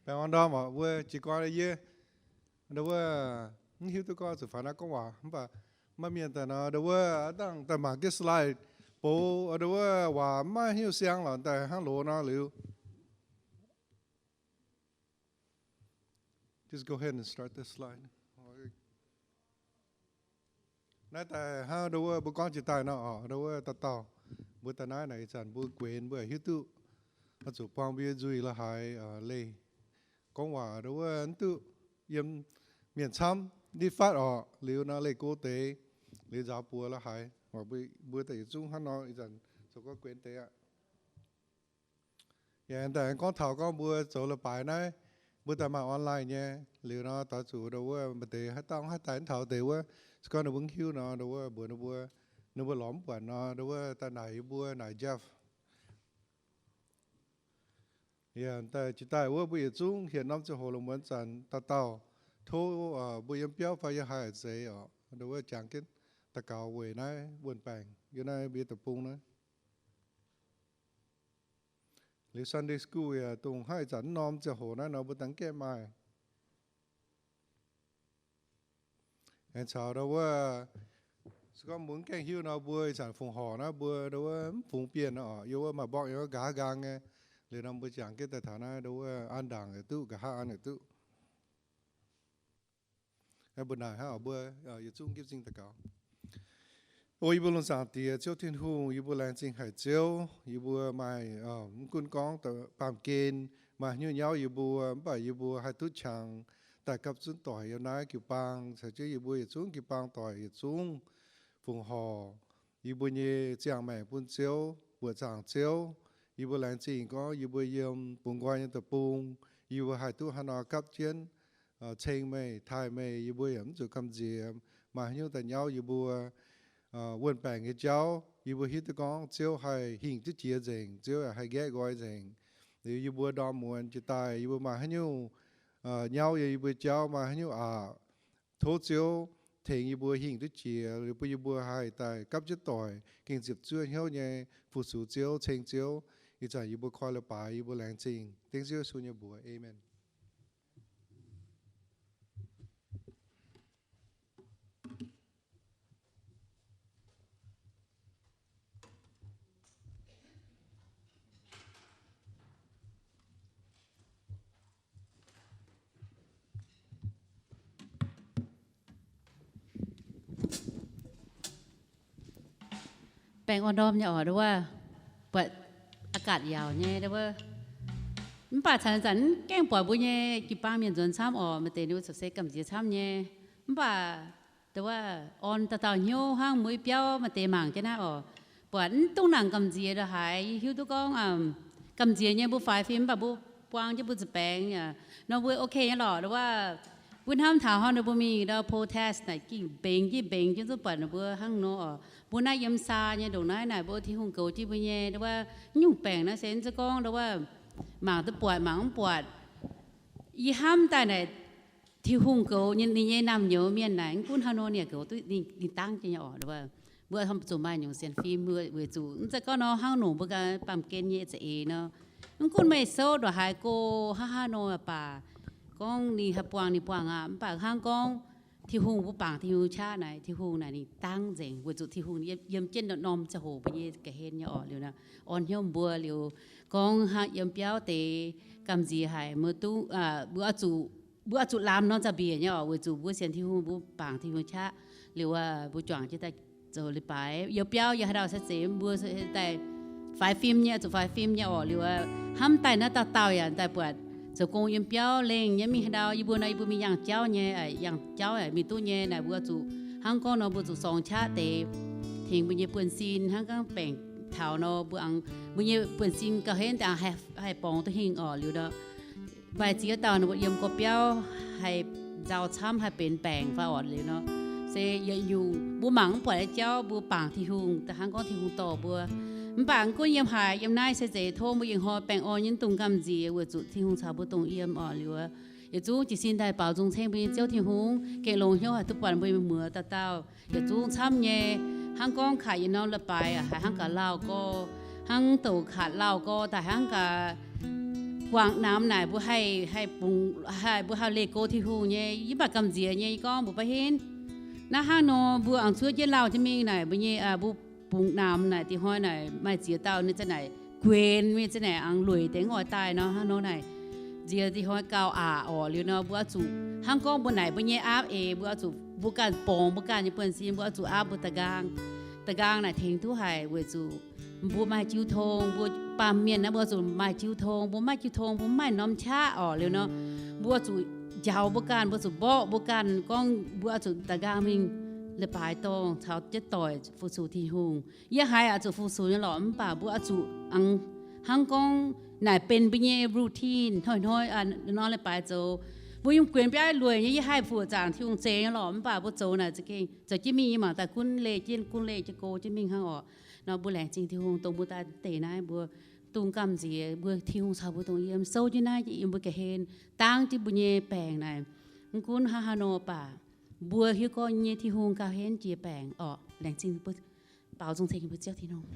Baengh orn ndorm oc, mbuo jiez gorn yie, ndau wuov, mv hiuv duqv gorngv zuqc faaux naaiv gorngv waac, mv baac maiv mienh daaih nor, ndau wuov, dangh daaih mangc jienv slide, bou, ndau wuov, waac maiv hiuv siang lorqc, daaih hnangv loz nor liuz. Just go ahead and start the slide. Naaiv daaih hnangv ndau wuov mbuo gorngv jiex daaih nor oc, ndau wuov dauh dauh mbuo daaih naaiv naaic ih zanc mbuo guenx mbuo hiuv duqv, oix zuqc buang mbuo nyei nzuih la'haaix leih gorngv waac ndau wuov mv duqv yiem mienh camv nitv fatv oc, liuz nor leih go deix, liuz nzaaux buoz la'haaix, mbuo daaih yietc zungv hnangv nor ih zanc zoux gorngv guenx deix aqv. Yaac daaih gorngv taux gorngv mbuo zoux leiz-baaix naaiv, mbuo daaih maaih online nyei, liuz nor doix zuqc ndau wuov maaih deix haaix dauh haaix daaih mv taux deix wuov, se gorngv ninh mbuo mv hiuv nor, ndau wuov mbuox ninh mbuo, ninh mbuo lorz mv buatc nor, ndau wuov daaih naaic yie mbuo naaic Jeff. Yaac daaih jiex daaih wuov mbuo yietc zungv hietc norm ziangh hoc lungh muonz zanc dauh dauh tov mbuo yiem biauv fai yiem haaix zeix oc, ndau wuov jangx jienv daux gaux weic naaiv wuon-baengc yiem naaiv mbuo nyei deic-bung naaiv. Liuz Sunday school yaac dongh hnangv ih zanc norm ziangh hoc naaiv nor mbuo dangh gaeqv maaih. Aengx caux ndau wuov, se gorngv mbuo mv gaengh hiuv nor mbuo ih zanc fongc horc naaiv mbuo ndau wuov mv fungx bienh nor oc, yiem wuov maaih mborqv yiem wuov nqa'haav nqaang nyei. Liuz nor mbuo jangx jienv daaih taux naaiv ndau wuov an ndaangc yaac duqv, nqa'haav an yaac duqv. Mbuo naaic hnangv oc, mbuo yietc zungv nqipv m'zing daux gaux. O yie mbuo lungh zaangc Diex, Ziouv Tin-Hungh, yie mbuo laengz zingh haic Ziouv. Yie mbuo maaih, mv gunv gorngv baamh gen maaih haaix nyungc nyauv yie mbuo, mv baac yie mbuo haih duqv qangx daaih gapv zunv doic yiem naaiv jiu-baang, caux jienv yie mbuo yietc zungv jiu-baang doic yietc zungv fongc horc yie mbuo nyei ziangh maengc bun Ziouv, mbuoqc zaangc Ziouv. Yie mbuo laengz zingh gorngv yie mbuo yiem bungx nqoi nyei deic-bung, yie mbuo haih duqv haaix nor gapv jienv ceng meih, taaih meih, yie mbuo yaac mv zuqc gamh nziex maaih haaix nyungc daaih nyauv yie mbuo wuon-baengc nyei jauv. Yie mbuo hiuv duqv gorngv Ziouv haih hingh duqv jiex nzengc, Ziouv yaac haih nqaeqv nqoi nzengc. Liuz yie mbuo ndorm muonz jiex daaih yie mbuo maaih haaix nyungc nyauv yiem yie mbuo jauv, maaih haaix nyungc aqc, tov Ziouv tengx yie mbuo hingh duqv jiex, liuz bun yie mbuo haih daaih gapv jienv doic, gengh ziepc zuoqv hnyouv nyei fu-sux Ziouv, ceng Ziouv. Ih zanc yie mbuo koi leiz-baaix, yie mbuo laengz zingh dengv Ziouv Yesu nyei mbuox. Aamen. Baengh orn ndorm nyei oc, ndau wuov buatc อากาศ yaauc nyei, ndau wuov. Mv baac caux zanc gaengh buatc mbuo nyei jiu-baang mienh nzuonx camv oc, maaih deix ninh mbuo corc se gamh nziex camv nyei. Mv baac ndau wuov orn dauh dauh hnyouv hnangv, mbuo i biauv maaih deix mangc jienv naaiv oc, buatc mv dungx nangc gamh nziex la'haaix. Yie hiuv duqv gorngv gamh nziex nyei mbuo faix fim, mv baac mbuo buang jienv mbuo zuqc baengx nor mbuo ok nyei lorqc. Ndau wuov mbuo hnamv taux hnangv nor mbuo mingh ndau protest naaic gengh mbengx jienv mbengx jienv zungv buatc ninh mbuo hnangv nor oc. Mbuo naaiv yiem saa nyei ndongc naaiv naaic mbuo Tin-Hungh goux jienv mbuo nyei, ndau wuov nyungc baengc naaiv se mv zeiz gorngv ndau wuov mangc duqv buatc mangc mv buatc. Yie hnamv daaih naaic Tin-Hungh goux ninh nyei naamh nyouz mienh naaic, mv gunv haaix nor ninh yaac goux duqv ninh dangv jienv nyei oc. Mbuo zuqc maaih nyungc sienx fim weic zuqc mv zeiz gorngv nor hnangv nor mbuo ganh baamh gen nyei za'eix nor. Mv gunv meih souv ndongc haaix go hnangv haaix nor baac, gorngv ninh haih buangh ninh buangh aqv. Mv baac hnangv gorngv Tin-Hungh, mbuo bangc Tin-Hungh qaqv naaic, Tin-Hungh naaic ninh dangv nzengc weic zuqc Tin-Hungh yiem jienv norm ziangh hoc mbuo nyei ga'hlen nyei oc. Liuz nor orn hnyouv mbuo liuz gorngv hnangv yiem biauv deix gamh nziex haic, mbuo oix zuqc, mbuo oix zuqc lamz norm za'biec nyei oc, weic zuqc mbuo sienx Tin-Hungh, mbuo bangc Tin-Hungh qaqv. Liuz mbuo juangc jienv daaih zoux leiz-baaix yiem biauv, yiem haaix dauh se zeiz mbuo daaih faix fim nyei, zuqc faix fim nyei oc. Liuz hnamv daaih naaiv dauh dauh yaac daaih buatc zoux gong yiem biauv lengh nyei, mingh haaix ndau yie mbuo nor yie mbuo mingh yangh jauv nyei, yangh jauv mingh duqv nyei naaic, mbuo zuqc hnangv gorngv nor mbuo zuqc sorngx qaqv deix tengx mbuo nyei buonv-sin hnangv gorngv baengc taux nor mbuo, mbuo nyei buonv-sin gauh henv daaih haih borngz duqv hingh oc. Liuz nor maaih ziex dauh ninh mbuo yiem gorx-biauv haih nzauh camv, haih benx baengc fai orqc. Liuz nor se yietc nyungc mbuo mangc mv buatc nyei jauv, mbuo bangc Tin-Hungh daaih hnangv gorngv Tin-Hungh dorh mbuo. Mv baac mv gunv yiem haaix, yiem naaiv se zeiz tov mbuo ih hnoi baengh orn nyei, mv dungx gamh nziex weic zuqc Tin-Hungh caux mbuo dongh yiem oc. Liuz yietc zungv jiez sin daaih baaux nzung ceng mbuo nyei Ziouv Tin-Hungh, gengh longx hnyouv haih duqv buatc mbuo nyei muoz dauh dauh yietc zungv camv nyei. Hnangv gorngv kaaix yietc norm leiz-baaix haiz hnangv gaax lauh gorx, hnangv douc kaaix lauh gorx daaih hnangv gaax guangc namx naaic mbuo haih, haih bungx, haih mbuo haih leih go Tin-Hungh nyei. Yie mv baac gamh nziex nyei gorngv mbuo ba'hinv. Naaiv hnangv nor mbuo aengx cuotv jienv lauh jienv mingh naaic mbuo nyei, mbuo bungx namx naaic dih hnoi naaic maaih ziex dauh ninh za'naaic guenx mingh, za'naaic aengx lueic deix oix daaih nor, hnangv nor naaic nziex dih hnoi gauh aqc orqc. Liuz nor mbuo oix zuqc hnangv gorngv mbuo naaic mbuo nyei aapv eix, mbuo oix zuqc mbuo ganh borngz mbuo ganh nyei buonv-sin, mbuo oix zuqc aapv mbuo da'nqaang. Da'nqaang naaic tengx duqv haic weic zuqc mbuo maaih jiu tong, mbuo baamh mienh naaiv mbuo oix zuqc maaih jiu tong. Mbuo maiv jiu tong, mbuo mv maaih norm qaqv orqc. Liuz nor mbuo oix zuqc njaaux mbuo ganh, mbuo zuqc mborqv mbuo ganh gorngv mbuo oix zuqc da'nqaang mingh leiz-baaix dorngh caux jienv doic fu-sux Tin-Hungh. Yie haiz oix zuqc fu-sux nyei lorqc, mv baac mbuo oix zuqc aengx hnangv gorngv naaic benx mbuo nyei routine hnoi-hnoi nor leiz-baaix zoux. Mbuo yungh guenx biaav lueic nyei, yie haih fuoqc zaangc Tin-Hungh zeix nyei lorqc, mv baac mbuo zoux naaic za'gengh zoux jienv mingh, yie mangc daaih gunv leih jienv, gunv leih jienv go jienv mingh hnangv orqc. Nor mbuo laengz zingh Tin-Hungh dongh mbuo daaih deix naaiv mbuo dungx gamh nziex mbuo Tin-Hungh caux mbuo dongh yiem souv jienv naaiv yiem mbuo ga'hlen, dangv jienv mbuo nyei baengc naaic. Mv gunv hnangv haaix nor baac mbuo hiuv gorngv nyei Tin-Hungh gauh henv jiex baengc orqc. Laengz zingh mbuo baaux nzung ceng mbuo Ziouv Tin-Hungh.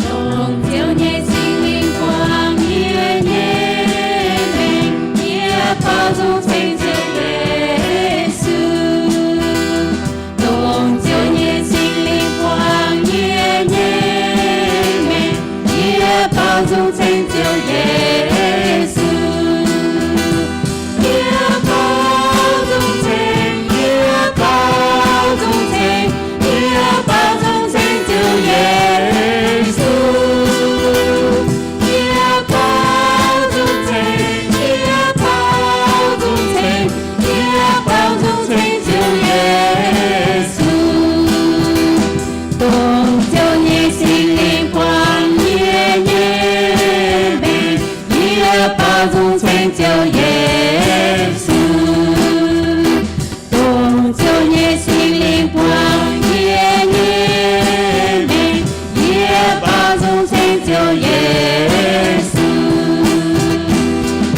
Dongh Ziouv nyei Singx Lingh buangh yie nyei mengh, yie baaux nzung ceng Ziouv Yesu. Dongh Ziouv nyei Singx Lingh buangh yie nyei mengh, yie baaux nzung ceng Ziouv Yesu. Yie baaux nzung ceng, yie baaux nzung ceng, yie baaux nzung ceng Ziouv Yesu. Yie baaux nzung ceng, yie baaux nzung ceng, yie baaux nzung ceng Ziouv Yesu. Dongh Ziouv nyei Singx Lingh buangh yie nyei mengh, yie baaux nzung ceng Ziouv Yesu. Dongh Ziouv nyei Singx Lingh buangh yie nyei mengh, yie baaux nzung ceng Ziouv Yesu.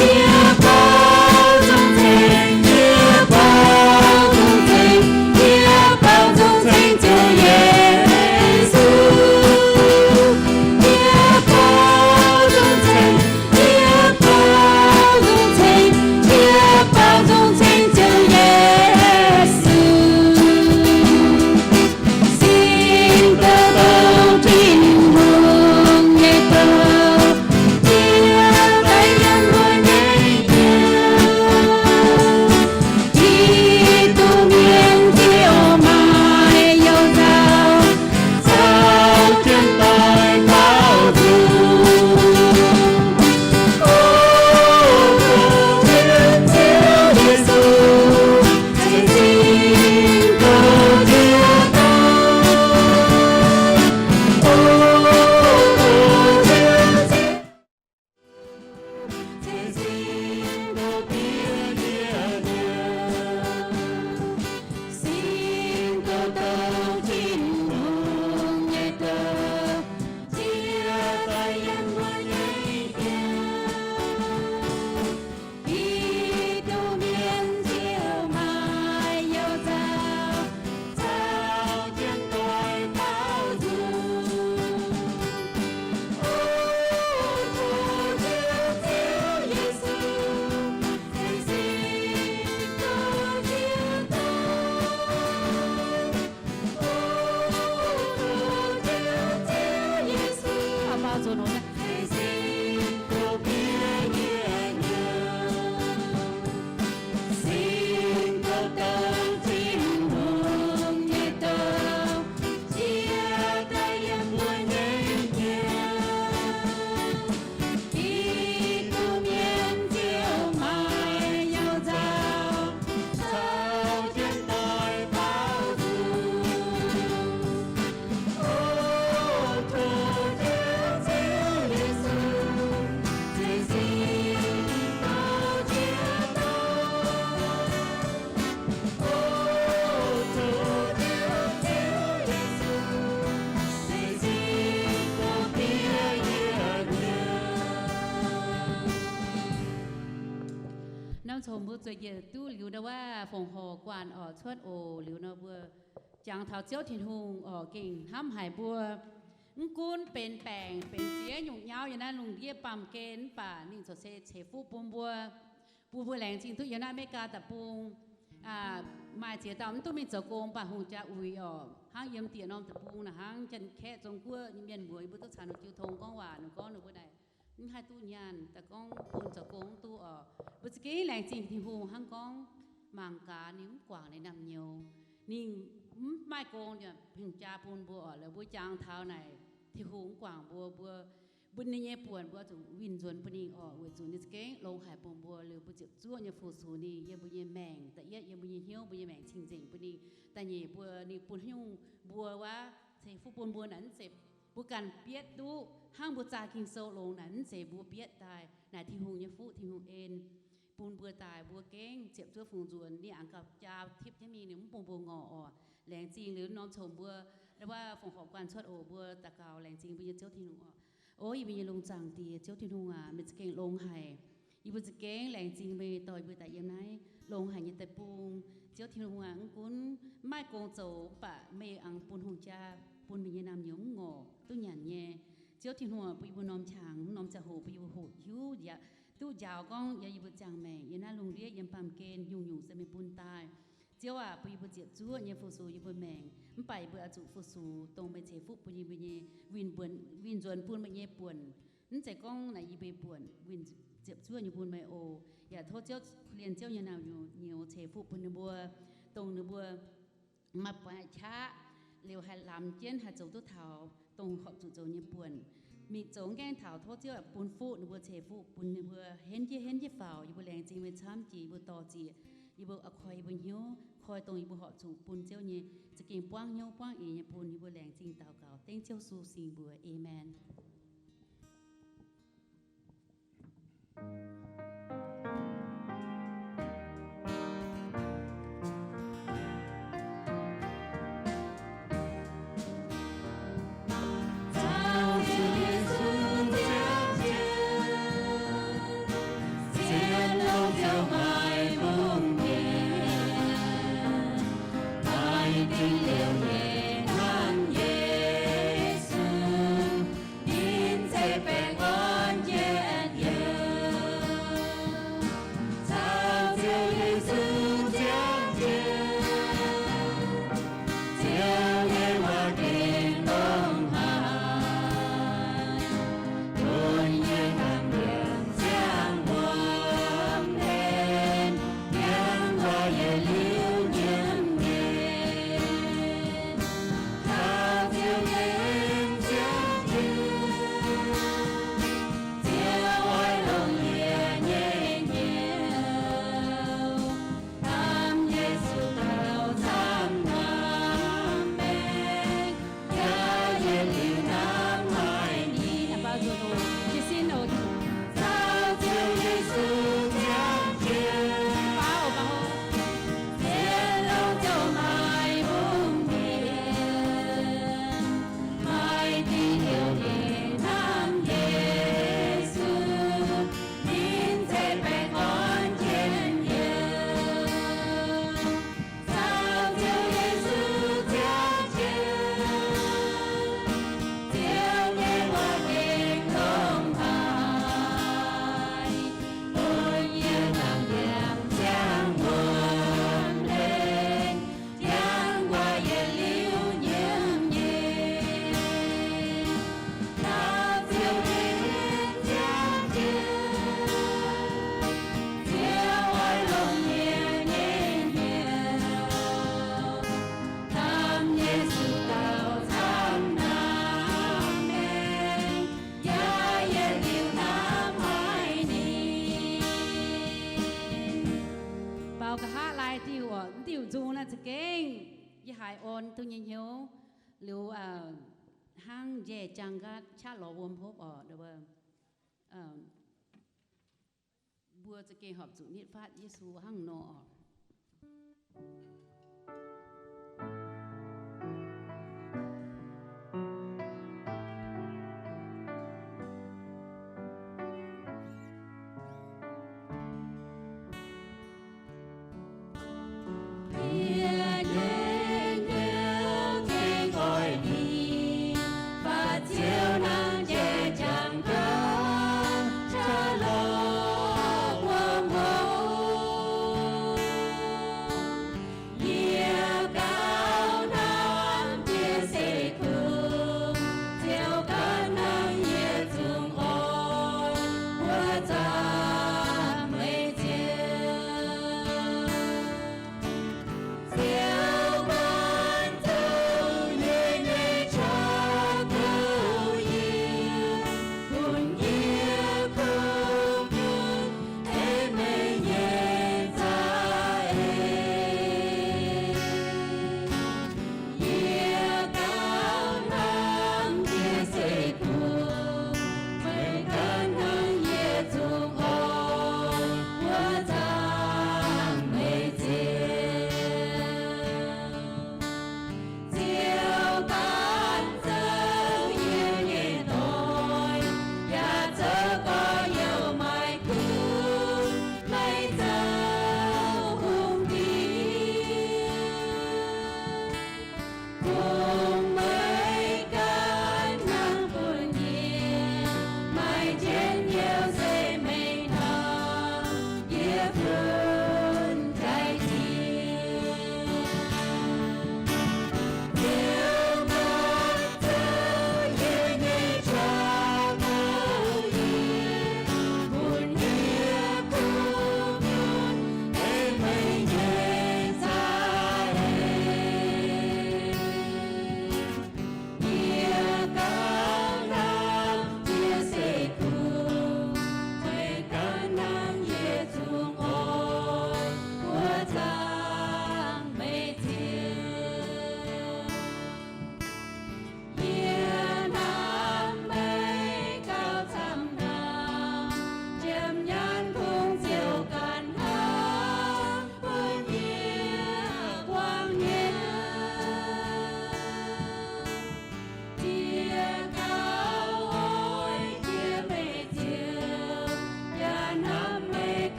Yie baaux nzung ceng, yie baaux nzung ceng, yie baaux nzung ceng Ziouv Yesu. Yie baaux nzung ceng, yie baaux nzung ceng, Norm congx mbuo zueiz njiec duqv liuz ndau wuov fongc horc guanh orqc, cuotv oc. Liuz nor mbuo jangx taux Ziouv Tin-Hungh orqc, gengh hnamv haic mbuo. Mv gunv benx baengc benx ziex nyungc nyauv yiem naaiv lungh ndiev baamh gen, mv baac ninh ziouc se ceix fuqv bun mbuo, bun mbuo laengz zingh duqv yiem naaiv America deic-bung maaih ziex dauh mv duqv mingh zoux gong, mv baac hungh jaa uix orqc, hnangv yiem diex norm deic-bung naaic, hnangv Janx-Kaeqv, Zong-Guoqv nyei mienh muoz, yie mbuo duqv caux ninh jiu tong gorngv waac, ninh gorngv ninh mbuo naaic mv haih duqv nyaanh, daaih gorngv bun zoux gong mv duqv orqc. Mbuo za'gengh laengz zingh Tin-Hungh hnangv gorngv mangc gaax ninh mv guangc ninh naamh nyouz. Ninh mv maaih gong, hungh jaa bun mbuo orqc. Laaix mbuo jangx taux naaic Tin-Hungh mv guangc mbuo, mbuo, mbuo ninh nyei buonc mbuo zuqc winh nzuonx bun ninh orqc, weic zuqc ninh za'gengh longx haic bun mbuo. Liuz mbuo ziepc zuoqv nyei fu-sux ninh yiem mbuo nyei maengc, da'yietv yiem mbuo nyei hnyouv, mbuo nyei maengc cing-nzengc bun ninh. Da'nyeic mbuo, ninh bun nyungc mbuo wuov ceix fuqv bun mbuo naaic mv zeiz mbuo ganh bietv duqv. Hnangv mbuo zaah Ging-Sou longx naaic mv zeiz mbuo bietv daaih, naaic Tin-Hungh nyei fuqv, Tin-Hungh en bun mbuo daaih. Mbuo gengh ziepc zuoqv fungx nzuonx, ninh aengx gauh jaa tipv jienv mingh, ninh mv bun mbuo ngorc orqc. Laengz zingh liuz norm congx mbuo, wuov fongc horc guanh cuotv oc, mbuo daux gaux laengz zingh mbuo nyei Ziouv Tin-Hungh orqc. O yie mbuo nyei lungh zaangc Diex, Ziouv Tin-Hungh aac, meih za'gengh longx haic. Yie mbuo za'gengh laengz zingh meih dorh yie mbuo daaih yiem naaiv longx haic nyei deic-bung. Ziouv Tin-Hungh aac, mv gunv mv maaih gong zoux, mv baac meih aengx bun hungh jaa, bun meih nyei naamh nyouz mv ngorc, duqv nyanc nyei. Ziouv Tin-Hungh bun yie mbuo norm qangx, norm ziangh hoc bun yie mbuo hoqc hiuv, duqv njaaux gorngv yiem yie mbuo ziangh maengc, yiem naaiv lungh ndiev, yiem baamh gen, nyungc-nyungc se meih bun daaih. Ziouv aac, bun yie mbuo ziepc zuoqv nyei fu-sux yie mbuo maengc, mv baac yie mbuo oix zuqc fu-sux dongh meih ceix fuqv bun yie mbuo nyei, winh nzuonx bun meih nyei buonc. Mv zeiz gorngv naaic yie mbuo buonc, winh ziepc zuoqv nyei bun meih oc. Yaac tov Ziouv, korv-lienh Ziouv nyei naamh nyouz ceix fuqv bun ninh mbuo, dongh ninh mbuo maaih buatc qaqv liuz haih lamz jienv haih zoux duqv taux dongh horpc zuqc zoux nyei buonc. Mingh zoux mv gaengh taux, tov Ziouv bun fuqv ninh mbuo, ceix fuqv bun ninh mbuo, henv jienv, henv jienv faaux. Yie mbuo laengz zingh meih camv jiex yie mbuo dorh zieqc, yie mbuo koi yie mbuo hnyouv, koi dongh yie mbuo horpc zuqc bun Ziouv nyei, za'gengh buangv hnyouv buangv eix nyei bun. Yie mbuo laengz zingh daux gaux dengv Ziouv Yesu singx mbuox. Aamen. Baaux nqa'haav laai diuh orqc, diuh nzung naaiv za'gengh yie haiz orn duqv nyei hnyouv. Liuz hnangv njaih jaang nqaatv qaqv lorz wuom hopv orqc, mbuo za'gengh horpc zuqc nitv fatv Yesu hnangv nor orqc.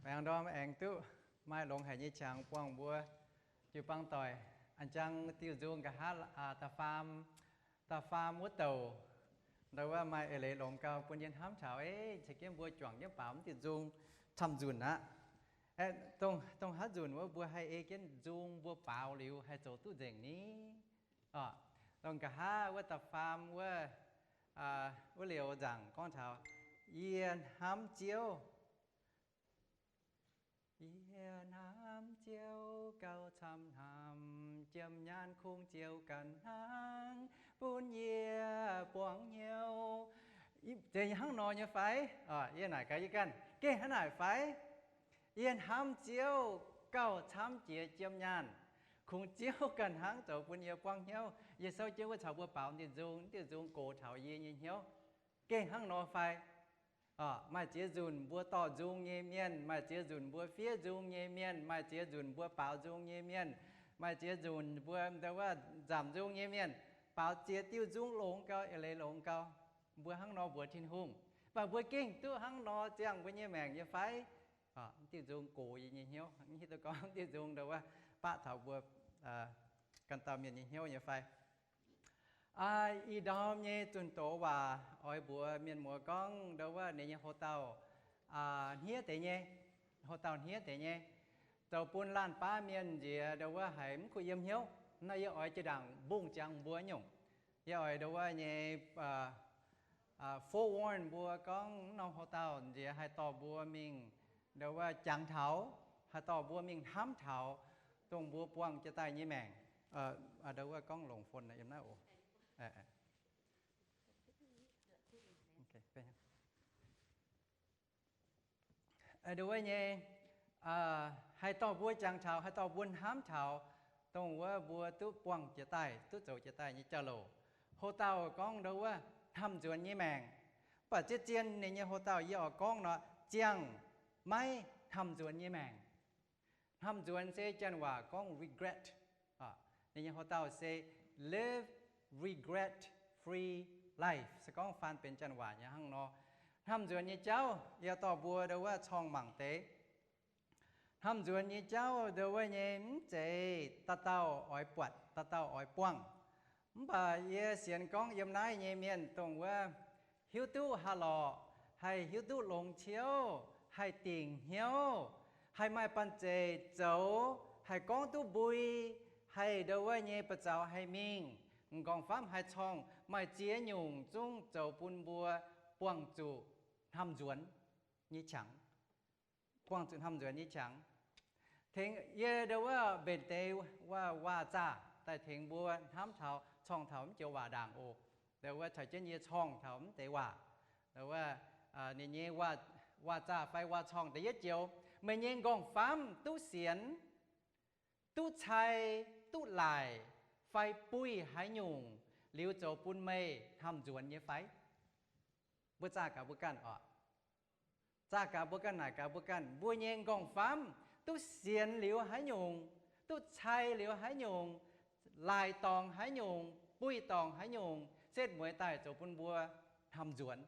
Aengx ndorm aengx duqv maaih longx haic nyei qangx buangh mbuo jiu-baang doic. A'jang diuh nzung nqa'haav da'faam, da'faam wuov douc, ndau wuov maaih eix leiz longx gau bun yie hnamv taux, ei, ceix jienv mbuo juangc jienv baaux mv diuh nzung camv-nzunc aqv. Dongh haaix nzunc wuov mbuo haih ei jienv nzung mbuo baaux liuz haih zoux duqv nzengc ni? Dongh nqa'haav wuov da'faam wuov, wuov liuz nzaangc gorngv taux, yie hnamv Ziouv, yie hnamv Ziouv gauh camv hnamv, jiem nyaanh kungx Ziouv ganh hnangv bun yie buangv hnyouv. Zeiz hnangv nor nyei fai? Yie naaic gaax yie ganh, gengh hnangv naaic fai? Yie hnamv Ziouv gauh camv jiex jiem nyaanh, kungx Ziouv ganh hnangv zoux bun yie buangv hnyouv. Yie souv jienv wuov caux mbuo baaux diuh nzung, diuh nzung gox taux yie nyei hnyouv. Gengh hnangv nor fai? Maaih ziex nzunc mbuo dorh nzung nyei mienh, maaih ziex nzunc mbuo fiev nzung nyei mienh, maaih ziex nzunc mbuo baaux nzung nyei mienh, maaih ziex nzunc mbuo ndau wuov nzamc nzung nyei mienh, baaux ziex diuh nzung longx gau, eix leiz longx gau. Mbuo hnangv nor mbuox Tin-Hungh, mv baac mbuo gengh duqv hnangv nor ziangh mbuo nyei maengc nyei fai? Diuh nzung gox yie nyei hnyouv, mv hiuv duqv gorngv diuh nzung ndau wuov baqv taux mbuo ganh dauh mienh nyei hnyouv nyei fai? Ih ndorm nyei zunh doz waac oix mbuox mienh muoz gorngv ndau wuov ninh nyei houx dauh hniev deix nyei, houx dauh hniev deix nyei, zoux bun laanh baav mienh nziex ndau wuov haiz mv kuh yiem hnyouv. Nor yie oix jiex ndaangc mbungh ziangx mbuo nyungc. Yie oix ndau wuov nyei forewarn mbuo gorngv mv norm houx dauh nziex haih dorh mbuo mingh ndau wuov jangx taux, haih dorh mbuo mingh hnamv taux dongh mbuo buangh jiex daaih nyei maengc. Ndau wuov gorngv longc phone yiem naaiv oc. Ndau wuov nyei, haih dorh mbuo jangx taux, haih dorh mbuo hnamv taux dongh wuov mbuo duqv buangh jiex daaih, duqv zoux jiex daaih nyei jauv-louc. Houx dauh gorngv ndau wuov hnamv-nzuonx nyei maengc. Mv baac zien-zien ninh nyei houx dauh yie oix gorngv nor, ziangh maiv hnamv-nzuonx nyei maengc. Hnamv-nzuonx se Janx waac gorngv regret. Ninh nyei houx dauh se live regret-free life, se gorngv faan benx Janx waac nyei hnangv nor. Hnamv-nzuonx nyei jauv yie dorh mbuo ndau wuov corngh mangc deix. Hnamv-nzuonx nyei jauv ndau wuov nyei mv zeiz dauh dauh oix buatc, dauh dauh oix buangh. Mv baac yie sienx gorngv yiem naaiv nyei mienh dongh wuov hiuv duqv haaix lorqc, haih hiuv duqv longx ciouv, haih dingc hnyouv, haih maaih banh zeic zoux, haih gorngv duqv mbui, haih ndau wuov nyei ba'zaux haih mingh, m'nqorngv-famv haih corngh, maaih ziex nyungc zungv zoux bun mbuo buangh zuqc hnamv-nzuonx nyei qangx. Buangh zuqc hnamv-nzuonx nyei qangx. Tengx yie ndau wuov mbenc deix wuov waac-zaah daaih tengx mbuo hnamv taux, corngh taux mv joux waac ndaangc oc. Ndau wuov caux jienv yie corngh taux mv deix waac. Ndau wuov ninh nyei waac-zaah fai waac-corngh da'yietv joux, meih nyei m'nqorngv-famv duqv sienx, duqv cai, duqv laaic, fai buih haaix nyungc liuz zoux bun meih hnamv-nzuonx nyei fai? Mbuo zaah gaax mbuo ganh oc. Zaah gaax mbuo ganh, naaic gaax mbuo ganh, mbuo nyei m'nqorngv-famv duqv sienx liuz haaix nyungc, duqv cai liuz haaix nyungc, laaic dorngc haaix nyungc, buih dorngc haaix nyungc, setv mueiz daaih zoux bun mbuo hnamv-nzuonx.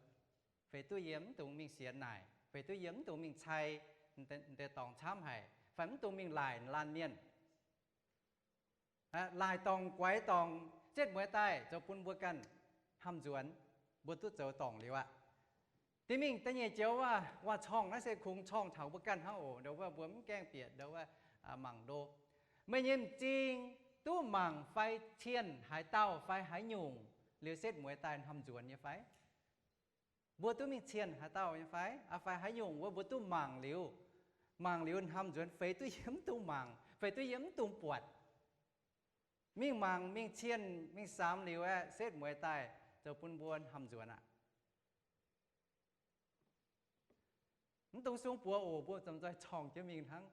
Feix duqv yie mv dungx mingh sienx naaic, feix duqv yie mv dungx mingh cai deix dorngc camv haic, fai mv dungx mingh laaic laanh mienh. Laaic dorngc guaix dorngc setv mueiz daaih zoux bun mbuo ganh hnamv-nzuonx, mbuo duqv zoux dorngc liuz aqv. Deix mingh da'nyeic joux waac-corngh naaiv se kungx corngh taux mbuo ganh hnangv oc. Ndau wuov mbuo mv gaengh bieqc ndau wuov mangc ndo. Meih nyei m'zing duqv mangc fai cienh haaix dauh fai haaix nyungc liuz setv mueiz daaih hnamv-nzuonx nyei fai? Mbuo duqv mingh cienh haaix dauh nyei fai? Fai haaix nyungc wuov mbuo duqv mangc liuz, mangc liuz hnamv-nzuonx, feix duqv yie mv dungx mangc, feix duqv yie mv dungx buatc. Mingh mangc, mingh cienh, mingh samx liuz aeqv, setv mueiz daaih zoux bun mbuo hnamv-nzuonx aqv. Mv dungx sung buoz oc, mbuo zomx zoih corngh jienv mingh hnangv.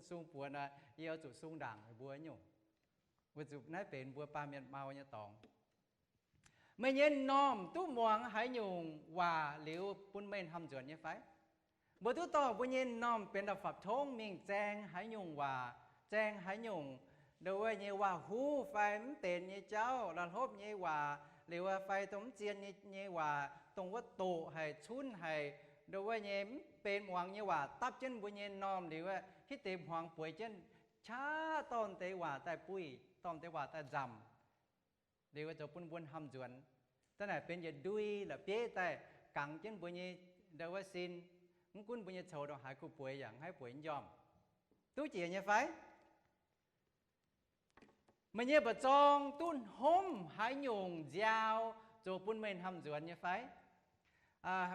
Sung buoz nor, yie oix zuqc sung ndaangc mbuo nyungc, weic zuqc naaiv benx mbuo baamh mienh mau nyei dorngx. Meih nyei m'normh duqv muangx haaix nyungc waac liuz bun meih hnamv-nzuonx nyei fai? Mbuo duqv dorh mbuo nyei m'normh benx da'fapv tongv mingh zaeng haaix nyungc waac, zaeng haaix nyungc ndau wuov nyei waac-huv fai mv benx nyei jauv, la'hlopv nyei waac liuz fai dongh mv zien nyei waac, dongh wuov doqc haic, cunv haic, ndo wuov nyei mv benx muangx nyei waac dapv jienv mbuo nyei m'normh liuz, hitv deix hmuangx bueix jienv, qaqv dorh deix waac daaih buih, dorh deix waac daaih nzamc, liuz zoux bun mbuo hnamv nzuonx. Da'naaic benx yietc ndui la'bieiv daaih gangx jienv mbuo nyei ndo wuov sin. Mv gunv mbuo nyei coux ndongc haaix kuh bueix yaac mv haih bueix njormh. Duqv jiex nyei fai? Meih nyei mba'zorng duqv hnamv haaix nyungc nziaaux zoux bun meih hnamv nzuonx nyei fai?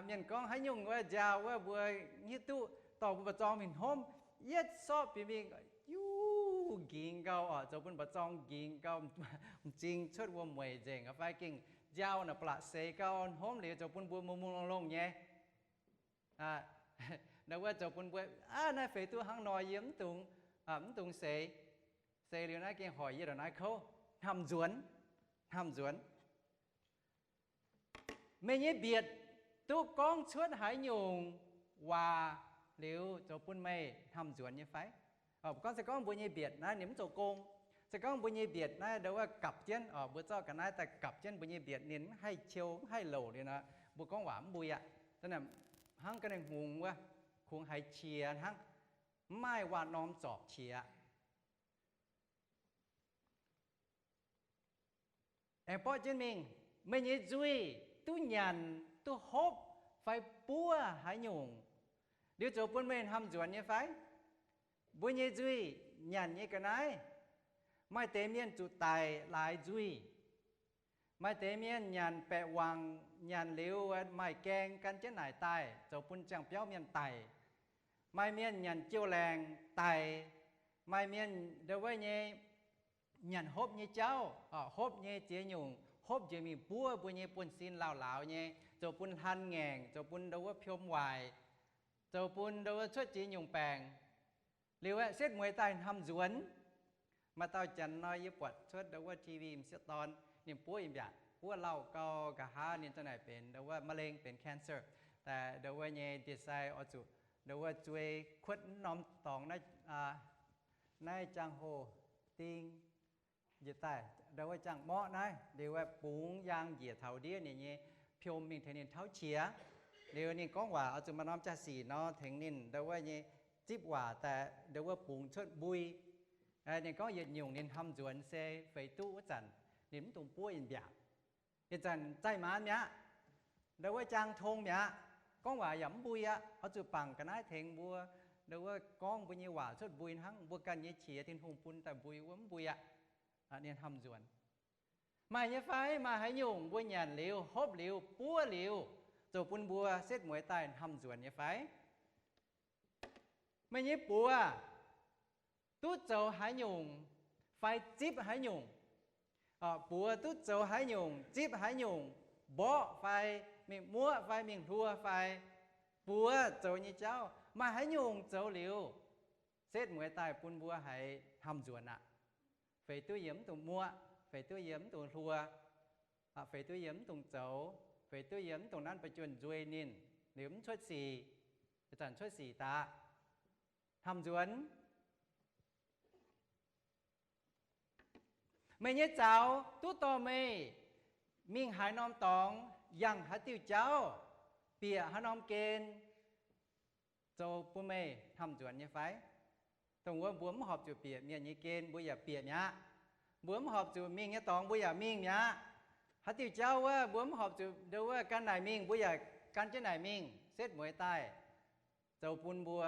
Mienh gorngv haaix nyungc wuov nziaaux wuov mbuo hiuv duqv dorh mbuo mba'zorng mingh hnamv, yietv sortv bieqc mingh, yuv, nqingx gau oc, zoux bun mba'zorng nqingx gau, m'zing cuotv wuom mueic nzengc fai gengh nziaaux naaic ba'laqc seix gau, hnamv liuz zoux bun mbuo mungh mungh longh longh nyei. Ndo wuov zoux bun mbuo, aav, naaiv feix duqv hnangv nor, yie mv dungx, mv dungx seix. Seix liuz naaiv gengh hoic yie ndongc naaiv kouv. Hnamv nzuonx, hnamv nzuonx. Meih nyei mbietc duqv gorngv cuotv haaix nyungc waac liuz zoux bun meih hnamv nzuonx nyei fai? Gorngv se gorngv mbuo nyei mbietc naaiv ninh mv zoux gong, se gorngv mbuo nyei mbietc naaiv ndo wuov gapv jienv, mbuo zorqv ga'naaiv daaih gapv jienv mbuo nyei mbietc ninh mv haih qiu mv haih louc liuz nor, mbuo gorngv waac mv mbui aqv. Hnangv ga'naaiv hngongx wuov, kungx haiz qiex hnangv, mv maaih waac-norm zorpc qiex aqv. Aengx borqv jienv mingh, meih nyei nzuih duqv nyanc, duqv hopv fai buov haaix nyungc liuz zoux bun meih hnamv nzuonx nyei fai? Mbuo nyei nzuih nyanc nyei ga'naaiv, maaih deix mienh zuqc daic laaix nzuih. Maaih deix mienh nyanc baeqc wangc, nyanc liuz maaih gaeng gan jienv naaic daaih, zoux bun ziangh biauv mienh daic. Maaih mienh nyanc jiouv laengc daic. Maaih mienh ndo wuov nyei nyanc hopv nyei jauv, hopv nyei ziex nyungc, hopv njiec mingh buov mbuo nyei buonv-sin lauh lauz nyei, zoux bun hlan ngaengc, zoux bun ndo wuov piom waaic, zoux bun ndo wuov cuotv ziex nyungc baengc. Liuz aeqv, setv mueiz daaih hnamv nzuonx. Maaih dauh janx nor yie buatc cuotv ndo wuov T V m'sieqv dorn ninh buov yiem mbiaatc, buov lauh gau, nqa'haav ninh za'naaic benx ndo wuov มะเร็ง benx cancer. Daaih ndo wuov nyei ndie-sai oix zuqc ndo wuov zuei kuotv norm dorngx naaiv jaang hoh ding njiec daaih ndo wuov jaang morqv naaiv, liuz aeqv, bungx yaang njiec taux ndiev ninh nyei piom mingh tengx ninh tauv qiex. Liuz ninh gorngv waac oix zuqc maaih norm jaa-sic nor tengx ninh ndo wuov nyei zipv waac daaih ndo wuov bungx cuotv mbui. Ninh gorngv yietc nyungc ninh hnamv nzuonx se feix duqv wuov zanc ninh mv dungx buov yiem mbiaatc. Ih zanc zaih maanz mi'aqv, ndo wuov jaang tong mi'aqv, gorngv waac yaac mv mbui aqv. Oix zuqc bangc ga'naaiv tengx mbuo ndo wuov gorngv mbuo nyei waac cuotv mbui hnangv, mbuo ganh nyei qiex Tin-Hungh bun daaih mbui wuov mv mbui aqv. Ninh hnamv nzuonx. Maaih nyei fai? Maaih haaix nyungc mbuo nyanc liuz, hopv liuz, buov liuz, zoux bun mbuo setv mueiz daaih hnamv nzuonx nyei fai? Meih nyei buoz duqv zoux haaix nyungc fai zipv haaix nyungc? Buoz duqv zoux haaix nyungc, zipv haaix nyungc, mborqv fai mingh muoqv fai mingh hluo fai, buoz zoux nyei jauv maaih haaix nyungc zoux liuz, setv mueiz daaih bun mbuo haiz hnamv nzuonx aqv. Feix duqv yie mv dungx muoqv, feix duqv yie mv dungx hluo, feix duqv yie mv dungx zoux, feix duqv yie mv dungx nanv ba'juonh nzuei ninh, liuz mv cuotv sic, zanc cuotv sic daaih hnamv nzuonx. Meih nyei zaux duqv dorh meih mingh haaix norm dorngx, yangh haaix diuh jauv, bieqc haaix norm gen, zoux bun meih hnamv nzuonx nyei fai? Dongh wuov mbuo mv horpc zuqc bieqc mienh nyei gen, mbuo yaac bieqc mi'aqv. Mbuo mv horpc zuqc mingh nyei dorngx, mbuo yaac mingh mi'aqv. Haaix diuh jauv wuov mbuo mv horpc zuqc ndo wuov gan naaic mingh, mbuo yaac gan jienv naaic mingh. Setv mueiz daaih zoux bun mbuo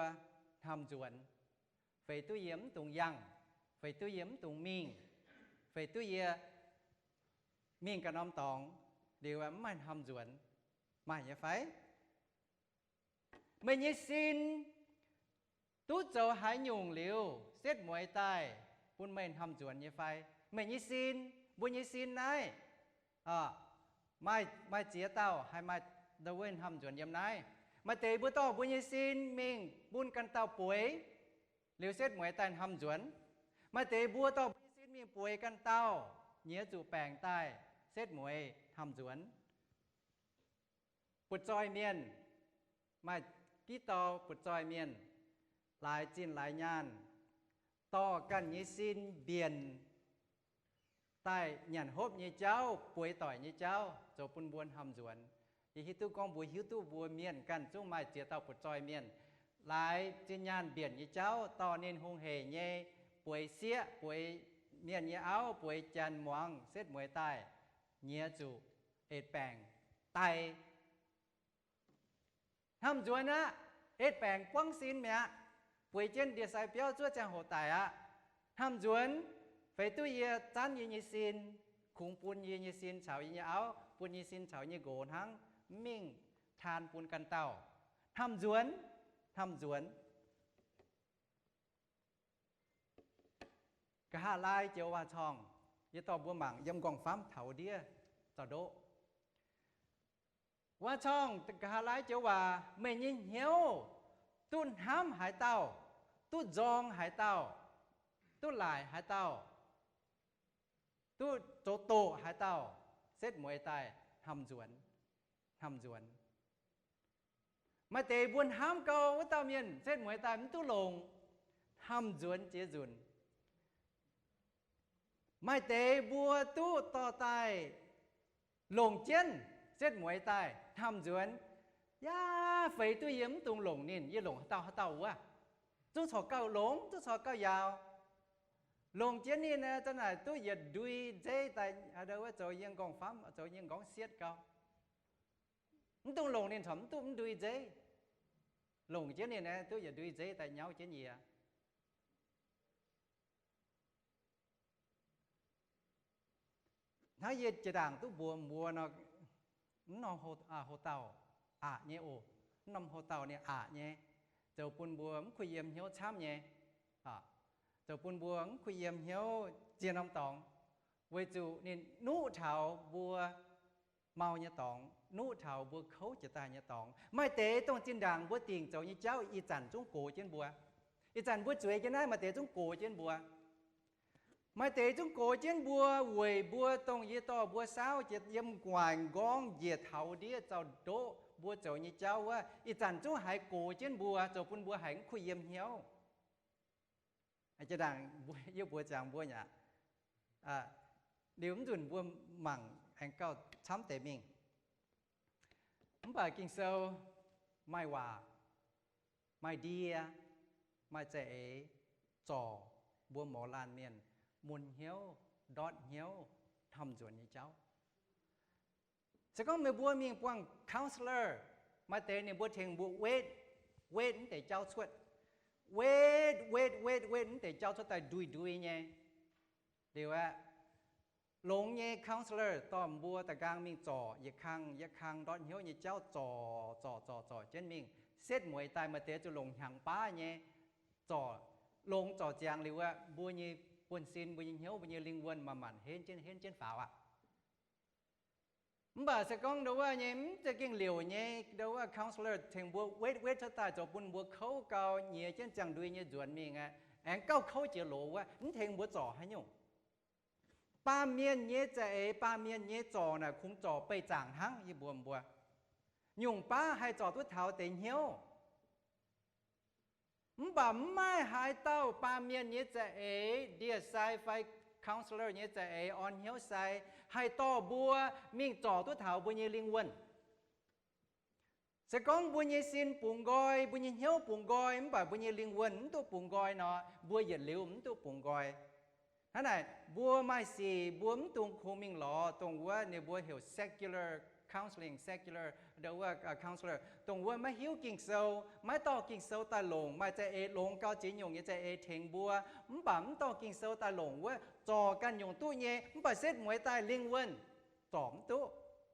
hnamv nzuonx. Feix duqv yie mv dungx yangh, feix duqv yie mv dungx mingh, feix duqv yie mingh ganh norm dorngx, liuz mv maaih hnamv nzuonx, maaih nyei fai? Meih nyei sin duqv zoux haaix nyungc liuz, setv mueiz daaih bun meih hnamv nzuonx nyei fai? Meih nyei sin, mbuo nyei sin naaiv, maaih, maaih ziex dauh haih maaih ndo wuov hnamv nzuonx yiem naaiv. Maaih deix mbuo dorh mbuo nyei sin mingh bun ganh dauh bueix, liuz setv mueiz daaih hnamv nzuonx. Maaih deix mbuo dorh mbuo nyei sin mingh bueix ganh dauh, nyiex zuqc baengc daaih, setv mueiz hnamv nzuonx. Butv-zoih mienh, maaih giv dau butv-zoih mienh, laaix zinh laaix nyaanh, dorh ganh nyei sin mbienc daaih nyanc hopv nyei jauv, bueix doic nyei jauv, zoux bun mbuo hnamv nzuonx. Yie hiuv duqv gorngv mbuo hiuv duqv mbuo mienh ganh zungv maaih ziex dauh butv-zoih mienh, laaix zinh nyaanh mbienc nyei jauv dorh ninh hungh heic nyei, bueix sieqv, bueix mienh nyei auv, bueix janx muangx, setv mueiz daaih, nyiex zuqc etc baengc daic. Hnamv nzuonx aqv. Etv baengc buangv sin mi'aqv. Bueix jienv ndie-sai biauv zuov ziangh hoc daic aqv. Hnamv nzuonx, feix duqv yie zanv yie nyei sin, kungx bun yie nyei sin caux yie nyei auv, bun yie sin caux yie nyei nqox hnangv, mv mingh taan bun ganh dauh. Hnamv nzuonx, hnamv nzuonx. Nqa'haav laai joux waac-corngh, yie dorh mbuo mangc yiem nqorngv-famv taux ndiev zaux-ndoqv. Waac-corngh nqa'haav laai joux waac, meih nyei hnyouv duqv hnamv haaix dauh, duqv nzorng haaix dauh, duqv laaic haaix dauh, duqv zoux doqc haaix dauh, setv mueiz daaih hnamv nzuonx, hnamv nzuonx. Maaih deix mbuo hnamv gau wuov dauh mienh, setv mueiz daaih mv duqv longc, hnamv nzuonx jiex nzunc. Maaih deix mbuo duqv dorh daaih longc jienv, setv mueiz daaih hnamv nzuonx. Yaac feix duqv yie mv dungx longc ninh, yie longc haaix dauh haaix dauh wuov, zungv corc gauh longx, zungv corc gauh yaauc. Longc jienv ninh, zanc naaic duqv yietc ndui nzeiv daaih, wuov zoux yie nqorngv-famv, zoux yie nqorngv sietv gau. Mv dungx longc ninh corc mv duqv mv ndui nzeiv. Longc jienv ninh aeqv, duqv yietc ndui nzeiv daaih nyauv jienv yie. Hnangv yie jiex ndaangc duqv mbuox mbuo nor, mv norm hlo dauh aqc nyei oc. Mv norm hlo dauh ninh aqc nyei, zoux bun mbuo mv kuh yiem hnyouv camv nyei, zoux bun mbuo mv kuh yiem hnyouv ziex norm dorngx, weic zuqc ninh nuqv taux mbuo mau nyei dorngx, nuqv taux mbuo kouv jiex daaih nyei dorngx. Maaih deix dongh zinh ndaangc mbuo dingc zoux nyei jauv ih zanc zungv gox jienv mbuo. Ih zanc mbuo zueiz jienv naaiv maaih deix zungv gox jienv mbuo. Maaih deix zungv gox jienv mbuo weic mbuo dongh yie dorh mbuo saauv jiex yiem gu'nguaaic nqorngv njiec taux ndiev zaux-ndoqv mbuo zoux nyei jauv wuov, ih zanc zungv haiz gox jienv mbuo, zoux bun mbuo haiz mv kuh yiem hnyouv. Jiex ndaangc yie mbuox ziangx mbuo nyei aqv, liuz mv nzunc mbuo mangc aengx gauh camv deix mingh. Mv baac Ging-Sou maaih waac, maaih ndie, maaih za'eix zorc mbuo mouz laanh mienh mun hnyouv, ndortv hnyouv, hnamv nzuonx nyei jauv. Se gorngv meih mbuo mingh buangh counselor, maaih deix ninh mbuo tengx mbuo wetv, wetv mv deix jauv cuotv. Wetv, wetv, wetv, wetv mv deix jauv cuotv daaih ndui-ndui nyei. Liuz aeqv, longx nyei counselor dorh mbuo da'nqaang mingh zorc yietc kang yietc kang ndortv hnyouv nyei jauv zorc, zorc, zorc, zorc jienv mingh. Setv mueiz daaih maaih deix zuqc longc hnyangx baav nyei zorc. Longx zorc ziangx liuz aeqv, mbuo nyei buonv-sin, mbuo nyei hnyouv, mbuo nyei lingh wuonh manc-manc henv jienv, henv jienv faaux aqv. Mv baac se gorngv ndo wuov nyei mv za'gengh liouc nyei, ndo wuov counselor tengx mbuo wetv wetv cuotv daaih zoux bun mbuo kouv gau, nyiex jienv ziangh ndui nyei nzuonx mingh aeqv, aengx gauh kouv jiex loz wuov, mv tengx mbuo zorc haaix nyungc. Baamh mienh nyei za'eix, baamh mienh nyei zorc naaic kungx zorc beih zaangc hnangv, yie mbuox mbuo. Nyungc baav haih zorc duqv taux deix hnyouv. Mv baac mv maaih haaix dauh baamh mienh nyei za'eix, ndie-sai fai counselor nyei za'eix, orn hnyouv sai, haih dorh mbuo mingh zorc duqv taux mbuo nyei lingh wuonh. Se gorngv mbuo nyei sin bungx nqoi, mbuo nyei hnyouv bungx nqoi, mv baac mbuo nyei lingh wuonh mv duqv bungx nqoi nor, mbuo yietc liuz mv duqv bungx nqoi. Hnangv naaic, mbuo maaih sic mbuo mv dungx kungx mingh lorz dongh wuov ninh mbuo heuc secular counseling, secular, ndo wuov counselor, dongh wuov maiv hiuv Ging-Sou, maiv dorh Ging-Sou daaih longc, maaih za'eix longx gau ziex nyungc nyei za'eix tengx mbuo, mv baac mv dorh Ging-Sou daaih longc wuov, zorc ganh nyungc duqv nyei, mv baac setv mueiz daaih lingh wuonh zorc mv duqv.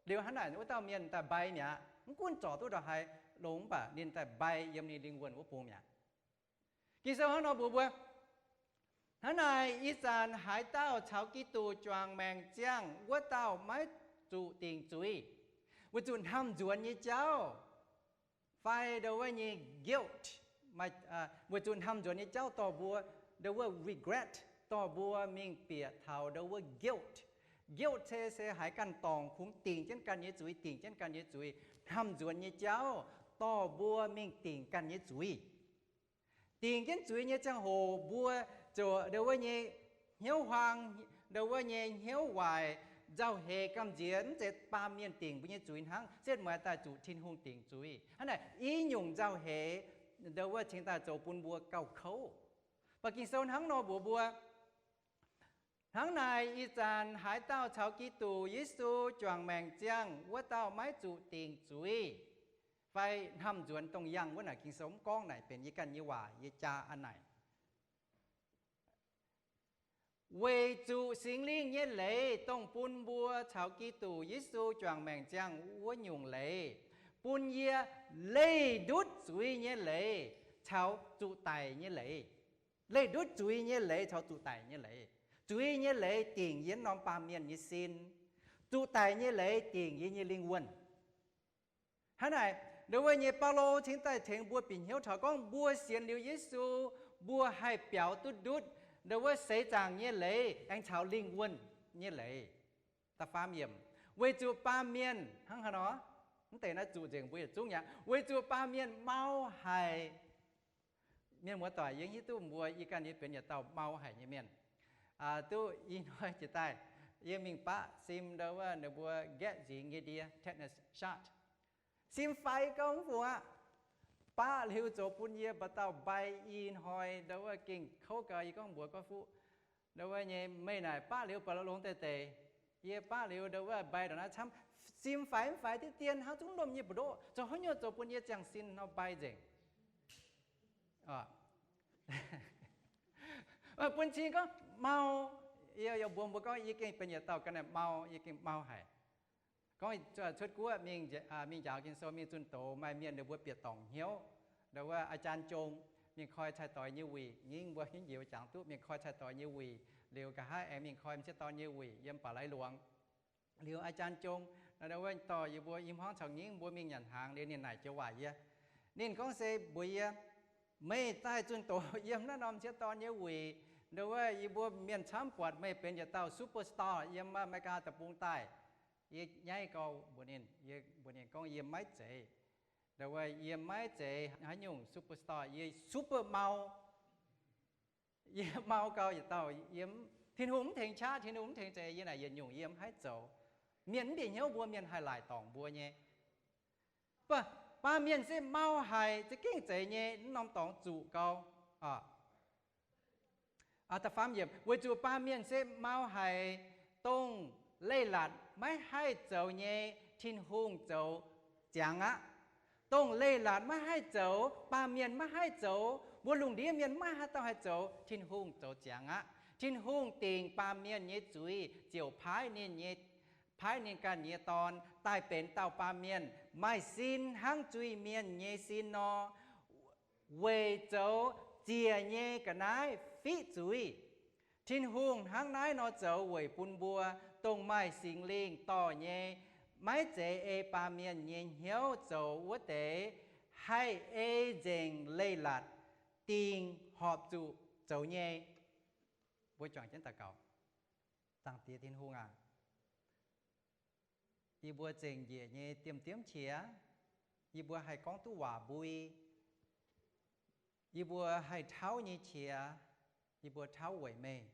Liuz hnangv naaic wuov dauh mienh daaih mbai mi'aqv. Mv gunv zorc duqv ndongc haaix longx, mv baac ninh daaih mbai yiem ninh lingh wuonh wuov bung mi'aqv. Ging-Sou hnangv nor mbuox mbuo, hnangv naaic ih zanc haaix dauh caux Giduc juangc maengc ziangh, wuov dauh maiv zuqc dingc zuiz, weic zuqc hnamv nzuonx nyei jauv fai ndo wuov nyei guilt, weic zuqc hnamv nzuonx nyei jauv dorh mbuo ndo wuov regret, dorh mbuo mingh bieqc taux ndo wuov guilt. Guilt se, se haiz ganh dorngc kungx dingc jienv ganh nyei zuiz, dingc jienv ganh nyei zuiz. Hnamv nzuonx nyei jauv dorh mbuo mingh dingc ganh nyei zuiz. Dingc jienv zuiz nyei ziangh hoc mbuo ziouc ndo wuov nyei hnyouv huaang, ndo wuov nyei hnyouv waaic, nzauh heix gamh nziex, mv zeiz baamh mienh dingc mbuo nyei zuiz hnangv, se mueiz daaih zuqc Tin-Hungh dingc zuiz. Hnangv naaic, i nyungc nzauh heix ndo wuov cingx daaih zoux bun mbuo gauh kouv. Mv baac Ging-Sou hnangv nor mbuox mbuo, hnangv naaic ih zanc haaix dauh caux Giduc Yesu juangc maengc ziangh, wuov dauh maiv zuqc dingc zuiz fai hnamv nzuonx dongh yangh wuov naaic. Ging-Sou mv gorngv naaic, benx yie ganh nyei waac, yie jaa a'naaic. Weic zuqc Singx Lingh nyei leiz, dongh bun mbuo caux Giduc Yesu juangc maengc ziangh wuov nyungc leiz, bun yie leih ndutv zuiz nyei leiz caux zuqc daic nyei leiz. Leih ndutv zuiz nyei leiz caux zuqc daic nyei leiz. Zuiz nyei leiz dingc yie norm baamh mienh nyei sin. Zuqc daic nyei leiz dingc yie nyei lingh wuonh. Hnangv naaic, ndo wuov nyei Baulo cingx daaih tengx mbuo bieqc hnyouv taux gorngv mbuo sienx liuz Yesu, mbuo haih biaux duqv ndutv ndo wuov seix zaangc nyei leiz aengx caux lingh wuonh nyei leiz. Da'faam yiemc, weic zuqc baamh mienh hnangv haaix nor, mv deix naaiv zuqc nzengc mbuo yietc zungv aqv. Weic zuqc baamh mienh mau haic. Mienh muoz-doic, yie hiuv duqv mbuo ih ganh nyei benx yietc dauh mau haic nyei mienh. Duqv i hnoi jiex daaih, yie mingh baqv sim ndo wuov ninh mbuo nqaeqv nzingx nyei ndie, tetanus shot. Sim faix gau mv fungc aqv. Baqv liuz zoux bun yie mba'dauh mbai i hnoi ndo wuov gengh kouv gau. Yie gorngv mbuox gorqv-fuqv ndo wuov nyei, meih naaic baqv liuz ba'longx deix deix. Yie baqv liuz ndo wuov mbai ndongc naaiv camv, sim faix mv faix diqv dien hnangv zungv lomh nyei mbu'ndoqv. Zoux haaix nyungc zoux bun yie ziangh sin nor mbai nzengc? Bun cing gorngv mau. Yie yaac mbuox mbuo gorngv yie gengh benx yietc dauh ga'naaiv mau, yie gengh mau haic. Gorngv cuotv guoqv mingh njaaux Ging-Sou mingh zunh doz, maaih mienh ninh mbuo bieqc dorngc hnyouv. Ndo wuov อาจารย์จง mingh koi cai-doix nyei wuic, ngingv mbuo hingv njoux jangx duqv mingh koi cai-doix nyei wuic. Liuz nqa'haav aengx mingh koi m'sieqv dorn nyei wuic yiem Ba'lai Luangz. Liuz อาจารย์จง ndo wuov dorh yie mbuo i hmuangv caux ngingv mbuo mingh nyanc hnaangx liuz ninh naaic joux waac yie. Ninh gorngv se mbuox yie, meih daaih zunh doz yiem naaiv norm m'sieqv dorn nyei wuic, ndo wuov yie mbuo mienh camv buatc meih benx yietc dauh superstar yiem America deic-bung daaih. Yie nyaiv gau mbuox ninh, yie mbuox ninh gorngv yie maiv zeiz. Ndo wuov yie maiv zeiz haaix nyungc superstar, yie super mau. Yie mau gau yietc dauh, yie, Tin-Hungh mv tengx qaqv, Tin-Hungh mv tengx zeiz, yie naaic yietc nyungc yie mv haih zoux. Mienh mv bieqc hnyouv mbuo, mienh haih laaic dorngc mbuo nyei. Mv baac baamh mienh se mau haic, za'gengh zeiz nyei, mv norm dorngx zuqc gau. Da'faam yiemc, weic zuqc baamh mienh se mau haic, dongh leiz-latc maiv haih zoux nyei, Tin-Hungh zoux ziangx aqv. Dongh leiz-latc maiv haih zoux, baamh mienh maiv haih zoux, mbuo lungh ndiev mienh maiv haaix dauh haih zoux, Tin-Hungh zoux ziangx aqv. Tin-Hungh dingc baamh mienh nyei zuiz ziouc paaiv ninh nyei, paaiv ninh ganh nyei Dorn daaih benx dauh baamh mienh, maaih sin hnangv zuiz-mienh nyei sin nor, weic zoux ziec nyei ga'naaiv fiqv zuiz. Tin-Hungh hnangv naaiv nor zoux weic bun mbuo, dongh maaih Singx Lingh dorh nyei, maiv zeiz ei baamh mienh nyei hnyouv zoux wuov deix, haih ei nzengc leiz-latc dingc horpc zuqc zoux nyei. Mbuo juangc jienv daux gaux. Zaangc Diex Tin-Hungh aac, yie mbuo zengc njiec nyei diemv-diemv qiex, yie mbuo haih gorngv duqv waac mbui, yie mbuo haih tauv nyei qiex, yie mbuo tauv weic meih,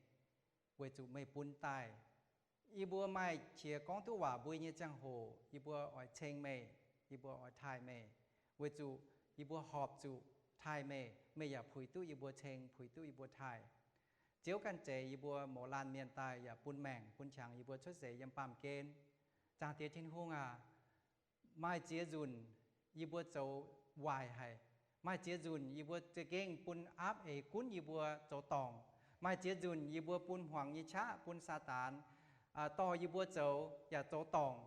weic zuqc meih bun daaih. Yie mbuo maaih qiex gorngv duqv waac mbui nyei ziangh hoc, yie mbuo oix ceng meih, yie mbuo oix taaih meih, weic zuqc yie mbuo horpc zuqc taaih meih, meih yaac puix duqv yie mbuo ceng, puix duqv yie mbuo taaih. Ziouv ganh zeix yie mbuo mouz laanh mienh daaih yaac bun maengc bun qangx yie mbuo cuotv seix yiem baamh gen. Zaangc Diex Tin-Hungh aac, maaih ziex nzunc yie mbuo zoux waaic haic. Maaih ziex nzunc yie mbuo za'gengh bun aapv eix gunv yie mbuo zoux dorngc. Maaih ziex nzunc yie mbuo bun hmuangx nyei qaqv, bun Saadaan dorh yie mbuo zoux yaac zoux dorngc.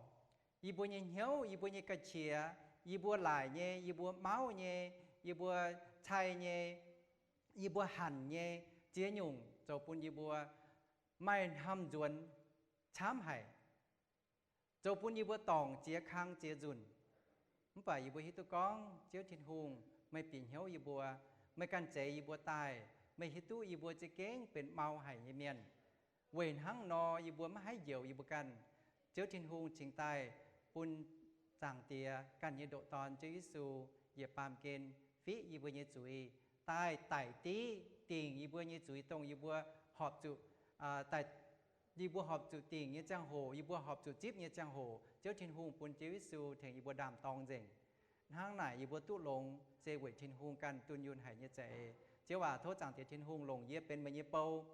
Yie mbuo nyei hnyouv, yie mbuo nyei ga'qiex, yie mbuo laaic nyei, yie mbuo mauv nyei, yie mbuo cai nyei, yie mbuo hanc nyei, ziex nyungc zoux bun yie mbuo maaih hnamv nzuonx camv haic, zoux bun yie mbuo dorngc ziex kang ziex nzunc. Mv baac yie mbuo hiuv duqv gorngv Ziouv Tin-Hungh, meih bieqc hnyouv yie mbuo, meih ganh zeix yie mbuo daaih, meih hiuv duqv yie mbuo za'gengh benx mau haic nyei mienh. Weic hnangv nor yie mbuo maiv haih njoux yie mbuo ganh. Ziouv Tin-Hungh cingx daaih bun Zaangc Diex ganh nyei ndoqc Dorn, Ziouv Yesu, yietc baamh gen fiqv yie mbuo nyei zuiz, daaih daic div dingc yie mbuo nyei zuiz, dongh yie mbuo horpc zuqc daaih Yie mbuo horpc zuqc dingc nyei ziangh hoc, yie mbuo horpc zuqc zipv nyei ziangh hoc, Ziouv Tin-Hungh bun Ziouv Yesu tengx yie mbuo ndaam-dorng nzengc. Hnangv naaic yie mbuo duqv longx se weic Tin-Hungh ganh dunh yunh haic nyei za'eix. Ziouv aac, tov Zaangc Diex Tin-Hungh longc yie benx meih nyei bou,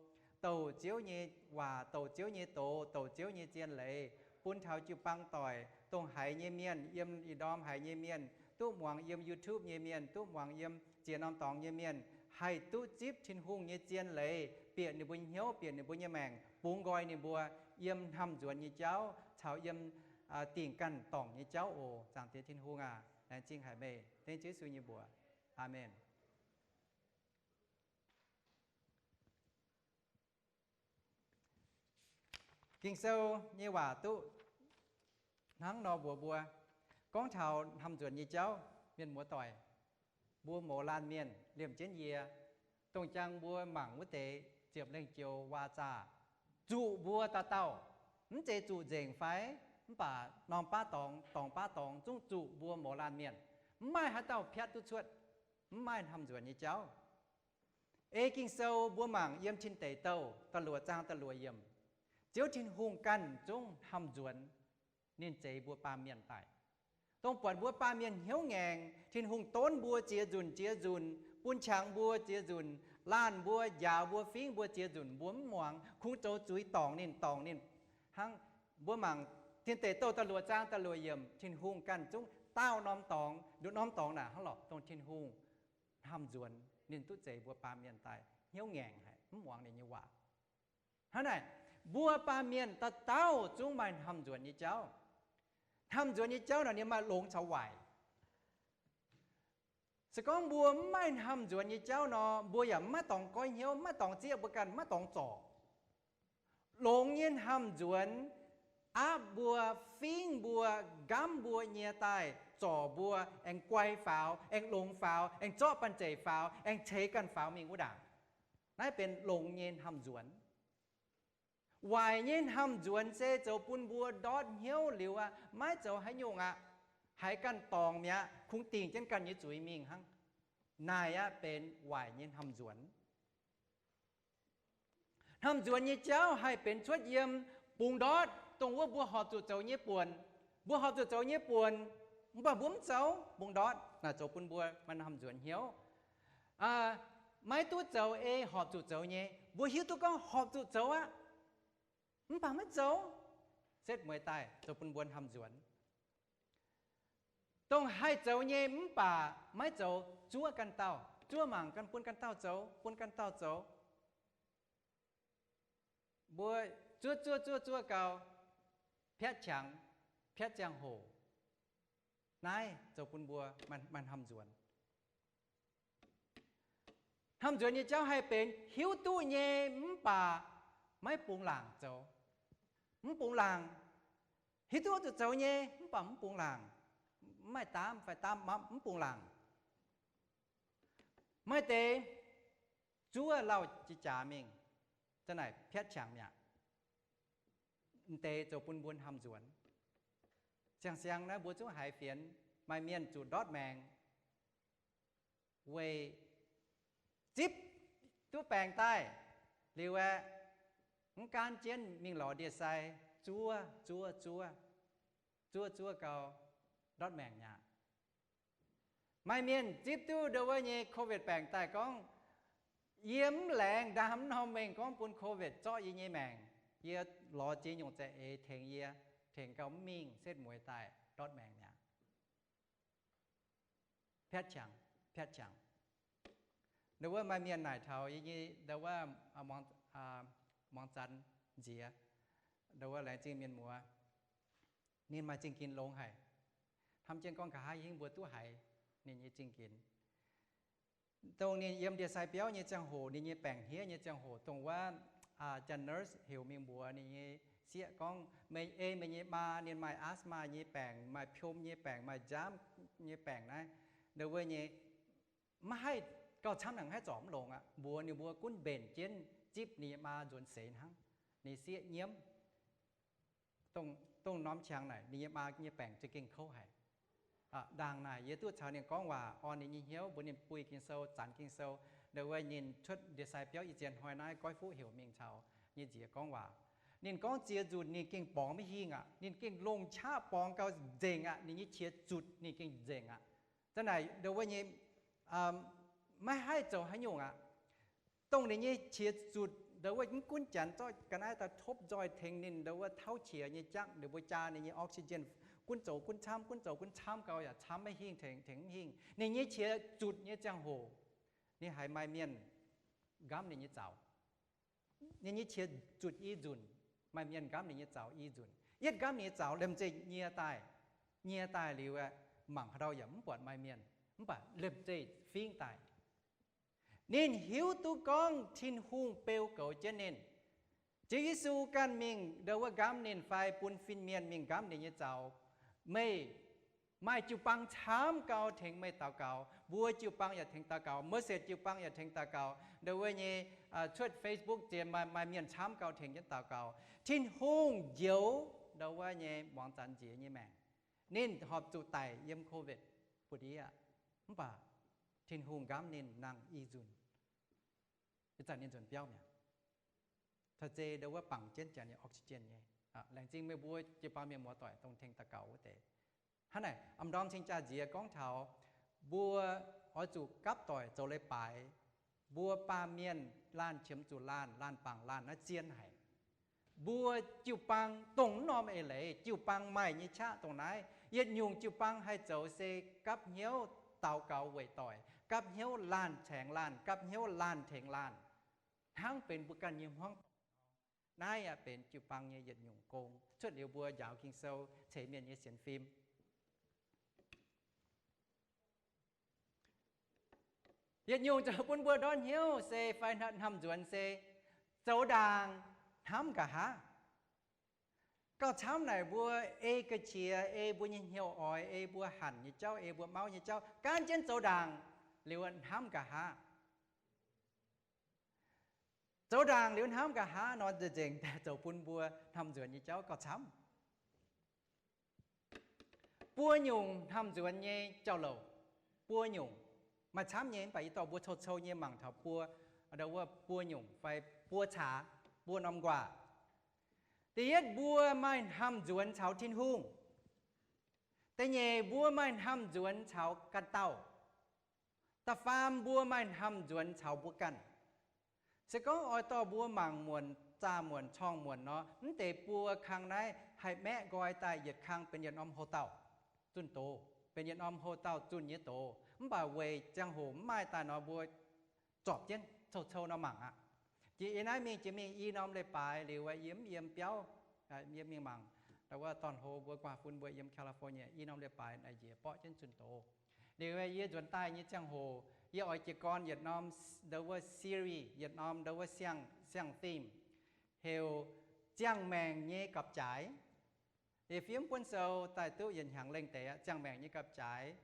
douc Ziouv nyei waac, douc Ziouv nyei doz, douc Ziouv nyei zien leiz, bun taux jiu-baang doic, dongh haiz nyei mienh, yiem ih ndorm haiz nyei mienh, duqv muangx yiem YouTube nyei mienh, duqv muangx yiem ziex norm dorngx nyei mienh, haih duqv zipv Tin-Hungh nyei zien leiz, bieqc ninh mbuo hnyouv, bieqc ninh mbuo nyei maengc, bungx nqoi ninh mbuo yiem hnamv nzuonx nyei jauv caux yiem dingc ganh dorngc nyei jauv oc. Zaangc Diex Tin-Hungh aac, laengz zingh haic meih. Dengv Yesu nyei mbuox. Aamen. Ging-Sou nyei waac duqv hnangv nor mbuox mbuo, gorngv taux hnamv nzuonx nyei jauv, mienh muoz-doic, mbuo mouz laanh mienh liemh jienv yie, dongh jang mbuo mangc wuov deix ziepc lengh joux waac-zaah, zuqc mbuo dauh dauh, mv zeiz zuqc nzengc fai, mv baac norm baav dorngx, dorngx baav dorngx zungv zuqc mbuo mouz laanh mienh. Mv maaih haaix dauh piatv duqv cuotv mv maaih hnamv nzuonx nyei jauv. Ei Ging-Sou mbuo mangc yiem Tin Deic Douh da'luoqc zaang da'luoqc yiemc, Ziouv Tin-Hungh ganh zungv hnamv nzuonx ninh zeix mbuo baamh mienh daaih. Dongh buatc mbuo baamh mienh hnyouv ngaengc, Tin-Hungh donv mbuo ziex nzunc ziex nzunc, bun qangx mbuo ziex nzunc, laanh mbuo, njaaux mbuo, fingv mbuo ziex nzunc, mbuo mv muangx, kungx zoux zuiz dorngc ninh, dorngc ninh. Hnangv mbuo mangc Tin Deic Douh da'luoqc zaang da'luoqc yiemc, Tin-Hungh ganh zungv daauh norm dorngx, nduqc norm dorngx naaic hnangv lorqc, dongh Tin-Hungh hnamv nzuonx ninh duqv zeix mbuo baamh mienh daaih hnyouv ngaengc haic, mv muangx ninh nyei waac. Hnangv naaic, mbuo baamh mienh dauh dauh zungv maaih hnamv nzuonx nyei jauv. Hnamv nzuonx nyei jauv naaic ninh maaih longx caux waaic. Se gorngv mbuo mv maaih hnamv nzuonx nyei jauv nor, mbuo yaac mv maaih dorngx goiv hnyouv, mv maaih dorngx zieqv mbuo ganh, mv maaih dorngx zorc. Longx nyei hnamv nzuonx aapv mbuo, fingv mbuo, nqamv mbuo nyei daaih, zorc mbuo, aengx guai faaux, aengx longx faaux, aengx zorqv banh zeic faaux, aengx ceix ganh faaux mingh wuov ndaangc. Naaiv benx longx nyei hnamv nzuonx. Waaic nyei hnamv nzuonx se zoux bun mbuo ndortv hnyouv liuz aqv, maiv zoux haaix nyungc aqv, haiz ganh dorngc mi'aqv, kungx dingc jienv ganh nyei zuiz mingh hnangv. Naaic aqv benx waaic nyei hnamv nzuonx. Hnamv nzuonx nyei jauv haih benx cuotv yiem bungx ndortv dongh wuov mbuo horpc zuqc zoux nyei buonc. Mbuo horpc zuqc zoux nyei buonc, mv baac mbuo mv zoux, bungx ndortv naaic zoux bun mbuo maaih hnamv nzuonx hnyouv. Maiv duqv zoux ei horpc zuqc zoux nyei, mbuo hiuv duqv gorngv horpc zuqc zoux aqv, mv baac maiv zoux, setv mueiz daaih zoux bun mbuo hnamv nzuonx. Dongh haih zoux nyei mv baac maiv zoux, zuov ganh dauh, zuov mangc ganh, bun ganh dauh zoux, bun ganh dauh zoux. Mbuo zuov zuov zuov zuov gau, piatv qangx, piatv ziangh hoc, naaiv zoux bun mbuo maaih hnamv nzuonx. Hnamv nzuonx nyei jauv haih benx hiuv duqv nyei mv baac maiv bungx laangc zoux. Mv bungx laangc. Hiuv duqv zuqc zoux nyei mv baac mv bungx laangc. Mv maaih daamv fai daamv, mv bungx laangc. Maaih deix zuov lauh jiex jaax mingh, za'naaic piatv qangx mi'aqv. M'deix zoux bun mbuo hnamv nzuonx. Siang-siang naaiv mbuo zungv haiz fienx, maaih mienh zuqc ndortv maengc weic zipv duqv baengc daaih. Liuz aeqv, mv gaanv jienv mingh lorz ndie-sai, zuov zuov zuov, zuov zuov gau, ndortv maengc mi'aqv. Maaih mienh zipv duqv ndo wuov nyei COVID baengc daaih gorngv, yie mv laengz ndaam mv norm mengh gorngv bun COVID zorqv yie nyei maengc. Yie lorz ziex nyungc za'eix tengx yie, tengx gau mv mingh, setv mueiz daaih ndortv maengc mi'aqv. Piatv qangx, piatv qangx. Ndo wuov maaih mienh naaic taux yie nyei ndo wuov muangx zanc nziex, ndo wuov laengz zingh mienh muoz, ninh maaih zingh ginx longx haic. Hnamv jienv gorngv nqa'haav hingv mbuo duqv haiz ninh nyei zingh ginx. Dongh ninh yiem ndie-sai biauv nyei ziangh hoc, ninh nyei baengc hniev nyei ziangh hoc, dongh wuov janx nurse heuc mingh mbuox ninh nyei sieqv gorngv, meih ei meih nyei maa ninh maaih asthma nyei baengc, maaih piom nyei baengc, maaih nziaamv nyei baengc naaiv, ndo wuov nyei maiv haih gauh camv, naaic haih zorc mv longx aqv. Mbuox ninh mbuo gunv mbenc jienv zipv ninh nyei maa nzuonx seix hnangv. Ninh sieqv nyiemv. Dongh norm qangx naaic ninh nyei maa nyei baengc za'gengh kouv haic. Ndaangc naaic yie duqv caux ninh gorngv waac, orn ninh nyei hnyouv, mbuox ninh buih Ging-Sou, zanc Ging-Sou. Ndo wuov ninh cuotv ndie-sai biauv i ziex hnoi naaiv, goiv fuqv heuc mingh caux nyei nziex gorngv waac. Ninh gorngv ziex nzunc ninh gengh borngz maiv hingh aqv. Ninh gengh longc qaqv borngz gau nzengc aqv. Ninh nyei qiex zutc ninh gengh nzengc aqv. Zanc naaic ndau wuov nyei maiv haih zoux haaix nyungc aqv. Dongh ninh nyei qiex zutc ndau wuov mv gunv janx zorqv ga'naaiv daaih topv nzoih tengx ninh ndau wuov tauv qiex nyei jangv, ninh mbuo jaa ninh nyei oxygen gunv zoux gunv camv, gunv zoux gunv camv gau yaac camv maiv hingh, tengx tengx mv hingh. Ninh nyei qiex zutc nyei ziangh hoc, ninh haiz maaih mienh nqamv ninh nyei zaux. Ninh nyei qiex zutc i nzunc, maaih mienh nqamv ninh nyei zaux i nzunc. Yietv nqamv ninh nyei zaux liemh zeih nyie daaih, nyie daaih liuz aeqv, mangc haaix ndau yaac mv buatc maaih mienh, mv baac liemh zeih fingv daaih. Ninh hiuv duqv gorngv Tin-Hungh beu goux jienv ninh. Ziouv Yesu ganh mingh ndau wuov nqamv ninh fai bun fin-mienh mingh nqamv ninh nyei zaux. Meih maaih jiu-baang camv gau tengx meih daux gaux, mbuo jiu-baang yaac tengx daux gaux, Moses jiu-baang yaac tengx daux gaux. Ndau wuov nyei cuotv Facebook ziex maaih maaih mienh camv gau tengx jienv daux gaux. Tin-Hungh njoux ndau wuov nyei muangx zanc nziex nyei maengc. Ninh horpc zuqc daic yiem COVID buoz-ndiev, mv baac Tin-Hungh nqamv ninh nangh i nzunc. Ih zanc ninh nzuonx biauv mi'aqv. Taux zei ndau wuov bangc jienv janx nyei oxygen nyei. Laengz zingh meih mbuo jiu-baang mienh muoz-doic dongh tengx daux gaux wuov deix. Hnangv naaic, m'ndorm cing-jaa nziex gorngv taux mbuo oix zuqc gapv doic zoux leiz-baaix. Mbuo baamh mienh laanh qiemx zuqc laanh, laanh bangc laanh naaiv zien haic. Mbuo jiu-baang dongh mv norm eix leiz, jiu-baang maaih nyei qaqv dongh naaiv. Yietc nyungc jiu-baang haih zoux se gapv hnyouv daux gaux weic doic, gapv hnyouv laanh caengx laanh, gapv hnyouv laanh tengx laanh, hnangv benx mbuo ganh nyei hmuangv. Naaiv yaac benx jiu-baang nyei yietc nyungc gong. Cuotv liuz mbuo njaaux Ging-Sou, ceix mienh nyei sienx fim. Yietc nyungc zoux bun mbuo ndortv hnyouv se fai hnamv nzuonx se zoux ndaangc hnamv nqa'haav. Gauh camv naaic mbuo ei ga'qiex, ei mbuo nyei hnyouv oix, ei mbuo hanc nyei jauv, ei mbuo mauv nyei jauv, gaanv jienv zoux ndaangc liuz hnamv nqa'haav. Zoux ndaangc liuz hnamv nqa'haav nor nzengc zoux bun mbuo hnamv nzuonx nyei jauv gauh camv. Buo nyungc hnamv nzuonx nyei jauv-louc, buo nyungc, maaih camv nyei, mv baac yie dorh mbuo cou-cou nyei mangc taux buo, ndau wuov buo nyungc fai buo caax, buo norm nquaah. Da'yietv, mbuo maaih hnamv nzuonx caux Tin-Hungh. Da'nyeic, mbuo maaih hnamv nzuonx caux ganh dauh. Da'faam, mbuo maaih hnamv nzuonx caux mbuo ganh. Se gorngv oix dorh mbuo mangc muonc, zaah muonc, corng muonc nor, mv deix buo kang naaiv haih maeqv nqoi daaih yietc kang benx yietc norm houx-dauh zunh doz, benx yietc norm houx-dauh zunh nyei doz. Mv baac weic ziangh hoc mv maaih daaih nor mbuo zorpc jienv cou-cou nor mangc aqv. Jiex yie naaiv mingh jiex mingh i norm leiz-baaix liuz, yie mv yiem biauv, yie mingh mangc, ndau wuov dorn-hlo mbuo guaax fun mbuo yiem California i norm leiz-baaix naaic njiec borqv jienv zunh doz. Liuz yie nzuonx daaih nyei ziangh hoc yie oix jiez gorn yietc norm, ndau wuov series, yietc norm ndau wuov siang-theme, heuc Ziangh Maengc Nyei Gapv-Jaaix. Yie fiev buonv sou daaih duqv yietc hnyangx lengh deix aqv, Ziangh Maengc Nyei Gapv-Jaaix.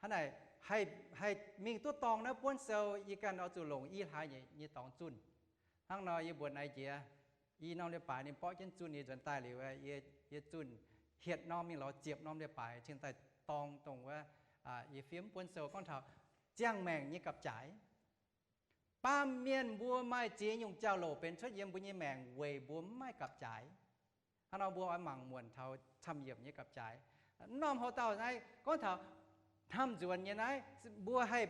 Hnangv naaic, haih mingh duqv dorngx naaiv buonv sou yie ganh oix zuqc longc i hlaax nyei dorngx zunh. Hnangv nor yie mbuox naaiv jiex, i norm leiz-baaix ninh borqv jienv zunh, yie nzuonx daaih liuz, yie zunh hietc norm mingh lorz ziepc norm leiz-baaix cingx daaih dorng dongh wuov, yie fiev buonv sou gorngv taux Ziangh Maengc Nyei Gapv-Jaaix. Baamh mienh mbuo maaih ziex nyungc jauv-louc benx cuotv yiem mbuo nyei maengc weic mbuo mv maaih gapv-jaaix. Hnangv nor mbuo oix mangc muonc taux camv-yiemc nyei gapv-jaaix. Mv norm houx-dauh naaiv gorngv taux hnamv nzuonx nyei naaiv, mbuo haih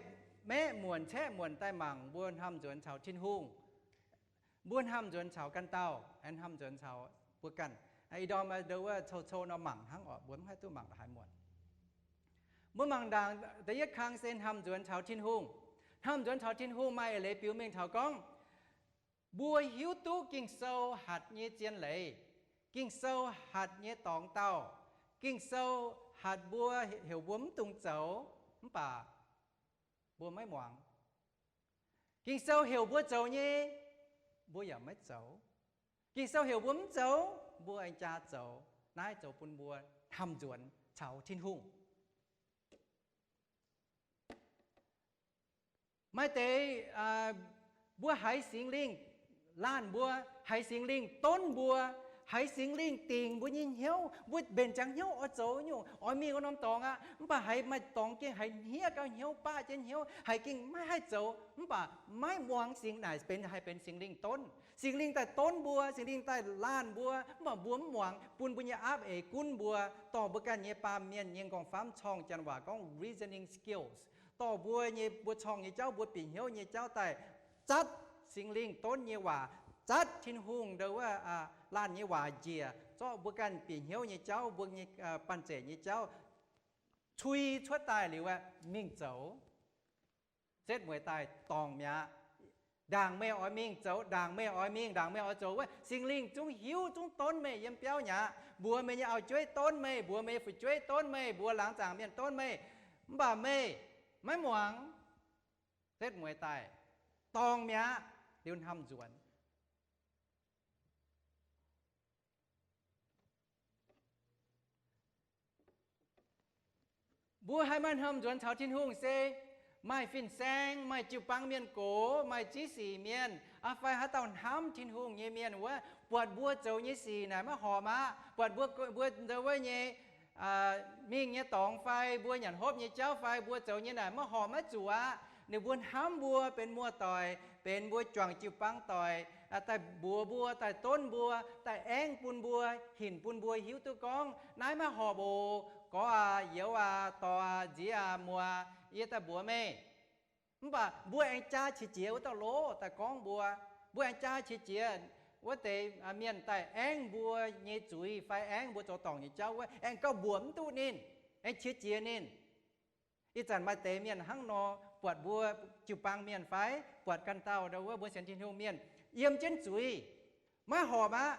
maeqv muonc caeqv muonc daaih mangc mbuo hnamv nzuonx caux Tin-Hungh, mbuo hnamv nzuonx caux ganh dauh, aengx hnamv nzuonx caux mbuo ganh. Ih ndorm ndau wuov cou-cou nor mangc hnangv orqc, mbuo mv haih duqv mangc haaix muonc. Mbuo mangc ndaangc da'yietv kang se hnamv nzuonx caux Tin-Hungh. Hnamv nzuonx caux Tin-Hungh maaih eix leiz biux mengh taux gorngv, mbuo hiuv duqv Ging-Sou hatc nyei zien leiz, Ging-Sou hatc nyei dorngx dauh, Ging-Sou hatc mbuo, heuc mbuo mv dungx zoux, mv baac mbuo maiv muangx. Ging-Sou heuc mbuo zoux nyei, mbuo yaac maiv zoux. Ging-Sou heuc mbuo mv zoux, mbuo aengx jaa zoux. Naaiv zoux bun mbuo hnamv nzuonx caux Tin-Hungh. Maaih deix mbuo haiz Singx Lingh laanh mbuo, haiz Singx Lingh donv mbuo, Haiz Singx Lingh dingc mbuo nyei hnyouv, mbuo mbenc ziangx hnyouv oix zoux nyungc, oix mingh wuov norm dorngx aqv. Mv baac haiz maaih dorngx gengh haiz hniev gau hnyouv, baqv jienv hnyouv, haiz gengh maiv haih zoux. Mv baac maiv muangx Singx, naaic benx, haih benx Singx Lingh donv. Singx Lingh daaih donv mbuo, Singx Lingh daaih laanh mbuo, mv baac mbuo mv muangx, bun mbuo nyei aapv eix gunv mbuo, dorh mbuo ganh nyei baamh mienh nyei nqorngv-famv, corng Janx waac gorngv reasoning skills, dorh mbuo nyei, mbuo corng nyei jauv, mbuo bieqc hnyouv nyei jauv daaih zatv Singx Lingh donv nyei waac, zatv Tin-Hungh ndo wuov laanh nyei waac njiec, zorqv mbuo ganh bieqc hnyouv nyei jauv, mbuo nyei banh zeic nyei jauv cui cuotv daaih liuz aeqv, mingh zoux. Setv mueiz daaih dorngc mi'aqv. Ndaangc meih oix mingh zoux, ndaangc meih oix mingh, ndaangc meih oix zoux wuov, Singx Lingh zungv hiuv, zungv donv meih yiem biauv mi'aqv. Mbuox meih nyei auv-jueiv donv meih, mbuox meih nyei fu'jueiv donv meih, mbuox laangz zaangc mienh donv meih, mv baac meih maiv muangx. Setv mueiz daaih dorngc mi'aqv, liuz hnamv nzuonx. Mbuo haih maaih hnamv nzuonx caux Tin-Hungh se maaih fin-saeng, maaih jiu-baang mienh gox, maaih ziv sic mienh, fai haaix dauh hnamv Tin-Hungh nyei mienh wuov, buatc mbuo zoux nyei sic naaic maiv horpc aqv, buatc mbuo, mbuo ndau wuov nyei mingh nyei dorngx fai mbuo nyanc hopv nyei jauv fai mbuo zoux nyei naaic maiv horpc maiv zuqc aqv. Ninh mbuo hnamv mbuo benx muoz-doic, benx mbuo juangc jiu-baang doic, daaih mbuox mbuo, daaih donv mbuo, daaih aengv bun mbuo, hinc bun mbuo hiuv duqv gorngv naaiv maiv horpc oc. Gorx aac, youz aac, dorc aac, nziex aac, muoz aac, yie daaih mbuox meih. Mv baac mbuo aengx jaa qiex jiez wuov dauh loz daaih gorngv mbuo. Mbuo aengx jaa qiex jiez wuov deix mienh daaih aengv mbuo nyei zuiz fai aengv mbuo zoux dorngc nyei jauv wuov, aengx gauh mbuoqc mv duqv ninh, aengx qiex jiez ninh. Ih zanc maaih deix mienh hnangv nor, buatc mbuo jiu-baang mienh fai buatc ganh dauh ndau wuov mbuo sienx Tin-Hungh mienh yiem jienv zuiz, maiv horpc aqv.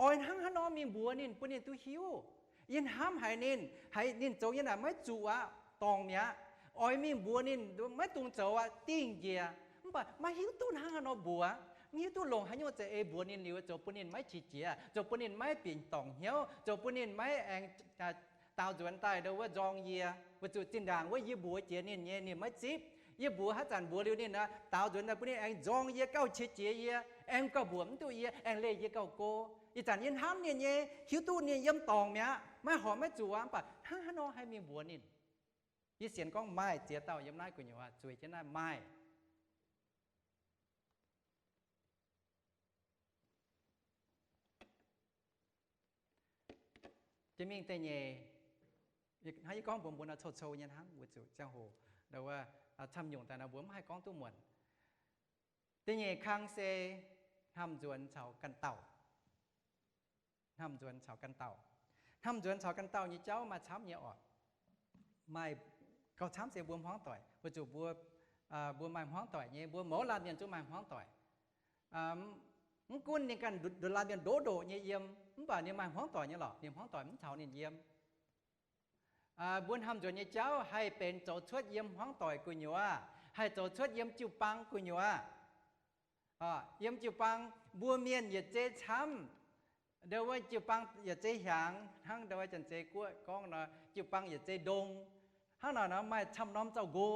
Oix hnangv haaix nor mingh mbuox ninh, bun ninh duqv hiuv. Yie hnamv haiz ninh, haiz ninh zoux nyei naaic maiv zuqc aqv, dorngc mi'aqv. Oix mingh mbuox ninh maiv dungx zoux aqv, dingh njiec. Mv baac maiv hiuv duqv hnangv haaix nor mbuox, mv hiuv duqv longc haaix nyungc za'eix mbuox ninh liuz zoux bun ninh maiv qiex jiez, zoux bun ninh maiv bieqc dorngc hnyouv, zoux bun ninh maiv aengx daaux nzuonx daaih ndau wuov nzorng yie. Weic zuqc zinh ndaangc wuov yie mbuox jiex ninh nyei ninh maiv zipv. Yie mbuox haaix zanc mbuox liuz ninh aqv, daaux nzuonx daaih bun ninh aengx nzorng yie, gauh qiex jiez yie, aengx gauh mbuoqc mv duqv yie, aengx leih yie gauh go. Ih zanc yie hnamv ninh nyei, hiuv duqv ninh yiem dorngc mi'aqv, maiv horpc maiv zuqc aqv, mv baac hnangv haaix nor haih mingh mbuox ninh? Yie sienx gorngv maaih ziex dauh yiem naaiv gu'nyuoz zueiz jienv naaiv maaih. Jiex mingh da'nyeic, hnangv yie gorngv mbuox mbuo nor, cou-cou nyei hnangv, weic zuqc ziangh hoc ndau wuov camv nyungc daaih nor mbuo mv haih gorngv duqv muonc. Da'nyeic kang se hnamv nzuonx caux ganh dauh. Hnamv nzuonx caux ganh dauh. Hnamv nzuonx caux ganh dauh nyei jauv maaih camv nyei oc. Maaih gauh camv se mbuo hmuangv doic, weic zuqc mbuo, mbuo maaih hmuangv doic nyei, mbuo mouz laanh mienh zungv maaih hmuangv doic. Mv gunv ninh ganh nduqc laanh mienh ndoqv ndoqc nyei yiem, mv baac ninh maaih hmuangv doic nyei lorqc, ninh hmuangv doic mv caux ninh yiem. Mbuo hnamv nzuonx nyei jauv haih benx zoux cuotv yiem hmuangv doic gu'nyuoz, haih zoux cuotv yiem jiu-baang gu'nyuoz. Yiem jiu-baang mbuo mienh yietc zei camv, ndau wuov jiu-baang yietc zei hiaangx, hnangv ndau wuov Janx-Zei Guoqv gorngv nor, jiu-baang yietc zei ndongx. Hnangv naaic nor maaih camv norm zaux-nqo,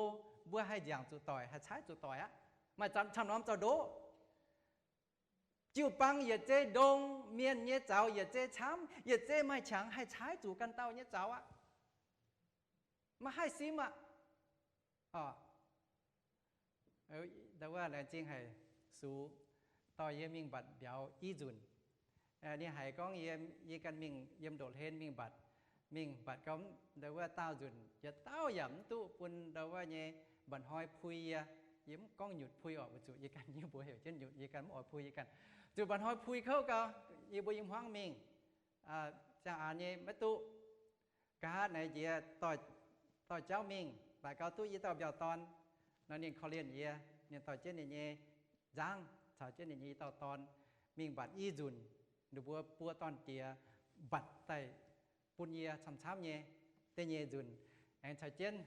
mbuo haih nziangc zuqc doic, haih caaiv zuqc doic aqv. Maaih camv norm zaux-ndoqv. Jiu-baang yietc zei ndongx, mienh nyei zaux yietc zei camv, yietc zei maaih qangx haih caaiv zuqc ganh dauh nyei zaux aqv. Maiv haih simv aqv. Ndau wuov laengz zingh haic Sux dorh yie mingh mbatc mbiauz i nzunc. Ninh haiz gorngv yie, yie ganh mingh yiem ndoqv hlen mingh mbatc, mingh mbatc gau, ndau wuov daauh nzunc yietc dauh yaac mv duqv bun ndau wuov nyei mba'hnoi pui yie. Yie mv gorngv nyutc pui oc, weic zuqc yie ganh nyei mbuox heuc jienv nyutc, yie ganh mv oix pui yie ganh. Zuqc mba'hnoi pui kouv gau, yie mbuo i hmuangv mingh, ziangh aanx nyei maiv duqv. Nqa'haav naaiv jiex dorh jauv mingh, mbatc gau duqv i dauh mbiauz dorn nor, ninh korv-lienh yie, ninh dorh jienv ninh nyei nzangv caux jienv ninh nyei i dauh dorn mingh mbatc i nzunc. Ninh mbuo buo dorn-diex mbatc daaih bun yie camv-camv nyei. Da'nyeic nzunc aengx caux jienv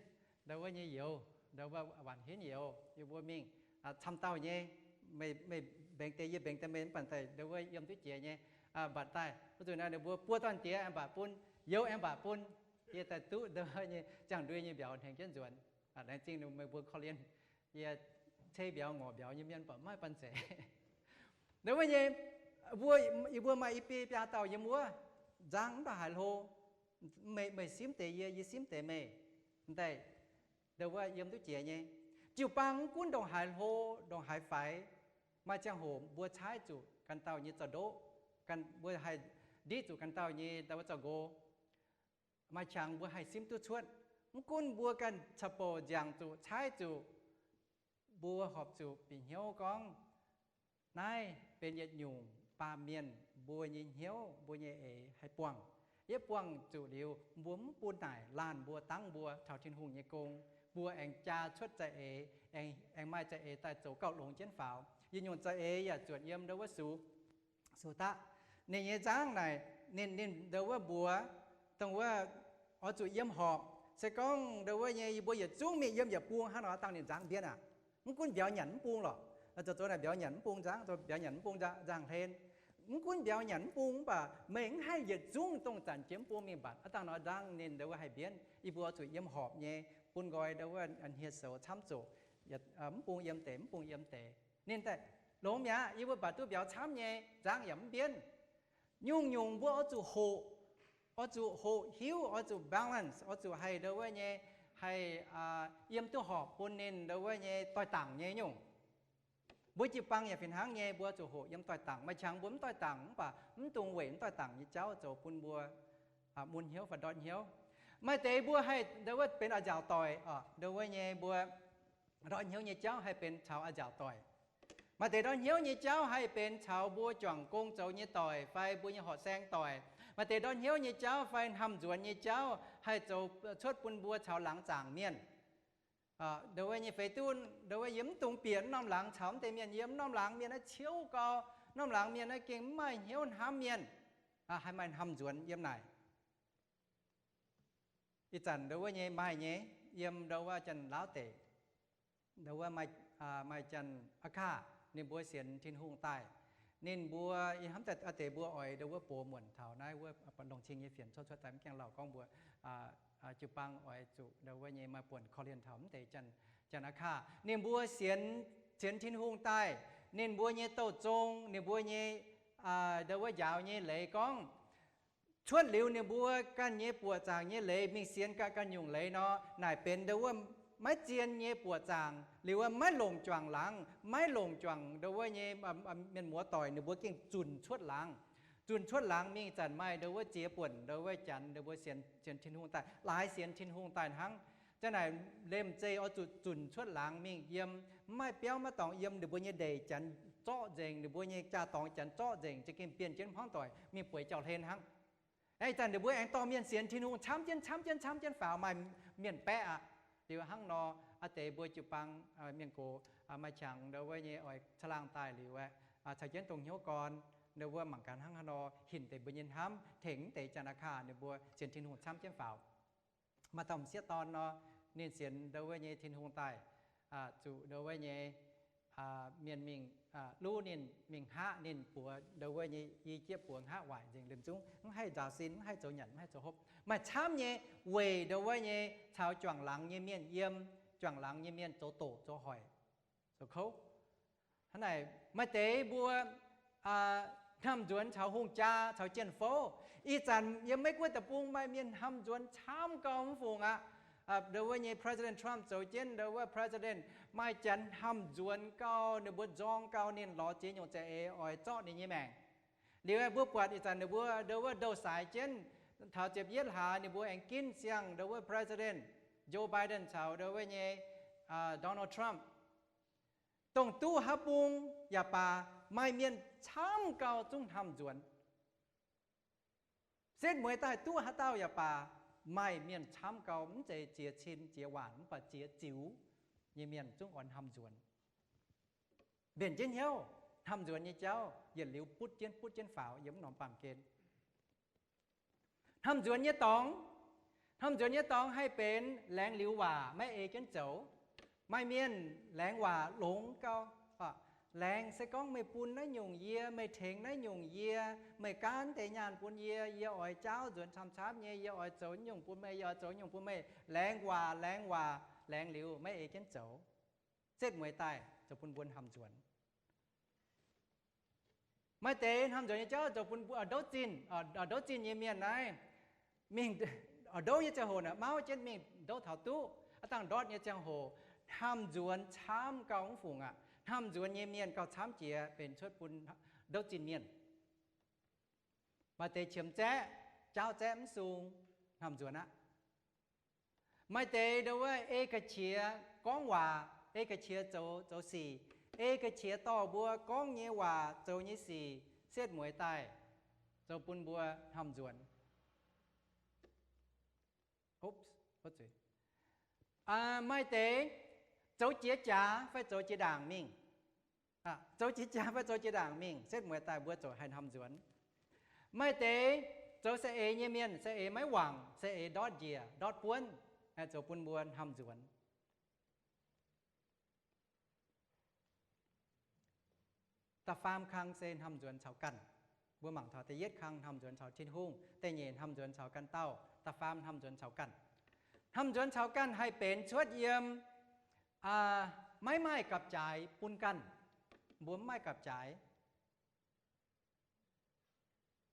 ndau wuov nyei youz, ndau wuov waanc henv youz, yie mbuo mingh camv dauh nyei, meih mbenc deix yie mbenc deix meih, mv baac daaih ndau wuov yiem duqv jiex nyei, mbatc daaih. Wuov zanc naaiv ninh mbuo buo dorn-diex aengx mbatc bun, youz aengx mbatc bun yie daaih duqv ndau wuov nyei ziangh ndui nyei mbiauz hnengx jienv nzuonx. Laengz zingh meih mbuo korv-lienh yie, ceix mbiauz ngorc mbiauz nyei mienh baac maiv banh zeic. Ndau wuov nyei Mbuo, yie mbuo maaih i biei biaa dauh yiem wuov, nzangv mv baac haiz hlo. Meih, meih simv deix yie, yie simv deix meih. M'daaih, ndau wuov yiem duqv jiex nyei. Jiu-baang mv gunv ndongc haaix hlo, ndongc haaix faix, maaih ziangh hoc mbuo caaiv zuqc ganh dauh nyei zaux-ndoqv, mbuo haih ndiqv zuqc ganh dauh nyei ndau wuov zaux-nqo. Maaih qangx mbuo haih simv duqv cuotv. Mv gunv mbuo ganh caux bouc nziangc zuqc, caaiv zuqc, mbuo horpc zuqc bieqc hnyouv gorngv, naaiv benx yietc nyungc baamh mienh mbuo nyei hnyouv, mbuo nyei eix haih buangh. Yietv buangh zuqc liuz, mbuo mv bun naaic laanh mbuo, dangv mbuo taux Tin-Hungh nyei gong, mbuo aengx jaa cuotv za'eix, aengx, aengx maaih za'eix daaih zoux gauh longx jienv faaux. Yietc nyungc za'eix yaac zuotc yiem ndau wuov Sux, Sux daqv. Ninh nyei nzangv naaic, ninh, ninh ndau wuov mbuox, dongh wuov, oix zuqc yiem horpc. Se gorngv ndau wuov nyei yie mbuo yietc zungv mingh yiem yietc bung hnangv nor, dangh ninh nzangv mbienv aqv. Mv gunv mbiauz nyanc mv bung lorqc, zoux, zoux naaic mbiauz nyanc mv bung nzangv, zoux mbiauz nyanc mv bung nzangv, nzangv hlen. Mv gunv mbiauz nyanc mv bung mv baac meih mv haih yietc zungv dongh zanc jiex mv bung mingh mbatc. Aav dangh nor nzangv ninh ndau wuov haih mbienv. Yie mbuo oix zuqc yiem horpc nyei, bun nqoi ndau wuov hniev-soux camv zuqc, mv bung yiem deix, mv bung yiem deix. Ninh daaih longx mi'aqv, yie mbuo mbatc duqv mbiauz camv nyei, nzangv yaac mv mbienv. Nyungc-nyungc mbuo oix zuqc hoqc, oix zuqc hoqc hiuv, oix zuqc balance, oix zuqc haih ndau wuov nyei, haih yiem duqv horpc bun ninh ndau wuov nyei doix-dangc nyei nyungc. Mbuo jiu-baang yaac fih hnangv nyei, mbuo zuqc hoqc yiem doix-dangc. Maaih qangx mbuo mv doix-dangc mv baac mv dungx weic mv doix-dangc nyei jauv zoux bun mbuo mun hnyouv fai ndortv hnyouv. Maaih deix mbuo haih ndau wuov benx a'nziaauc doic, ndau wuov nyei mbuo ndortv hnyouv nyei jauv haih benx caux a'nziaauc doic. Maaih deix ndortv hnyouv nyei jauv haih benx caux mbuo juangc gong zoux nyei doic fai mbuo nyei horqc saeng doic. Maaih deix ndortv hnyouv nyei jauv fai hnamv nzuonx nyei jauv haih zoux cuotv bun mbuo caux laangz zaangc mienh. Ndau wuov nyei feix duqv, ndau wuov yie mv dungx bieqc norm laangz caux mv deix mienh yiem. Norm laangz mienh naaiv ciouv gau, norm laangz mienh naaiv gengh mv maaih hnyouv hnamv mienh. Haih maaih hnamv nzuonx yiem naaic. Ih zanc ndau wuov nyei maaih nyei, yiem ndau wuov Janx-Laauv deic, ndau wuov maaih, maaih Janx-Aqv Kaav, ninh mbuo sienx Tin-Hungh daaih. Ninh mbuo ih hnamv daaih a'deix mbuo oix ndau wuov box muonc taux naaiv wuov longc cing nyei fienx cuotv cuotv daaih mv gaengh lauh gorngv mbuo jiu-baang oix zuqc ndau wuov nyei maaih buonc korv-lienh taux mv deix Janx-Aqv Kaav. Ninh mbuo sienx, sienx Tin-Hungh daaih, ninh mbuo nyei douh zong, ninh mbuo nyei ndau wuov njaaux nyei leiz gorngv, cuotv liuz ninh mbuo ganh nyei buoqc zaangc nyei leiz mingh sienx ganh, ganh nyungc leiz nor, naaic benx ndau wuov maiv zien nyei buoqc zaangc liuz, maiv longc juangc laangz, maiv longc juangc ndau wuov nyei mienh muoz doic, ninh mbuo gengh zunc cuotv laangz. Zunc cuotv laangz mingh zanc maaih ndau wuov ziex buonc ndau wuov Janx ninh mbuo sienx, sienx Tin-Hungh daaih, laaix sienx Tin-Hungh daaih hnangv. Zanc naaic liemh zeih oix zuqc zunc cuotv laangz mingh yiem, mv maaih biauv maiv dorngx yiem, ninh mbuo nyei ndeic Janx zorqv nzengc, ninh mbuo nyei jaa-dorngx Janx zorqv nzengc, za'gengh bienh jienv hmuangv doic mingh bueix jauv-hlen hnangv. Ih zanc ninh mbuo aengx dorh mienh sienx Tin-Hungh camv jienv, camv jienv, camv jienv faaux, maaih mienh baeqv aqv. Liuz hnangv nor, a'deix mbuo jiu-baang mienh gox maaih qangx ndau wuov nyei oix caangh laangh daaih liuz aeqv, caux jienv dongh hnyouv gorn, ndau wuov mangc gaax hnangv haaix nor hinc deix mbuo nyei hnamv, tengx mv deix Janx-Aqv Kaav ninh mbuo sienx Tin-Hungh camv jienv faaux. Maaih dauh m'sieqv dorn nor, ninh sienx ndau wuov nyei Tin-Hungh daaih, zuqc ndau wuov nyei mienh mingh luv ninh, mingh hngaqv ninh, buoz ndau wuov nyei i jieqv buoz hngaqv waaic nzengc, liemh zungv mv haih nzaaux sin, mv haih zoux nyanc, mv haih zoux hopv. Maaih camv nyei weic ndau wuov nyei caux juangc laangz nyei mienh yiem, juangc laangz nyei mienh zoux doqc zoux hoic, zoux kouv. Hnangv naaic, maaih deix mbuo hnamv nzuonx caux hungh jaa, caux jien-fouv. Ih zanc yiem Meiv Guoqv deic-bung maaih mienh hnamv nzuonx camv gau mv fungc aqv. Ndau wuov nyei President Trump zoux jienv ndau wuov President, maaih Janx hnamv nzuonx gau, ninh mbuo nzorng gau ninh, lorz ziex nyungc za'eix oix zorqv ninh nyei maengc. Liuz mbuo buatc ih zanc ninh mbuo ndau wuov ndou-saaix jienv, taux ziepc yietv hlaax ninh mbuo aengx ginv siang ndau wuov President Joe Biden caux ndau wuov nyei Donald Trump. Dongh duqv haaix bung yaac baac, maaih mienh camv gau zungv hnamv nzuonx. Setv mueiz daaih duqv haaix dauh yaac baac, maaih mienh camv gau, mv zeiz ziex cin ziex waanc mv baac ziex ziux nyei mienh zungv oix hnamv nzuonx. Mbenc jienv hnyouv, hnamv nzuonx nyei jauv yietc liuz butv jienv butv jienv faaux yiem norm baamh gen. Hnamv nzuonx nyei dorngx, hnamv nzuonx nyei dorngx haih benx laengz liuz waac maiv ei jienv zoux. Maaih mienh laengz waac longx gau, laengz se gorngv meih bun naaiv nyungc yie, meih tengx naaiv nyungc yie, meih gaanv deix nyaanh bun yie, yie oix jaauv nzuonx camv-camv nyei, yie oix zoux nyungc bun meih, yie oix zoux nyungc bun meih. Laengz waac, laengz waac, laengz liuz maiv ei jienv zoux. Setv mueiz daaih zoux bun mbuo hnamv nzuonx. Maaih deix hnomh nzuonx nyei jauv zoux bun mbuo ndouv zinh, ndouv zinh nyei mienh naaiv, mingh ndouv nyei ziangh hoc naaic mauv jienv mingh ndouv taux duqv. Aav dangh ndortv nyei ziangh hoc, hnomh nzuonx camv gauh mv fungc aqv. Hnomh nzuonx nyei mienh gauh camv jiex benx cuotv bun ndouv zinh mienh. Maaih deix qiemx zaeqv, jaauv zaeqv mv sung, hnomh nzuonx aqv. Maaih deix ndo wuov ei ga'qiex gorngv waac, ei ga'qiex zoux, zoux sic, ei ga'qiex dorh mbuo gorngv nyei waac, zoux nyei sic setv mueiz daaih, zoux bun mbuo hnomh nzuonx. Maaih deix zoux jiex jaax fai zoux jiex ndaangc mingh. Zoux jiex jaax fai zoux jiex ndaangc mingh, setv mueiz daaih mbuo ziouc haih hnomh nzuonx. Maaih deix zoux saeng-eix nyei mienh, saeng-eix maiv wangc, saeng-eix ndortv njiec ndortv buonv, zoux bun mbuo hnomh nzuonx. Da'faam kang se hnomh nzuonx caux ganh. Mbuo mangc taux da'yietv kang hnomh nzuonx caux Tin-Hungh, da'nyeic hnomh nzuonx caux ganh dauh, da'faam hnomh nzuonx caux ganh. Hnomh nzuonx caux ganh haih benx cuotv yiem maiv maaih gapv-jaaix bun ganh. Mbuo mv maaih gapv-jaaix.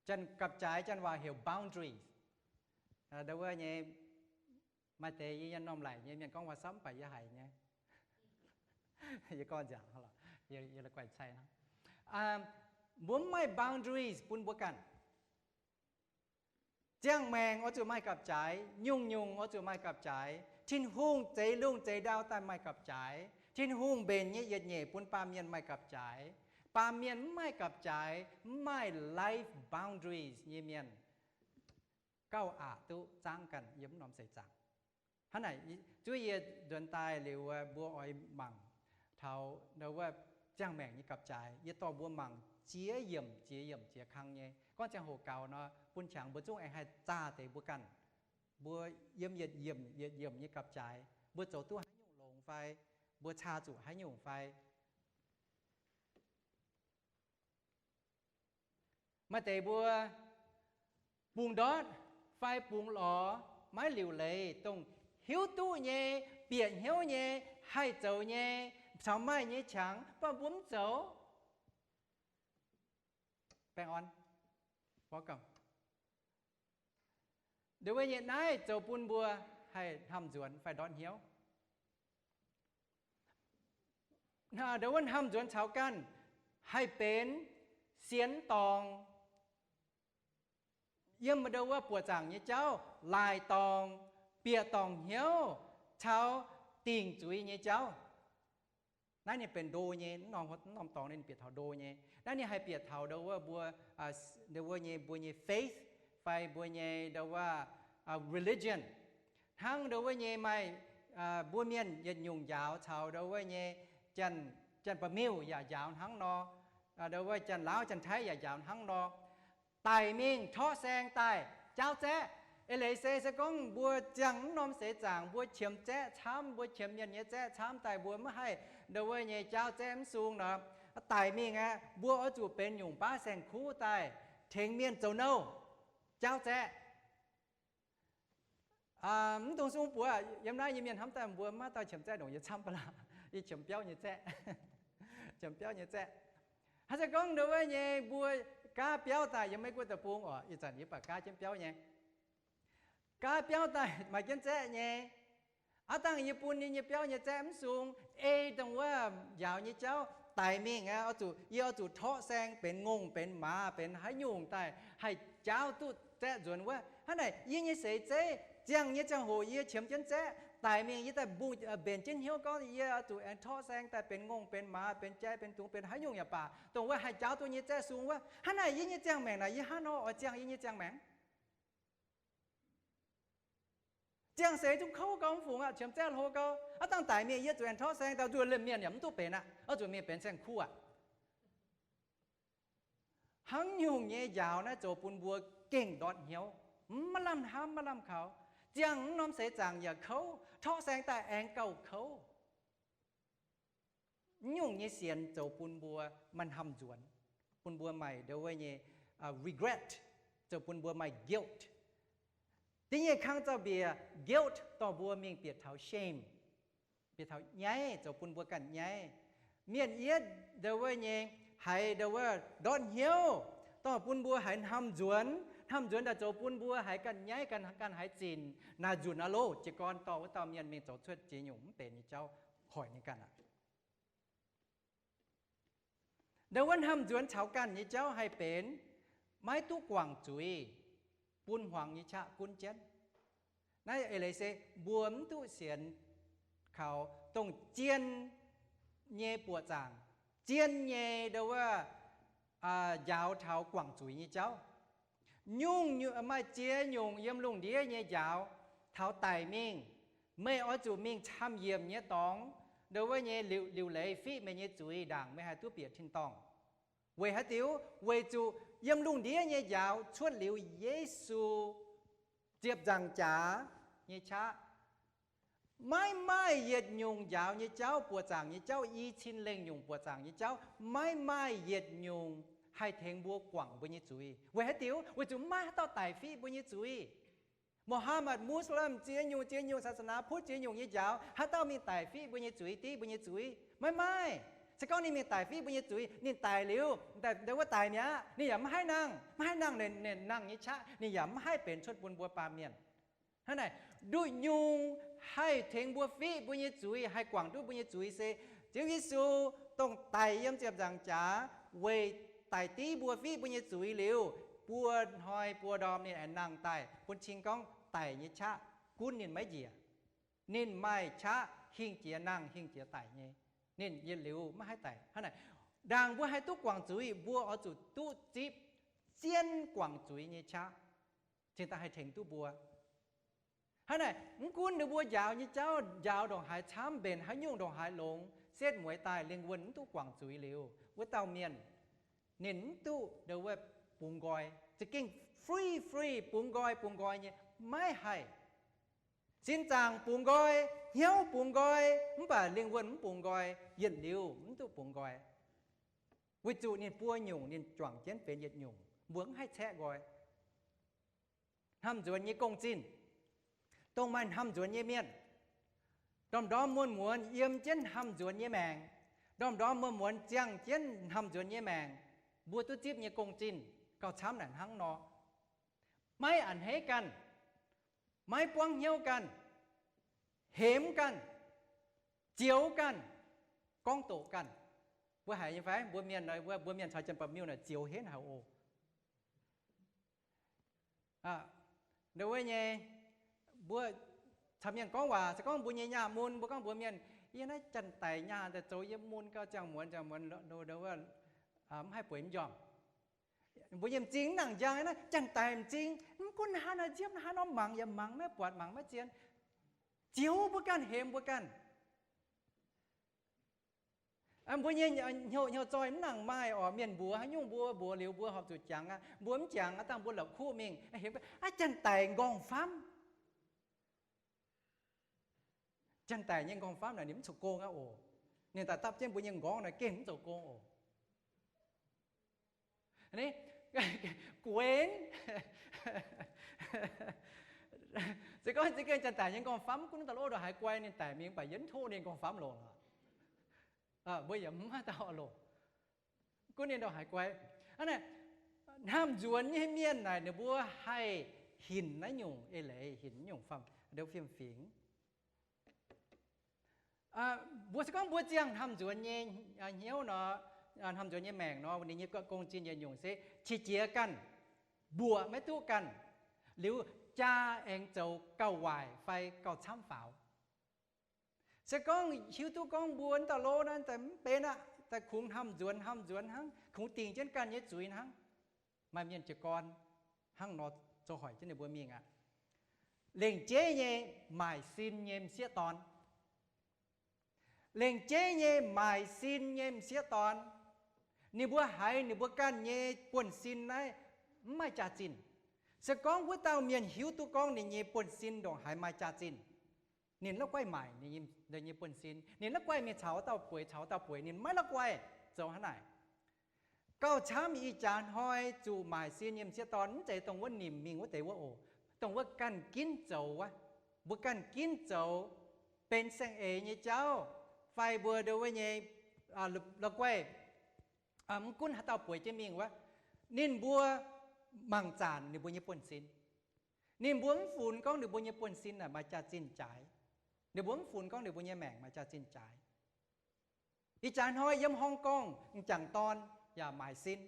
Janx gapv-jaaix janx waac heuc boundaries. Ndo wuov nyei, maaih deix yie nyei normh laic nyei mienh gorngv waac-samv mv baac yie haic nyei. Yie gorngv nziaauc, yie la'guaih cai hnangv. Mbuo mv maaih boundaries bun mbuo ganh. Ziangh maengc oix zuqc maaih gapv-jaaix, nyungc-nyungc oix zuqc maaih gapv-jaaix. Tin-Hungh zeix lungh zeix ndau daaih maaih gapv-jaaix. Tin-Hungh mbenc nyei yietc nyeic bun baamh mienh maaih gapv-jaaix. Baamh mienh mv maaih gapv-jaaix, mv maaih life boundaries nyei mienh, gauh aqc duqv zaangv ganh yiem wuov norm seix zaangc. Hnangv naaic, zuov yie nzuonx daaih liuz, mbuo oix mangc taux ndo wuov ziangh maengc nyei gapv-jaaix. Yie dorh mbuo mangc ziex yiemc ziex yiemc ziex kang nyei. Gorngv ziangh hoc gaux nor, bun qangx mbuo zungv aengx haih zaah deix mbuo ganh. Mbuo yiem yietc yiemc yietc yiemc nyei gapv-jaaix, mbuo zoux duqv haaix nyungc longx fai mbuo caa zuqc haaix nyungc fai. Maaih deix mbuo bungx ndortv fai bungx lorz maiv liuc leiz, dongh hiuv duqv nyei, bieqc hnyouv nyei, haih zoux nyei, caux maaih nyei qangx, mv baac mbuo mv zoux. Baengh orn, ndo wuov nyei naaiv zoux bun mbuo haih hnomh nzuonx fai ndortv hnyouv. Ndo wuov hnomh nzuonx caux ganh haih benx sienx dorngx, yiem ndo wuov buoqc zaangc nyei jauv, laaic dorngx, bieqc dorngc hnyouv, caux dingc zuiz nyei jauv. Naaiv ninh benx ndo nyei, mv norm dorngx ninh bieqc taux ndo nyei. Naaiv ninh haih bieqc taux ndo wuov mbuo, ndo wuov nyei mbuo nyei faith fai mbuo nyei ndo wuov religion. Hnangv ndo wuov nyei maaih mbuo mienh yietc nyungc njaaux caux ndo wuov nyei Janx-Ba'miuh yaac njaaux hnangv nor, ndo wuov Janx-Laauv Janx-Taiv yaac njaaux hnangv nor. Daic mingh torqv saeng daaih jaauv zaeqv. Eix leiz se, se gorngv mbuo ziangh mv norm seix zaangc, mbuo qiemx zaeqv camv, mbuo qiemx mienh nyei zaeqv camv daaih, mbuo maiv haih ndo wuov nyei jaauv zaeqv mv sung nor, daic mingh aqv, mbuo oix zuqc benx nyungc baav saeng-kuv daaih tengx mienh zoux nouh, jaauv zaeqv. Mv dungx sung buoz, yiem naaiv nyei mienh hnamv daaih mbuo maiv dauh qiemx zaeqv ndongc yie camv ba'laqc laac, yie qiemx biauv nyei zaeqv. Qiemx biauv nyei zaeqv. Hnangv se gorngv ndo wuov nyei mbuo gaav biauv daaih yiem Meiv Guoqv deic-bung oc, ih zanc yie baac gaav jienv biauv nyei. Gaav biauv daaih maaih jienv zaeqv nyei. Aav dangh yie bun yie nyei biauv nyei zaeqv mv sung, ei dongh wuov njaaux nyei jauv daic mingh aqv, oix zuqc, yie oix zuqc torqv saeng benx ngongh benx maaz benx haaix nyungc daaih haih jaauv duqv zaeqv nzuonx wuov. Hnangv naaic yie nyei seix zeiv ziangh nyei ziangh hoc yie qiemx jienv zaeqv daic mingh, yie daaih mbenc jienv hnyouv gorngv yie oix zuqc aengx torqv saeng daaih benx ngongh benx maaz benx jai benx dungz benx haaix nyungc yaac baac, dongh wuov haih jaauv duqv nyei zaeqv sung wuov. Hnangv naaic yie nyei ziangh maengc naaic yie hnangv nor oix ziangh yie nyei ziangh maengc? Ziangh seix zungv kouv gau mv fungc aqv, qiemx zaeqv hlo gau. Aav dangh daic mingh yie zuqc aengx torqv saeng daaih nzuonx liemh mienh yaac mv duqv benx aqv, oix zuqc mingh benx saeng-kuv aqv. Hnangv nyungc nyei njaaux naaiv zoux bun mbuo gengh ndortv hnyouv, maiv lamh hnamv maiv lamh kaux. Ziangh mv norm seix zaangc yaac kouv, torqv saeng daaih aengx gauh kouv. Mv nyungc nyei sienx zoux bun mbuo maaih hnamv nzuonx, bun mbuo maaih ndo wuov nyei regret, zoux bun mbuo maaih guilt. Da'nyeic kang zaux-mbiec, guilt dorh mbuo mingh bieqc taux shame, bieqc taux nyaiv, zoux bun mbuo ganh nyaiv. Mienh yietv ndo wuov nyei haiz ndau wuov ndortv hnyouv, dorh bun mbuo haiz hnamv nzuonx. Hnamv nzuonx daaih zoux bun mbuo haiz ganh nyaiv, ganh, ganh haiz zinc, naaic nzunc naaiv loh jiez gorn dorh wuov dauh mienh mingh zoux cuotv ziex nyungc mv benx nyei jauv hoic ninh ganh aqv. Ndau wuov hnamv nzuonx caux ganh nyei jauv haih benx maiv duqv guangc zuiz bun hmuangx nyei qaqv gunv jienv. Naaiv eix leiz se mbuo mv duqv sienx kaux dongh zien nyei buoqc zaangc, zien nyei ndau wuov njaaux taux guangc zuiz nyei jauv. Nyungc-nyungc maaih ziex nyungc yiem lungh ndiev nyei njaaux taux daic mingh. Meih oix zuqc mingh camv-yiemc nyei dorngx, ndau wuov nyei liuc, liuc leiz fiqv meih nyei zuiz ndaangc meih haih duqv bieqc tin-dorngh. Weic haaix diuc? Weic zuqc yiem lungh ndiev nyei njaaux cuotv liuz Yesu ziepc nzaangc jaax nyei qaqv, maiv maaih yietc nyungc njaaux nyei jauv, buoqc zaangc nyei jauv, i cin lengh nyungc buoqc zaangc nyei jauv, maiv maaih yietc nyungc haih tengx mbuo guangc mbuo nyei zuiz. Weic haaix diuc? Weic zuqc maiv maaih haaix dauh daic fiqv mbuo nyei zuiz. Muhammad, Muslim, ziex nyungc, ziex nyungc ศาสนาพุทธ, ziex nyungc nyei njaaux, haaix dauh mingh daic fiqv mbuo nyei zuiz, div mbuo nyei zuiz? Maiv maaih. Se gorngv ninh mingh daic fiqv mbuo nyei zuiz, ninh daic liuz, ndau wuov daic mi'aqv, ninh yaac maiv haih nangh, maiv haih nangh ninh, ninh nangh nyei qaqv, ninh yaac maiv haih benx cuotv bun mbuo baamh mienh. Hnangv naaic, nduqc nyungc haih tengx mbuo fiqv mbuo nyei zuiz, haih guangc duqv mbuo nyei zuiz se Ziouv Yesu, dongh daic yiem ziepc nzaangc jaax weic daic div mbuo fiqv mbuo nyei zuiz liuz, buo hnoi buo ndorm ninh aengx nangh daaih, bun cing gorngv daic nyei qaqv gunv ninh maiv njiec. Ninh maaih qaqv hingh jiex nangh hingh jiex daic nyei. Ninh yietc liuz maiv haih daic. Hnangv naaic, ndaangc mbuo haih duqv guangc zuiz, mbuo oix zuqc duqv zipv zien guangc zuiz nyei qaqv, cingx daaih haih tengx duqv mbuo. Hnangv naaic, mv gunv ninh mbuo njaaux nyei jauv njaaux ndongc haaix camv, mbenc haaix nyungc ndongc haaix longx, setv mueiz daaih lingh wuonh mv duqv guangc zuiz liuz, wuov dauh mienh ninh mv duqv ndau wuov bungx nqoi, za'gengh free, free, bungx nqoi, bungx nqoi nyei, maiv haih. Sin zaangc bungx nqoi, hnyouv bungx nqoi, mv baac lingh wuonh mv bungx nqoi, yietc liuz mv duqv bungx nqoi. Weic zuqc ninh buo nyungc ninh juangc jienv benx yietc nyungc, mbuo mv haih caeqv nqoi. Hnamv nzuonx nyei gong-zinh, dongh maaih hnamv nzuonx nyei mienh, ndorm-ndorm muonz-muonz yiem jienv hnamv nzuonx nyei maengc, ndorm-ndorm muonz-muonz ziangh jienv hnamv nzuonx nyei maengc, mbuo duqv zipv nyei gong-zinh gauh camv naaic hnangv nor. Maiv a'hneiv ganh, maiv buangv hnyouv ganh, hemx ganh, zioux ganh, gorngv doqc ganh. Mbuo haiz nyei fai? Mbuo mienh, mbuo mienh caux Janx-Baeqc Miuh naaic zioux henv haic oc. Ndau wuov nyei, mbuo caux mienh gorngv waac, se gorngv mbuo nyei nyaah mun, mbuo gorngv mbuox mienh, yie naaiv janx-daic nyaah daaih zoux yiem mun gauh ziangh muonz ziangh muonz, mv haih bueix m'njormh. Mbuo nyei m'zing mv nangc njang naaiv, janx-daic m'zing, mv gunv hnangv haaix nor nziepv, hnangv haaix nor mangc yaac mangc maiv buatc, mangc maiv zien. Zioux mbuo ganh, hemx mbuo ganh. Mbuo nyei hnyouv, hnyouv zoih mv nangc maaih oc. Mienh mbuox haaix nyungc mbuo mbuox liuz mbuo horpc zuqc jangx aqv. Mbuo mv jangx aqv, dangh mbuo la'kuqv mingh hemx, aav, janx-daic m'nqorngv famv. Janx-daic nyei m'nqorngv famv naaic ninh mv zoux gong aqv oc. Ninh daaih dapv jienv mbuo nyei m'nqorngv naaic gengh mv zoux gong oc. Guenx. Se gorngv za'gengh janx-daic nyei m'nqorngv famv, gunv daaih lov ndongc haaix guai ninh daic mingh, mv baac yie mv tov ninh m'nqorngv famv longc lorqc. Mbuo yaac mv maaih dauh longc. Gunv ninh ndongc haaix guai. Hnangv naaic, hnamv nzuonx nyei mienh naaic ninh mbuo haih hinc naaiv nyungc eix leiz, hinc naaiv nyungc fiem-fingx. Mbuo se gorngv mbuo ziangh hnamv nzuonx nyei hnyouv nor, hnamv nzuonx nyei maengc nor, ninh nyei gong-zinh yietc nyungc se qiex jiez ganh, mbuoqc maiv duqv ganh, liuz jaa aengx zoux gauh waaic fai gauh camv faaux. Se gorngv hiuv duqv gorngv mbuo wuov dauh lov naaiv daaih mv benx aqv, daaih kungx hnamv nzuonx hnamv nzuonx hnangv, kungx dingc jienv ganh nyei zuiz hnangv. Maaih mienh jiez gorn hnangv nor zoux hoic jienv ninh mbuo mingh aqv. Lengc jeiv nyei maaic sin nyei m'sieqv dorn. Lengc jeiv nyei maaic sin nyei m'sieqv dorn. Ninh mbuo haiz ninh mbuo ganh nyei buonv-sin naaiv mv maaih jaax-zinh. Se gorngv wuov dauh mienh hiuv duqv gorngv ninh nyei buonv-sin ndongc haaix maaih jaax-zinh, ninh la'guaih maaic ninh nyei buonv-sin. Ninh la'guaih mingh caux wuov dauh bueix, caux wuov dauh bueix, ninh maiv la'guaih zoux hnangv naaic. Gauh camv ih jaax hnoi zuqc maaic sin nyei m'sieqv dorn mv zeiz dongh wuov nimc mingh wuov deix wuov oc. Dongh wuov ganh ginv zoux wuov. Mbuo ganh ginv zoux benx saeng-eix nyei jauv, fai mbuo ndau wuov nyei la'guaih mv gunv haaix dauh bueix jienv mingh wuov, ninh mbuo mangc zaanc ninh mbuo nyei buonv-sin. Ninh mbuo mv funx gorngv ninh mbuo nyei buonv-sin naaic maaih jaax-zinh jaaix. Ninh mbuo mv funx gorngv ninh mbuo nyei maengc maaih jaax-zinh jaaix. Ih jaax hnoi yiem Hong Kong m'jangc dorn yaac maaic sin,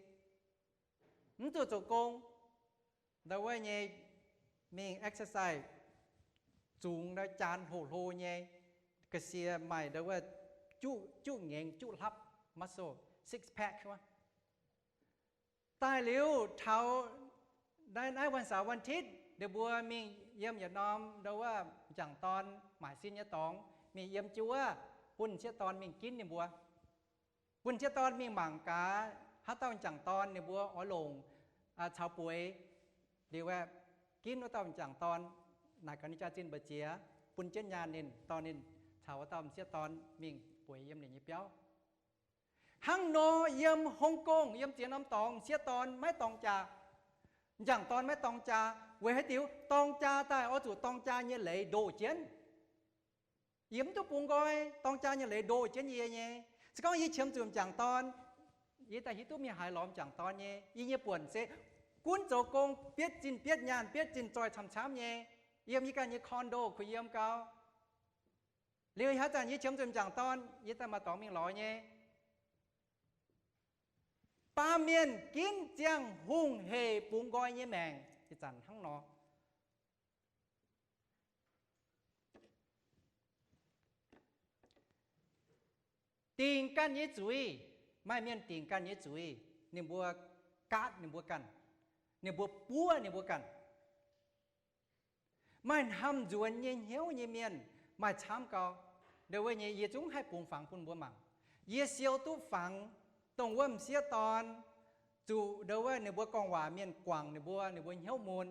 mv zuqc zoux gong, ndau wuov nyei mingh exercise, zungx jaan hlo hlo nyei, ga'sie maaih ndau wuov juqv ngengx juqv hlapv, muscle, six pack wuov. Daaih liuz taux naaiv วันเสาร์วันอาทิตย์ ninh mbuo mingh yiem yietc norm ndau wuov m'jangc dorn maaic sin nyei dorngx, mingh yiem jienv wuov, bun m'sieqv dorn mingh ginv ninh mbuo, bun m'sieqv dorn mingh mangc gaax haaix dauh m'jangc dorn ninh mbuo oix longc caux bueix. Liuz aeqv, ginv wuov dauh m'jangc dorn, naaic gaax ninh jaax-zinh mbu'ziex, bun jienv nyaanh ninh, dorh ninh caux wuov dauh m'sieqv dorn mingh bueix yiem ninh nyei biauv. Hnangv nor yiem Hong Kong, yiem ziex norm dorngx, m'sieqv dorn maiv dorng jaa, m'jangc dorn maiv dorng jaa. Weic haaix diuc? Dorng jaa daaih oix zuqc dorng jaa nyei leiz ndoh jienv. Yie mv duqv bungx nqoi, dorng jaa nyei leiz ndoh jienv yie nyei. Se gorngv yie qiemx zuqc m'jangc dorn, yie daaih hiuv duqv mingh haaix lorz m'jangc dorn nyei. Yie nyei buonc se gunv zoux gong bietv zinh bietv nyaanh, bietv zinh zoih camv-camv nyei, yiem yie ganh nyei condo kuh yiem gau. Liuz haaix zanc yie qiemx zuqc m'jangc dorn, yie daaih maaih dorngx mingh lorz nyei. Baamh mienh ginv ziangh hungh heic bungx nqoi nyei maengc ih zanc hnangv nor. Dingc ganh nyei zuiz, maaih mienh dingc ganh nyei zuiz, ninh mbuo gaatv ninh mbuo ganh, ninh mbuo buov ninh mbuo ganh. Maaih hnamv nzuonx nyei hnyouv nyei mienh maaih camv gau. Ndau wuov nyei yie zungv haih bungx fangx bun mbuo mangc. Yie siou duqv fangx dongh wuov m'sieqv dorn zuqc ndau wuov ninh mbuo gorngv waac mienh guangc ninh mbuo, ninh mbuo hnyouv mun,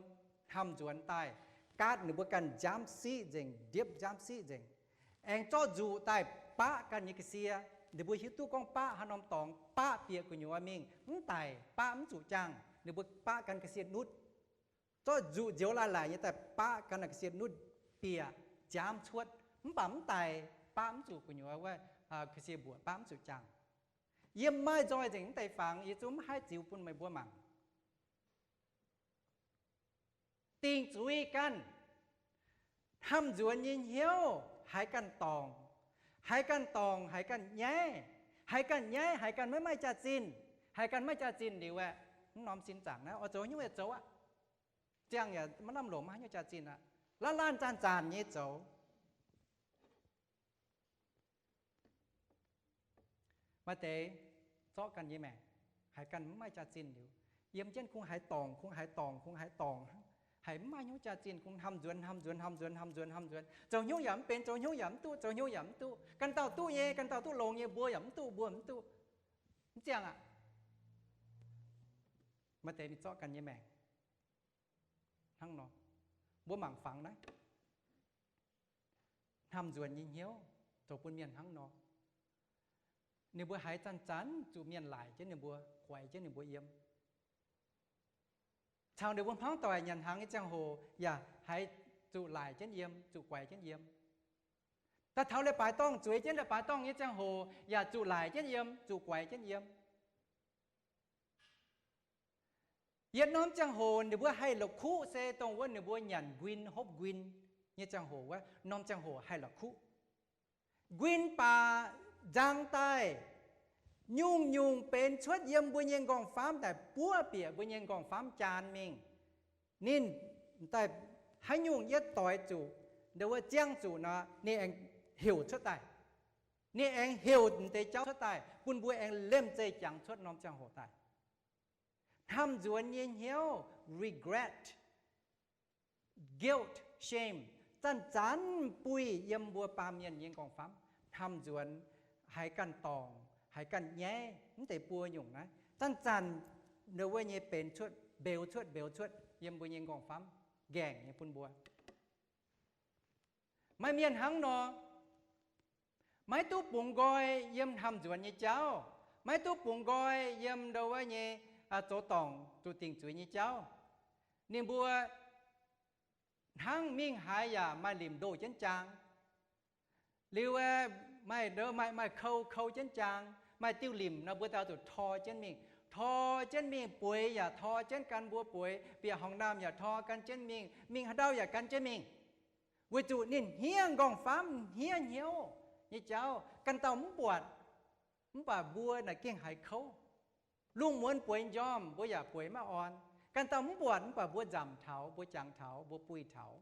hnamv nzuonx daaih, gaatv ninh mbuo ganh nziaamv siqv nzengc, ndiepv nziaamv siqv nzengc, aengx zorqv nzuqc daaih baqv ganh nyei ga'sie. Ninh mbuo hiuv duqv gorngv baqv haaix norm dorngx, baqv bieqc gu'nyuoz mingh, mv daic baqv mv zuqc jaangh. Ninh mbuo baqv ganh ga'sie nutv, zorqv nzuqc nzioux laih laaic nyei daaih baqv ganh ga'sie nutv, bieqc nziaamv cuotv, mv baac mv daic, baqv mv zuqc gu'nyuoz wuov ga'sie mbuoqc, baqv mv zuqc jaangh. Yie mv maaih nzoih nzengc mv deix fangx, yie zungv mv haih ziux bun meih mbuo mangc. Dingc zuiz ganh, hnamv nzuonx nyei hnyouv haiz ganh dorngc, haiz ganh dorngc, haiz ganh nyaiv, haiz ganh nyaiv, haiz ganh maiv maaih jaax-zinh, haiz ganh maiv jaax-zinh liuz aeqv, mv norm sin zaangc naaiv oix zoux hnyouv yaac zoux aqv. Ziangh yaac maiv lamh longc, maiv haaix nyungc jaax-zinh aqv. Laanh laanh zanc-zanc nyei zoux. Maaih deix zorqv ganh nyei maengc, haiz ganh mv maaih jaax-zinh liuz, yiem jienv kungx haiz dorngc, kungx haiz dorngc, kungx haiz dorngc hnangv, haiz mv maaih hnyouv jaax-zinh, kungx hnamv nzuonx, hnamv nzuonx, hnamv nzuonx, hnamv nzuonx, zoux hnyouv yaac mv benx, zoux hnyouv yaac mv duqv, zoux hnyouv yaac mv duqv. Ganh dauh duqv nyei, ganh dauh duqv longx nyei, mbuo yaac mv duqv, mbuo mv duqv. Mv ziangh aqv. Maaih deix ninh zorqv ganh nyei maengc hnangv nor. Mbuo mangc fangx naaiv, hnamv nzuonx nyei hnyouv zoux bun mienh hnangv nor. Ninh mbuo haiz zanc-zanc zuqc mienh laaic jienv ninh mbuo, guaix jienv ninh mbuo yiem. Caux ninh mbuo hmuangv doic nyanc hnaangx nyei ziangh hoc yaac haiz zuqc laaic jienv yiem, zuqc guaix jienv yiem. Daaih taux leiz-baaix dorngh, zueiz jienv leiz-baaix dorngh nyei ziangh hoc yaac zuqc laaic jienv yiem, zuqc guaix jienv yiem. Yietc norm ziangh hoc ninh mbuo haih la'kuqv se dongh wuov ninh mbuo nyanc nquin hopv nquin nyei ziangh hoc wuov, norm ziangh hoc haih la'kuqv. Nquin baac nzang daaih, nyungc-nyungc benx cuotv yiem mbuo nyei nqorngv-famv daaih buov bieqc mbuo nyei nqorngv-famv jaan mingh. Ninh daaih haaix nyungc yietv doix zuqc, ndau wuov ziangv zuqc nor, ninh aengx heuc cuotv daaih. Ninh aengx heuc m'deix jauv cuotv daaih, bun mbuo aengx liemh zeih jangx cuotv norm ziangh hoc daaih. Hnamv nzuonx nyei hnyouv, regret, guilt, shame, zanc-zanc buih yiem mbuo baamh mienh nyei nqorngv-famv. Hnamv nzuonx, haiz ganh dorngc, haiz ganh nyaiv, mv deix buo nyungc naaiv zanc-zanc ndau wuov nyei benx cuotv, mbeux cuotv, mbeux cuotv yiem mbuo nyei nqorngv-famv, nqaengc nyei bun mbuo. Maaih mienh hnangv nor, maiv duqv bungx nqoi yiem hnamv nzuonx nyei jauv, maiv duqv bungx nqoi yiem ndau wuov nyei zoux dorngc zuqc dingc zuiz nyei jauv. Ninh mbuo hnangv mingh haaix yaac maaih limc ndoh jienv jaang. Liuz maaih, maaih, maaih kou, kou jienv jaang. Maaih diuh limc nor mbuo daaih zuqc tor jienv mingh. Tor jienv mingh, bueix yaac tor jienv gan mbuo bueix, bieqc horngc naamh yaac tor gan jienv mingh, mingh haaix ndau yaac gan jienv mingh. Weic zuqc ninh hniev nqorngv-famv, hniev hnyouv nyei jauv, ganh dauh mv buatc. Mv baac mbuo naaic gengh haiz kouv. Lungh muonz bueix njormh mbuo yaac bueix maiv orn. Ganh dauh mv buatc, mv baac mbuo nzamc taux, mbuo jangx taux, mbuo buih taux.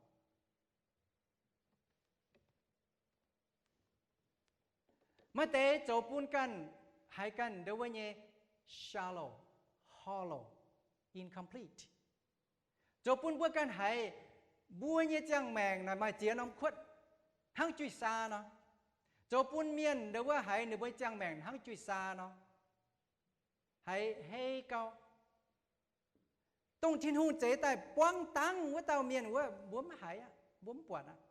Maaih deix zoux bun ganh, haiz ganh ndau wuov nyei shallow, hollow, incomplete. Zoux bun mbuo ganh haiz mbuo nyei ziangh maengc naaic maaih ziex norm kuotv hnangv juih saa nor. Zoux bun mienh ndau wuov haiz ninh mbuo ziangh maengc hnangv juih saa nor, haiz hei gau. Dongh Tin-Hungh zeix daaih buangv dangv wuov dauh mienh wuov, mbuo mv haiz aqv, mbuo mv buatc aqv.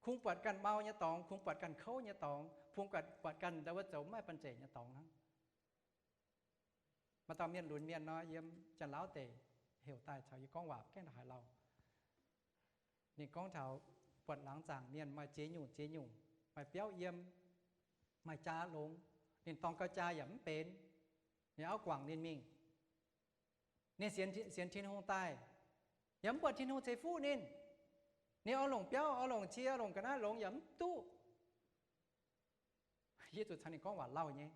Kungx buatc ganh mau nyei dorngx, kungx buatc ganh kouv nyei dorngx, kungx buatc ganh ndau wuov zoux maiv banh zeic nyei dorngx hnangv. Maaih dauh mienh lunx mienh nor, yiem Janx-Lauv deic heuc daaih caux yie gorngv waac, gaengh haaix lauh. Ninh gorngv taux buatc laangz zaangc mienh maaih ziex nyungc ziex nyungc, maaih biauv yiem, maaih jaa longx, ninh dorng gau jaa yaac mv benx, ninh auv guangc ninh mingh. Ninh sienx, sienx Tin-Hungh daaih, yaac mv buatc Tin-Hungh ceix fuqv ninh. Ninh oix longc biauv, oix longc cie, oix longc ga'naaiv longx yaac mv duqv. Yie zuqc caux ninh gorngv waac lauh nyei,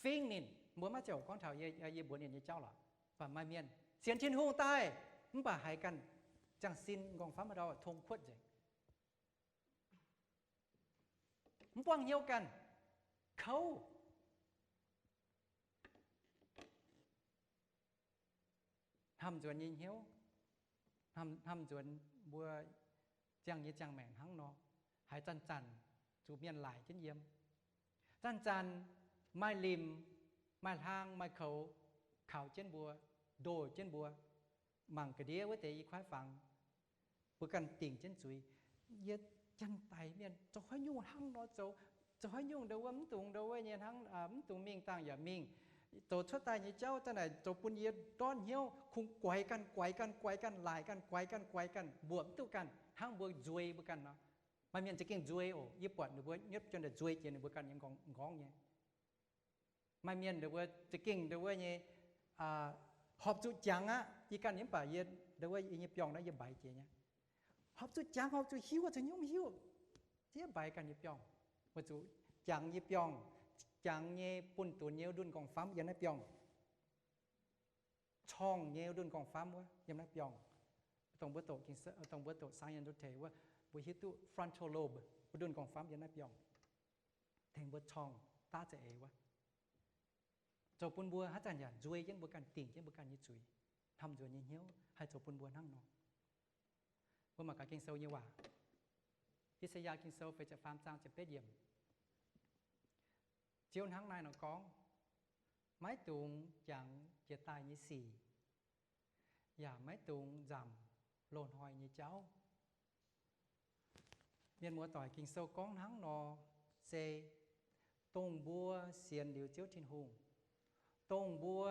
fingx ninh. Mbuo maiv ziouc gorngv taux yie, yie mbuox ninh nyei jauv lorqc. Mv baac maaih mienh sienx Tin-Hungh daaih, mv baac haiz ganh ziangh sin nqorngv-famv ndau tong kuotv nzengc, mv buangv hnyouv ganh, kouv, hnamv nzuonx nyei hnyouv, hnamv, hnamv nzuonx mbuo ziangh nyei ziangh maengc hnangv nor. Haiz zanc-zanc zuqc mienh laaic jienv yiem. Zanc-zanc maaih limc, maaih hlaang, maaih koux kaux jienv mbuo, ndoh jienv mbuo. Mangc ga'ndiev wuov deix i kuaaiv fangx, mbuo ganh dingc jienv zuiz. Yie janx-daic mienh zoux haaix nyungc hnangv nor zoux, zoux haaix nyungc ndau wuov mv dungx ndau wuov nyei hnangv, mv dungx mingh dangh yaac mingh. Zoux cuotv daaih nyei jauv daaih naaic zoux bun yie ndortv hnyouv, kungx guaix ganh, guaix ganh, guaix ganh, laaic ganh, guaix ganh, guaix ganh, mbuoqc mv duqv ganh, hnangv mbuo nzuei mbuo ganh nor. Maaih mienh za'gengh nzuei oc. Yie buatc ninh mbuo nyuotv jienv daaih nzuei jiex ninh mbuo ganh nyei nqorngv, nqorngv nyei. Maaih mienh ndau wuov za'gengh ndau wuov nyei, horpc zuqc jangx aqv. Yie ganh nyei mv baac yie ndau wuov yie nyei biorngh naaiv yie mbaix jiex nyei. Horpc zuqc jangx, horpc zuqc hiuv, zuqc nyungc hiuv, ziex mbaix ganh nyei biorngh. Weic zuqc jangx nyei biorngh, jangx nyei bunh dunx nyei ndunh nqorngv-famv yiem naaiv biorngh. Corngh nyei ndunh nqorngv-famv wuov yiem naaiv biorngh. Dongh mbuo doqc, dongh mbuo doqc science ndutv teix wuov, mbuo hiuv duqv frontal lobe, mbuo ndunh nqorngv-famv yiem naaiv biorngh. Tengx mbuo corngh daav za'eix wuov, zoux bun mbuo haaix zanc yaac nzuei jienv mbuo ganh, dingc jienv mbuo ganh nyei zuiz, hnamv nzuonx nyei hnyouv haih zoux bun mbuo hnangv nor. Mbuo mangc gaax Ging-Sou nyei waac, I^saa^yaa Ging-Sou feix ziepc faam zaang ziepc betv yiemc. Ziouv hnangv naaiv nor gorngv, maiv dungx jangx jiex daaih nyei sic, yaac maiv dungx nzamc loz-hnoi nyei jauv. Mienh muoz-doic, Ging-Sou gorngv hnangv nor se dongh mbuo sienx liuz Ziouv Tin-Hungh, dongh mbuo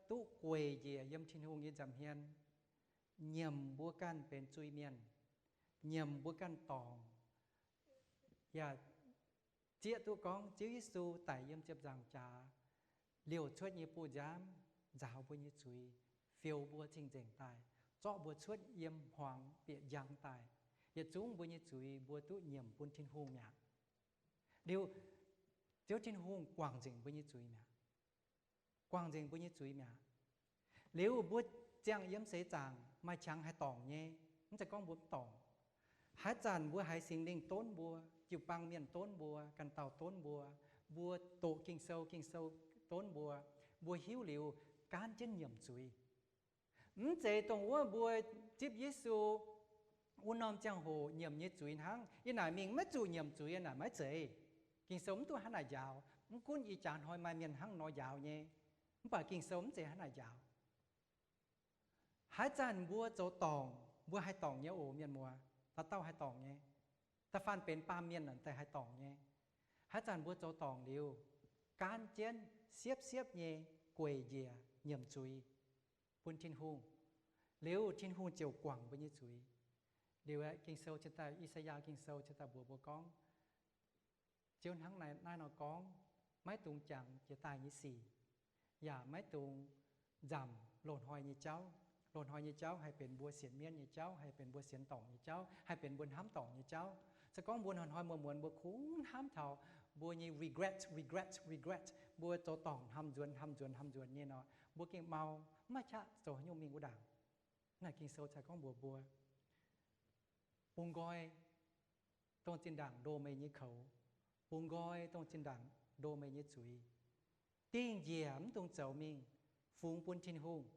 duqv gueic njiec yiem Tin-Hungh nyei nza'hmien, nyiemc mbuo ganh benx zuiz-mienh, nyiemc mbuo ganh dorngc, yaac zieqv duqv gorngv Ziouv Yesu daic yiem ziepc nzaangc jaax, liouh cuotv nyei buoz-nziaamv nzaaux mbuo nyei zuiz, fioux mbuo cing-nzengc daaih, zorqv mbuo cuotv yiem hmuangx bieqc njang daaih. Yietc zungv mbuo nyei zuiz mbuo duqv nyiemc bun Tin-Hungh mi'aqv. Liuz, Ziouv Tin-Hungh guangc nzengc mbuo nyei zuiz mi'aqv. Guangc nzengc mbuo nyei zuiz mi'aqv. Liuz mbuo ziangh yiem seix zaangc maaih qangx haih dorngc nyei, mv zeiz gorngv mbuo mv dorngc. Haaix zanc mbuo haiz Singx Lingh donv mbuo, jiu-baang mienh donv mbuo, ganh dauh donv mbuo, mbuo doqc Ging-Sou, Ging-Sou donv mbuo, mbuo hiuv liuz gaanv jienv nyiemc zuiz. Mv zeiz dongh wuov mbuo zipv Yesu wuov norm ziangh hoc nyiemc nyei zuiz hnangv. Yiem naaic mingh maiv zuqc nyiemc zuiz, yiem naaic maiv zeiz. Ging-Sou mv duqv hnangv naaic njaaux. Mv gunv ih jaax hnoi maaih mienh hnangv nor njaaux nyei, mv baac Ging-Sou mv zeiz hnangv naaic njaaux. Haaix zanc mbuo zoux dorngc, mbuo haih dorngc nyei oc, mienh muoz. Dauh dauh haih dorngc nyei. Da'faanh benx baamh mienh naaic daaih haih dorngc nyei. Haaix zanc mbuo zoux dorngc liuz, gaanv jienv siepv-siepv nyei gueic njiec nyiemc zuiz bun Tin-Hungh, liuz Tin-Hungh ziouc guangc mbuo nyei zuiz. Liuz aeqv, Ging-Sou cingx daaih, I^saa^yaa Ging-Sou cingx daaih mbuox mbuo gorngv, Ziouv hnangv naaiv, naaiv nor gorngv, maiv dungx jangx jiex daaih nyei sic, yaac maiv dungx nzamc loz-hnoi nyei jauv. Loz-hnoi nyei jauv haih benx mbuo sienx mienv nyei jauv, haih benx mbuo sienx dorngc nyei jauv, haih benx mbuo hnamv dorngc nyei jauv. Se gorngv mbuo hnoi-hnoi muonz-muonz mbuo kungx hnamv taux mbuo nyei regret, regret, regret, mbuo zoux dorngc hnamv nzuonx, hnamv nzuonx, hnamv nzuonx nyei nor, mbuo gengh mau, mv maaih qaqv zoux haaix nyungc mingh wuov ndaangc. Naaiv Ging-Sou cai gorngv mbuox mbuo, bungx nqoi dongh zinh ndaangc ndo meih nyei koux, bungx nqoi dongh zinh ndaangc ndo meih nyei zuiz, dingh njiec mv dungx zoux mingh, fungx bun Tin-Hungh.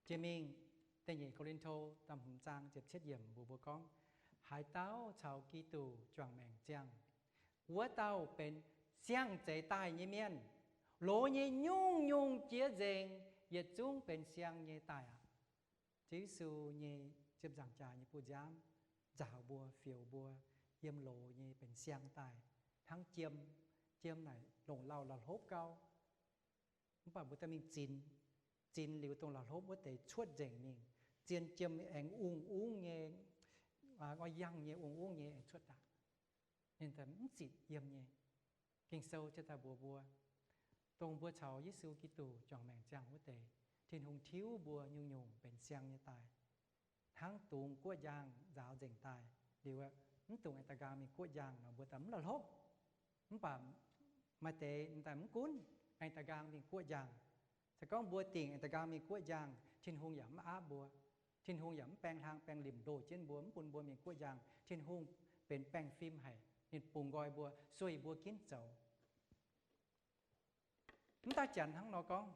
Jiex mingh da'nyeic Ko^lin^to da'hmz zaang ziepc cietv yiemc mbuox mbuo gorngv, haaix dauh caux Giduc juangc maengc ziangh, wuov dauh benx siang-zeix daaih nyei mienh. Loz nyei nyungc-nyungc jiex nzengc, yietc zungv benx siang nyei daaih aqv. Ziouv Yesu nyei ziepc nzaangc jaax nyei buoz-nziaamv nzaaux mbuo, fioux mbuo yiem loz nyei benx siang daaih, hnangv jiem. Jiem naaic longc lauh la'hlopv gau, mv baac mbuo daaih mingh zinx, zinx liuz dongh la'hlopv wuov deix cuotv nzengc mingh. Zien jiem aengx ungh ungv nyei, ngoi yangh nyei ungh ungv nyei aengx cuotv daaih. Ninh mv zitc yiem nyei. Ging-Sou ziouc daaih mbuox mbuo, dongh mbuo caux Yesu Giduc juangc maengc ziangh wuov deix, Tin-Hungh tiuv mbuo nyungc-nyungc benx siang nyei daaih, hnangv dungz guoqv njaangh nzaaux nzengc daaih liuz, mv dungx aengx da'nqaang mingh guoqv njaangh nor, mbuo daaih mv la'hlopv. Mv baac maaih deix daaih mv gunv aengx da'nqaang mingh guoqv njaangh. Se gorngv mbuo dingc aengx da'nqaang mingh guoqv njaangh, Tin-Hungh yaac mv aapv mbuo. Tin-Hungh yaac mv baeng hlang baeng limc ndoh jienv mbuo, mv bun mbuo mingh guoqv njaangh. Tin-Hungh benx baengh fim haic, ninh bungx nqoi mbuo, sueih mbuo ginv zoux. Mv daaih Janx hnangv nor gorngv,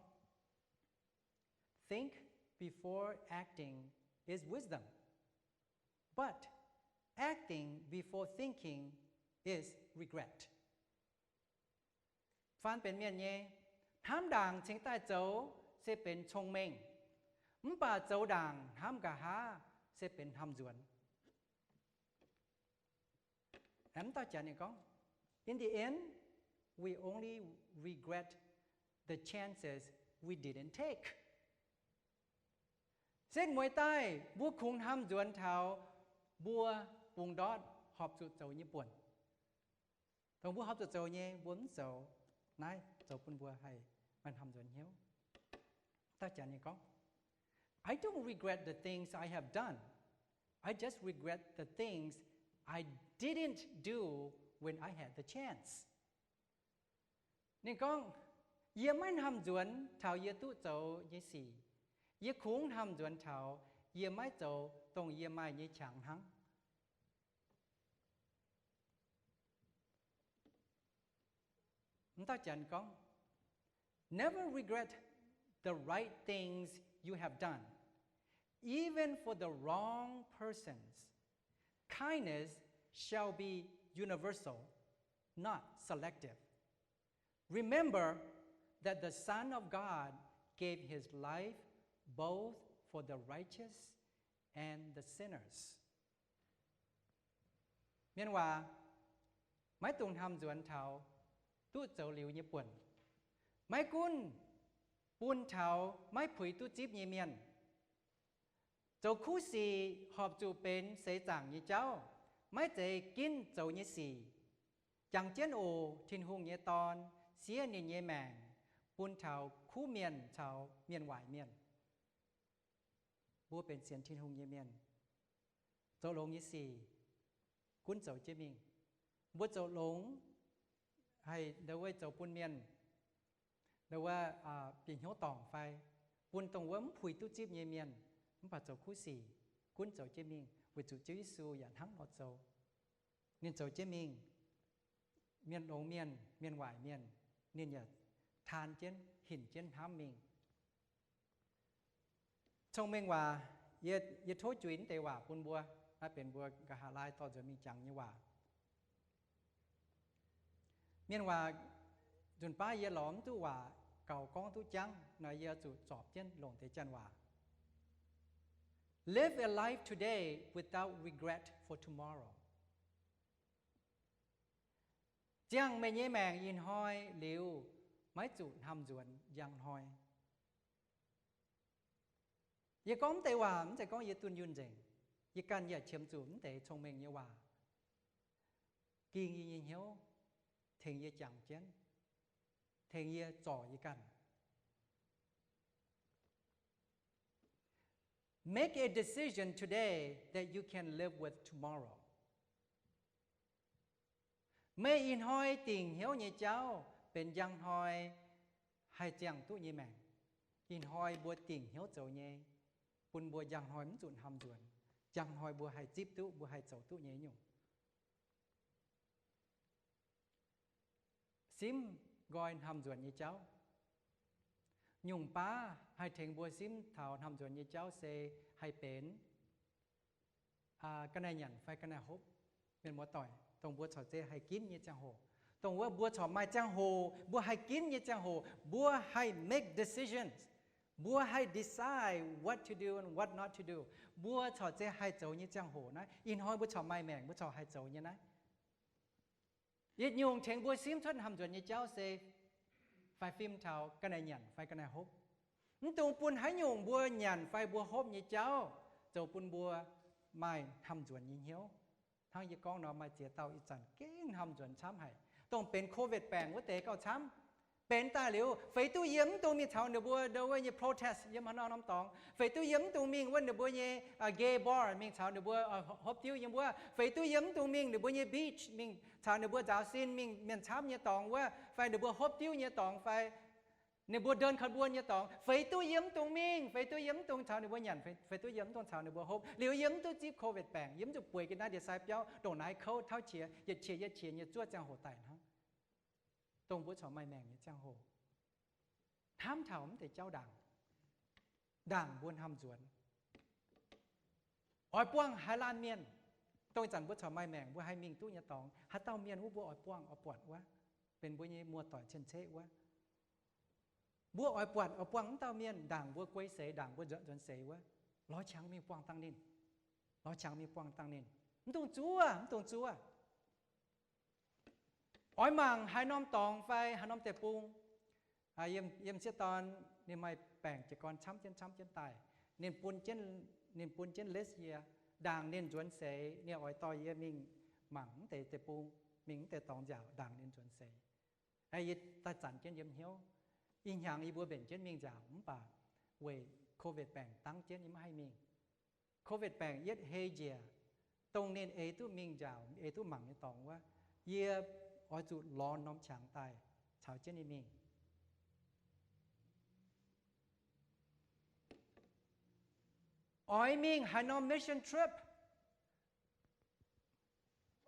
think before acting is wisdom, but acting before thinking is regret. Faan benx mienh nyei, hnamv ndaangc cingx daaih zoux se benx cong-mengh, mv baac zoux ndaangc hnamv nqa'haav se benx hnamv nzuonx. Mv dauh Janx ninh gorngv, in the end, we only regret the chances we didn't take. Setv mueiz daaih mbuo kungx hnamv nzuonx taux mbuo bungx ndortv horpc zuqc zoux nyei buonc. Dongh mbuo horpc zuqc zoux nyei mbuo mv zoux, naaiv zoux bun mbuo haih maaih hnamv nzuonx hnyouv. Dauh Janx ninh gorngv, I don't regret the things I have done. I just regret the things I didn't do when I had the chance. Ninh gorngv, yie maiv hnamv nzuonx taux yie duqv zoux nyei sic. Yie kungx hnamv nzuonx taux yie maiv zoux dongh yie maaih nyei qangx hnangv. Mv dauh Janx gorngv, never regret the right things you have done, even for the wrong persons. Kindness shall be universal, not selective. Remember that the Son of God gave his life both for the righteous and the sinners. Mienh waac, maiv dungx hnamv nzuonx taux duqv zoux liuz nyei buonc. Maiv gunv bun taux maiv puix duqv zipv nyei mienh. Zoux kuv sic horpc zuqc benx seix zaangc nyei jauv, maiv zeiz ginv zoux nyei sic. Jangx jienv oc, Tin-Hungh nyei Dorn siev ninh nyei maengc bun taux kuv mienh caux mienh waaic mienh. Mbuo benx sienx Tin-Hungh nyei mienh, zoux longx nyei sic gunv zoux jienv mingh. Mbuo zoux longx, haih ndau wuov zoux bun mienh ndau wuov bieqc hnyouv dorngc fai bun dongh wuov mv puix duqv zipv nyei mienh, mv baac zoux kuv sic gunv zoux jienv mingh, weic zuqc Ziouv Yesu yaac hnangv nor zoux. Ninh zoux jienv mingh, mienh longx mienh, mienh waaic mienh, ninh yaac taan jienv, hinc jienv hnamv mingh. Cong-mengh waac, yie, yie tov juix naaiv deix waac bun mbuo, naaiv benx mbuo nqa'haav laai dorh nzuonx mingh jangx nyei waac. Mienh waac, nzunc baav yie lorz mv duqv waac gaux gorngv duqv jangv nor, yie zuqc zorpc jienv longc deix janx waac. Live a life today without regret for tomorrow. Ziangh meih nyei maengc ih hnoi liuz, maiv zuqc hnamv nzuonx njang hnoi. Yie gorngv mv deix waac mv zeiz gorngv yie dunh yunh nzengc. Yie ganh yaac qiemx zuqc mv deix cong-mengh nyei waac ging yie nyei hnyouv. tengx yie jangx jienv, tengx yie zorc yie ganh. Make a decision today that you can live with tomorrow. Meih ih hnoi dingc hnyouv nyei jauv benx njang hnoi haih ziangh duqv nyei maengc. Ih hnoi mbuo dingc hnyouv zoux nyei, bun mbuo njang hnoi mv zuqc hnamv nzuonx. Njang hnoi mbuo haih zipv duqv, mbuo haih zoux duqv nyei nyungc. Simv nqoi hnamv nzuonx nyei jauv. Nyungc baav haih tengx mbuo simv taux hnamv nzuonx nyei jauv se haih benx ga'naaiv nyanc fai ga'naaiv hopv. Mienh muoz-doic, dongh mbuo corc zeiz haih ginv nyei ziangh hoc, dongh wuov mbuo corc maaih ziangh hoc mbuo haih ginv nyei ziangh hoc, mbuo haih make decisions, mbuo haih decide what to do and what not to do. Mbuo corc zeiz haih zoux nyei ziangh hoc naaiv. Ih hnoi mbuo corc maaih maengc, mbuo corc haih zoux nyei naaiv. Yietc nyungc tengx mbuo simv cuotv hnamv nzuonx nyei jauv se fai fim taux ga'naaiv nyanc fai ga'naaiv hopv. Mv dungx bun haaix nyungc mbuo nyanc fai mbuo hopv nyei jauv zoux bun mbuo maaih hnamv nzuonx nyei hnyouv. Hnangv yie gorngv nor, maaih ziex dauh ih zanc gengh hnamv nzuonx camv haic. Dongh benx COVID baengc wuov deix gauh camv. Benx daaih liuz, feix duqv yie mv dungx mingh caux ninh mbuo ndo wuov nyei protest yiem haaix norm norm dorngx. Feix duqv yie mv dungx mingh wuov ninh mbuo nyei gay bar mingh caux ninh mbuo hopv diuv yiem wuov. Feix duqv yie mv dungx mingh ninh mbuo nyei beach mingh caux ninh mbuo nzaaux sin mingh mienh camv nyei dorngx wuov, fai ninh mbuo hopv diuv nyei dorngx, fai ninh mbuo เดินขบวน nyei dorngx. Feix duqv yie mv dungx mingh, feix duqv yie mv dungx caux ninh mbuo nyanc, feix duqv yie mv dungx caux ninh mbuo hopv. Liuz yie mv duqv zipv COVID baengc, yie mv zuqc bueix ga'naaiv ndie-sai biauv ndongc naaiv kouv tauv qiex, yietc qiex yietc qiex nyei zuov ziangh hoc daic hnangv. Dongh mbuo corc maaih maengc nyei ziangh hoc, hnamv taux mv deix jauv ndaangc, ndaangc mbuo hnamv nzuonx. Oix buangh haaix laanh mienh, dongh ih zanc mbuo corc maaih maengc mbuo haih mingh duqv nyei dorngx, haaix dauh mienh wuov mbuo oix buangh oix buatc wuov, benx mbuo nyei muoz-doic cien-ceqv wuov, mbuo oix buatc oix buangh mv dauh mienh ndaangc mbuo guei seix, ndaangc mbuo nzuonx nzuonx seix wuov, lorz qangx mingh buangh dangh ninh, lorz qangx mingh buangh dangh ninh. Mv dungx zuov, mv dungx zuov. Oix mangc haaix norm dorngx fai haaix norm deic-bung, yiem, yiem sieqv dorn ninh maaih baengc jiez gorn camv jienv camv jienv daaih, ninh bun jienv, ninh bun jienv list yie, ndaangc ninh nzuonx seix ninh oix dorh yie mingh mangc mv deix deic-bung, mingh mv deix dorngx nziaauc ndaangc ninh nzuonx seix. Yie daaih zanc jienv yiem hnyouv. Ih hnyangx yie mbuo mbenc jienv mingh nziaauc mv baac weic COVID baengc dangv jienv yie mv haih mingh. COVID baengc yietv hei njiec, dongh ninh eix duqv mingh nziaauc, eix duqv mangc nyei dorngx wuov, yie oix zuqc lorz norm qangx daaih caux jienv ninh mingh. Oix mingh haaix norm mission trip,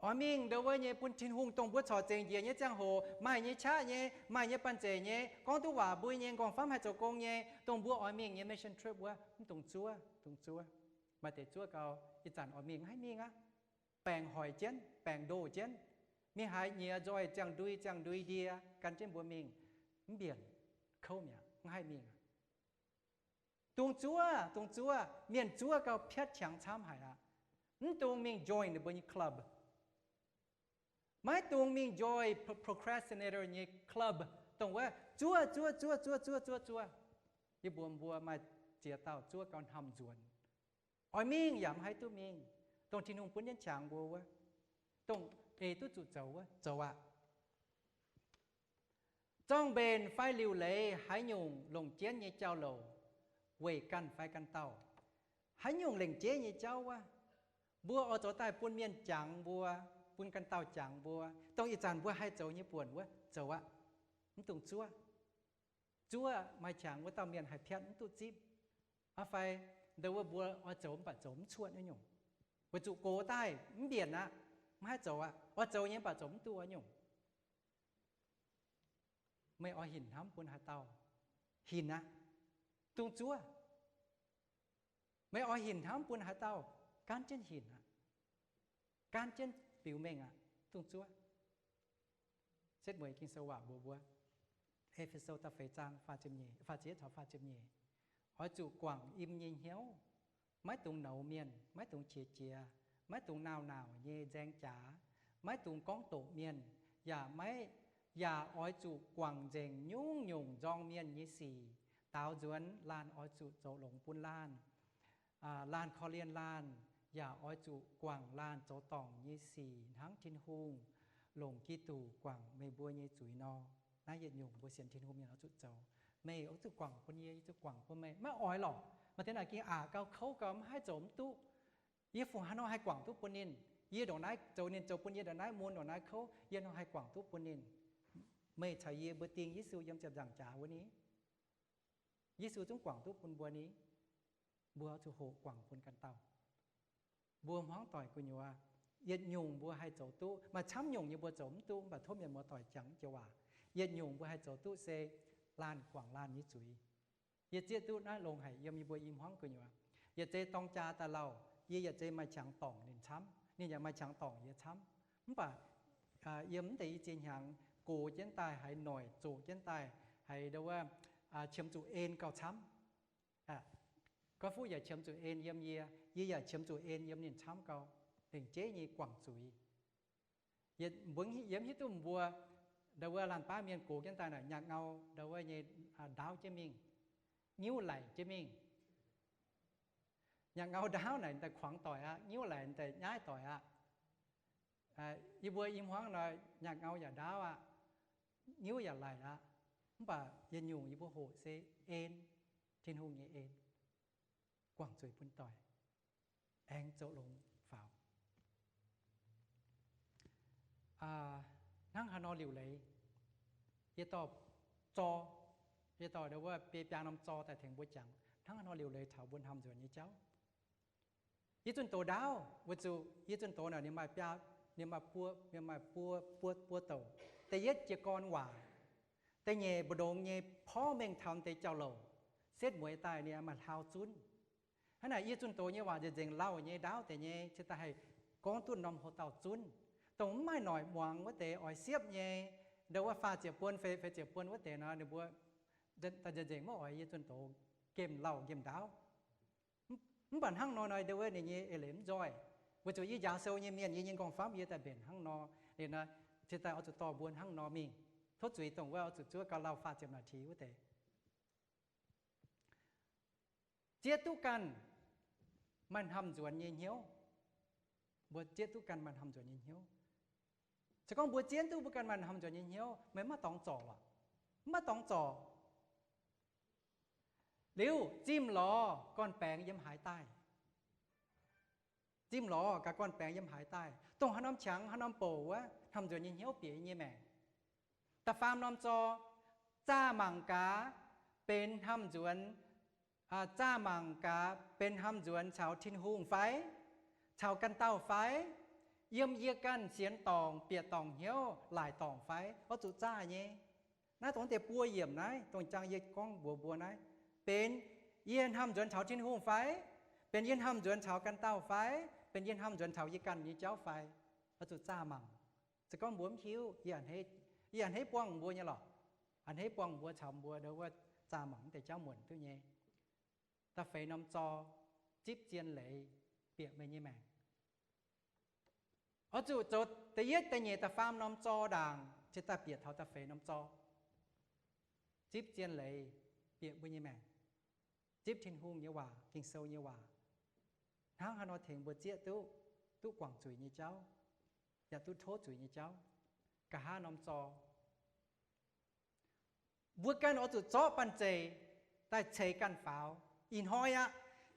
oix mingh ndo wuov nyei bun Tin-Hungh, dongh mbuo corc zengc njiec nyei ziangh hoc, maaih nyei qaqv nyei, maaih nyei banh zeic nyei, gorngv duqv waac mbui nyei, nqorngv famv haih zoux gong nyei, dongh mbuo oix mingh nyei mission trip wuov, mv dungx zuov, dungx zuov. Maaih deix zuov gau, ih zanc oix mingh mv haih mingh aqv. Baengc hoic jienv, baengc ndoh jienv, mingh haaix nyiex nzoih ziangh ndui ziangh ndui ndie gan jienv mbuo mingh, mv mbienc, kouv mi'aqv, mv haih mingh aqv. Dungx zuov, dungx zuov. Mienh zuov gau piatv qangx camv haic aqv. Mv dungx mingh join ninh mbuo nyei club. Maiv dungx mingh join pro-, procrastinator nyei club, dongh wuov zuov, zuov, zuov, zuov, zuov, zuov, zuov. Yie mbuox mbuo maaih ziex dauh zuov gau hnamv nzuonx. Oix mingh yaac mv haih duqv mingh. Dongh Tin-Hungh bun jienv qangx mbuo wuov, dongh eix duqv zuqc zoux wuov, zoux aqv. Zorng-mbenc fai liuc leiz haaix nyungc longc jienv nyei jauv-louc, weic ganh fai ganh dauh, haaix nyungc lengc jeiv nyei jauv wuov, mbuo oix zoux daaih bun mienh jangx mbuo, bun ganh dauh jangx mbuo, dongh ih zanc mbuo haih zoux nyei buonc wuov, zoux aqv. Mv dungx zuov. Zuov maaih qangx wuov dauh mienh haih piatv mv duqv zipv. Aa fai ndo wuov mbuo oix zoux mv baac zoux mv cuotv nyungc, weic zuqc gox daaih mv mbienc aqv, mv haih zoux aqv. Oix zoux nyei mv baac zoux mv duqv nyungc. Meih oix hinc hnamv bun haaix dauh? Hinc aqv. Dungx zuov. Meih oix hinc hnamv bun haaix dauh? Gaanv jienv hinc aqv. Gaanv jienv biux mengh aqv. Dungx zuov. Setv mueiz Ging-Sou waac mbuox mbuo, E^fe^so da'feix zaang faah ziepc nyeic, faah ziepc yietv caux faah ziepc nyeic, oix zuqc guangc im nyei hnyouv, maiv dungx nouz mienh, maiv dungx qiex jiez, maiv dungx naauh naauc nyei nzaeng jaax, maiv dungx gorngv doqc mienh, yaac maiv, yaac oix zuqc guangc nzengc nyungc-nyungc nzorng mienh nyei sic, daaux nzuonx laanh oix zuqc zoux longx bun laanh, laanh korv-lienh laanh, yaac oix zuqc guangc laanh zoux dorngc nyei sic hnangv Tin-Hungh. longc Giduc guangc meih mbuo nyei zuiz nor, naaiv yietc nyungc mbuo sienx Tin-Hungh mienh oix zuqc zoux. Meih oix zuqc guangc bun yie, yie zuqc guangc bun meih. Maiv oix lorqc. Maaih deix naaic gengh aqc gau, kouv gau, maiv haih zoux mv duqv. Yie fungc haaix nor haih guangc duqv bun ninh? Yie ndongc naaiv zoux, ninh zoux bun yie ndongc naaiv mun ndongc naaiv kouv, yie nor haih guangc duqv bun ninh? Meih caux yie mbuo ding Yesu yiem ziepc nzaangc jaax wuov ni. Yesu zungv guangc duqv bun mbuo ni. Mbuo oix zuqc hoqc guangc bun ganh dauh. Mbuo hmuangv doic gu'nyuoz, yietc nyungc mbuo haih zoux duqv. Maaih camv nyungc nyei mbuo zoux mv duqv, mv baac tov mienh muoz-doic jangx joux waac, yietc nyungc mbuo haih zoux duqv se laanh guangc laanh nyei zuiz. Yie zieqv duqv naaiv longx haic yiem yie mbuo i hmuangv gu'nyuoz. Yietc zei dorng jaa daaih lauh, yie yietc zei maaih qangx dorngc ninh camv, ninh yaac maaih qangx dorngc yie camv. Mv baac yiem mv deix i ziex hnyangx gox jienv daaih, haiz noic zoqc jienv daaih, haiz ndo wuov, qiemx zuqc en gauh camv. Gorngv fuqv yaac qiemx zuqc en yiem yie, yie yaac qiemx zuqc en yiem ninh camv gau, lengc jeiv nyei guangc zuiz. Yietc mbuo yiem hiuv duqv mbuo, ndo wuov laanh baav mienh gox jienv daaih naaic, nyaanh ngau ndo wuov nyei ndaauv jienv mingh, nyiuv laic jienv mingh. Nyaanh ngau ndaauv naaic daaih kuangx doic aqv, nyiuv laic daaih nyaiv doic aqv. Yie mbuo i hmuangv nor, nyaanh ngau yaac ndaauv aqv, nyiuv yaac laic aqv. Mv baac yietc nyungc yie mbuo hoqc se en, Tin-Hungh nyei en, guangc zuiz bun doic, aengx zoux longx faaux. Hnangv haaix nor liuc leiz, yie dorh zor, yie dorh ndo wuov biei biaa norm zor daaih tengx mbuo jangx hnangv haaix nor liuc leiz taux mbuo hnamv nzuonx nyei jauv. Yie zunh doz ndaauv, weic zuqc yie zunh doz naaic ninh maaih biaa, ninh maaih buo, ninh maaih buo, buo, buo douc. Da'yietv jiez gorn waac, da'nyeic mbu'ndongx nyei porv mengh taux deix jauv-louc, setv mueiz daaih ninh maaih hlaau zunv. Hnangv naaic yie zunh doz nyei waac nzengc nzengc lauh nyei ndaauv deix nyei, cingx daaih haih gorngv duqv norm hoc-dauh zunv. Dongh mv maaih noic muangx wuov deix oix siepv nyei, ndo wuov faah ziepc buon feix, feix ziepc buon wuov deix nor, ninh mbuo daaih nzengc nzengc maiv oix yie zunh doz nqemh lauh nqemh ndaauv. Mv baac hnangv nor nor ndo wuov ninh nyei eix leiz mv nzoih. Weic zuqc yie njaaux sou nyei mienh, yie nyei nqorngv-famv yie daaih mbenc hnangv nor, ninh cingx daaih oix zuqc dorh mbuo hnangv nor mingh. Tov zuiz dongh wuov oix zuqc zuov gau lauh faah ziepc naaic tix wuov deix. Zieqv duqv ganh maaih hnamv nzuonx nyei hnyouv. Mbuo zieqv duqv ganh maaih hnamv nzuonx nyei hnyouv. Se gorngv mbuo zieqv duqv mbuo ganh maaih hnamv nzuonx nyei hnyouv, meih maiv dorngx zorc lorqc. Maiv dorngx zorc. Liuz zimh lorz gorn-baengx yiem haaix daaih? Zimh lorz gaax gorn-baengx yiem haaix daaih? Dongh haaix norm qangx, haaix norm bouc wuov, hnamv nzuonx nyei hnyouv bieqc yie nyei maengc. Da'faam norm zor, zaah mangc gaax benx hnamv nzuonx, zaah mangc gaax benx hnamv nzuonx caux Tin-Hungh fai, caux ganh dauh fai, yiem yie ganh sienx dorngc, bieqc dorngc hnyouv, laaic dorngc fai, oix zuqc zaah nyei. Naaiv dongh deix buo yiemc naaiv, dongh jang yie gorngv mbuox mbuo naaiv, benx yie hnamv nzuonx caux Tin-Hungh fai, benx yie hnamv nzuonx caux ganh dauh fai, benx yie hnamv nzuonx caux yie ganh nyei jauv fai, oix zuqc zaah mangc. Se gorngv mbuo mv hiuv, yie a'hneiv buangh mbuo nyei lorqc. A'hneiv buangh mbuo caux mbuo ndo wuov zaah mangc deix jauv muonc duqv nyei. Da'feix norm zor, zipv zien leiz bieqc meih nyei maengc. Oix zuqc zoux da'yietv, da'nyeic, da'faam norm zor ndaangc cingx daaih bieqc taux da'feix norm zor. Zipv zien leiz bieqc mbuo nyei maengc. Zipv Tin-Hungh nyei waac, Ging-Sou nyei waac, hnangv haaix nor tengx mbuo zieqv duqv, duqv guangc zuiz nyei jauv, yaac duqv tov zuiz nyei jauv. Nqa'haav norm zor, mbuo ganh oix zuqc zorqv banh zeic daaih ceix ganh faaux. Ih hnoi aqv,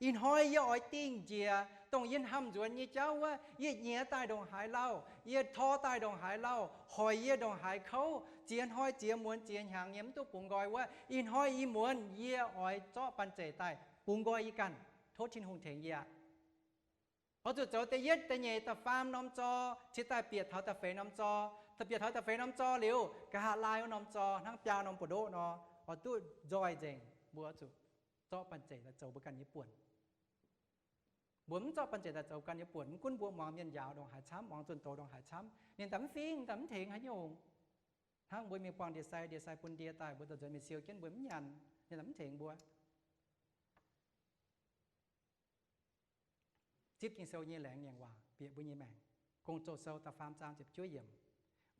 ih hnoi yie oix dingh njiec dongh yie hnamv nzuonx nyei jauv wuov, yie nyiex daaih ndongc haaix lauh, yie tor daaih ndongc haaix lauh, hoic yie ndongc haaix kouv, ziex hnoi ziex muonz ziex hnyangx nyei mv duqv bungx nqoi wuov, ih hnoi ih muonz yie oix zorqv banh zeic daaih bungx nqoi yie ganh, tov Tin-Hungh tengx yie aqv. Oix zuqc zoux da'yietv, da'nyeic, da'faam norm zor cingx daaih bieqc taux da'feix norm zor. Bieqc taux da'feix norm zor liuz, nqa'haav laai wuov norm zor hnangv biaa norm buoz-ndoqv nor, oix duqv nzoih nzengc. Mbuo oix zuqc zorqv banh zeic daaih zoux mbuo ganh nyei buonc. Mbuo mv zorqv banh zeic daaih zoux ganh nyei buonc, mv gunv mbuo muangx mienh njaaux ndongc haaix camv, muangx zunh doz ndongc haaix camv, ninh daaih mv fingx, ninh daaih mv tengx haaix nyungc. Hnangv mbuo mingh buangh ndie-sai, ndie-sai bun ndie daaih, mbuo daaih nzuonx mingh siou jienv mbuo mv nyanc, ninh daaih mv tengx mbuo. Zipv Ging-Sou nyei laengz nyengc waac bieqc mbuo nyei maengc. Gong-Zoh Sou da'faam zaang ziepc juov yiemc.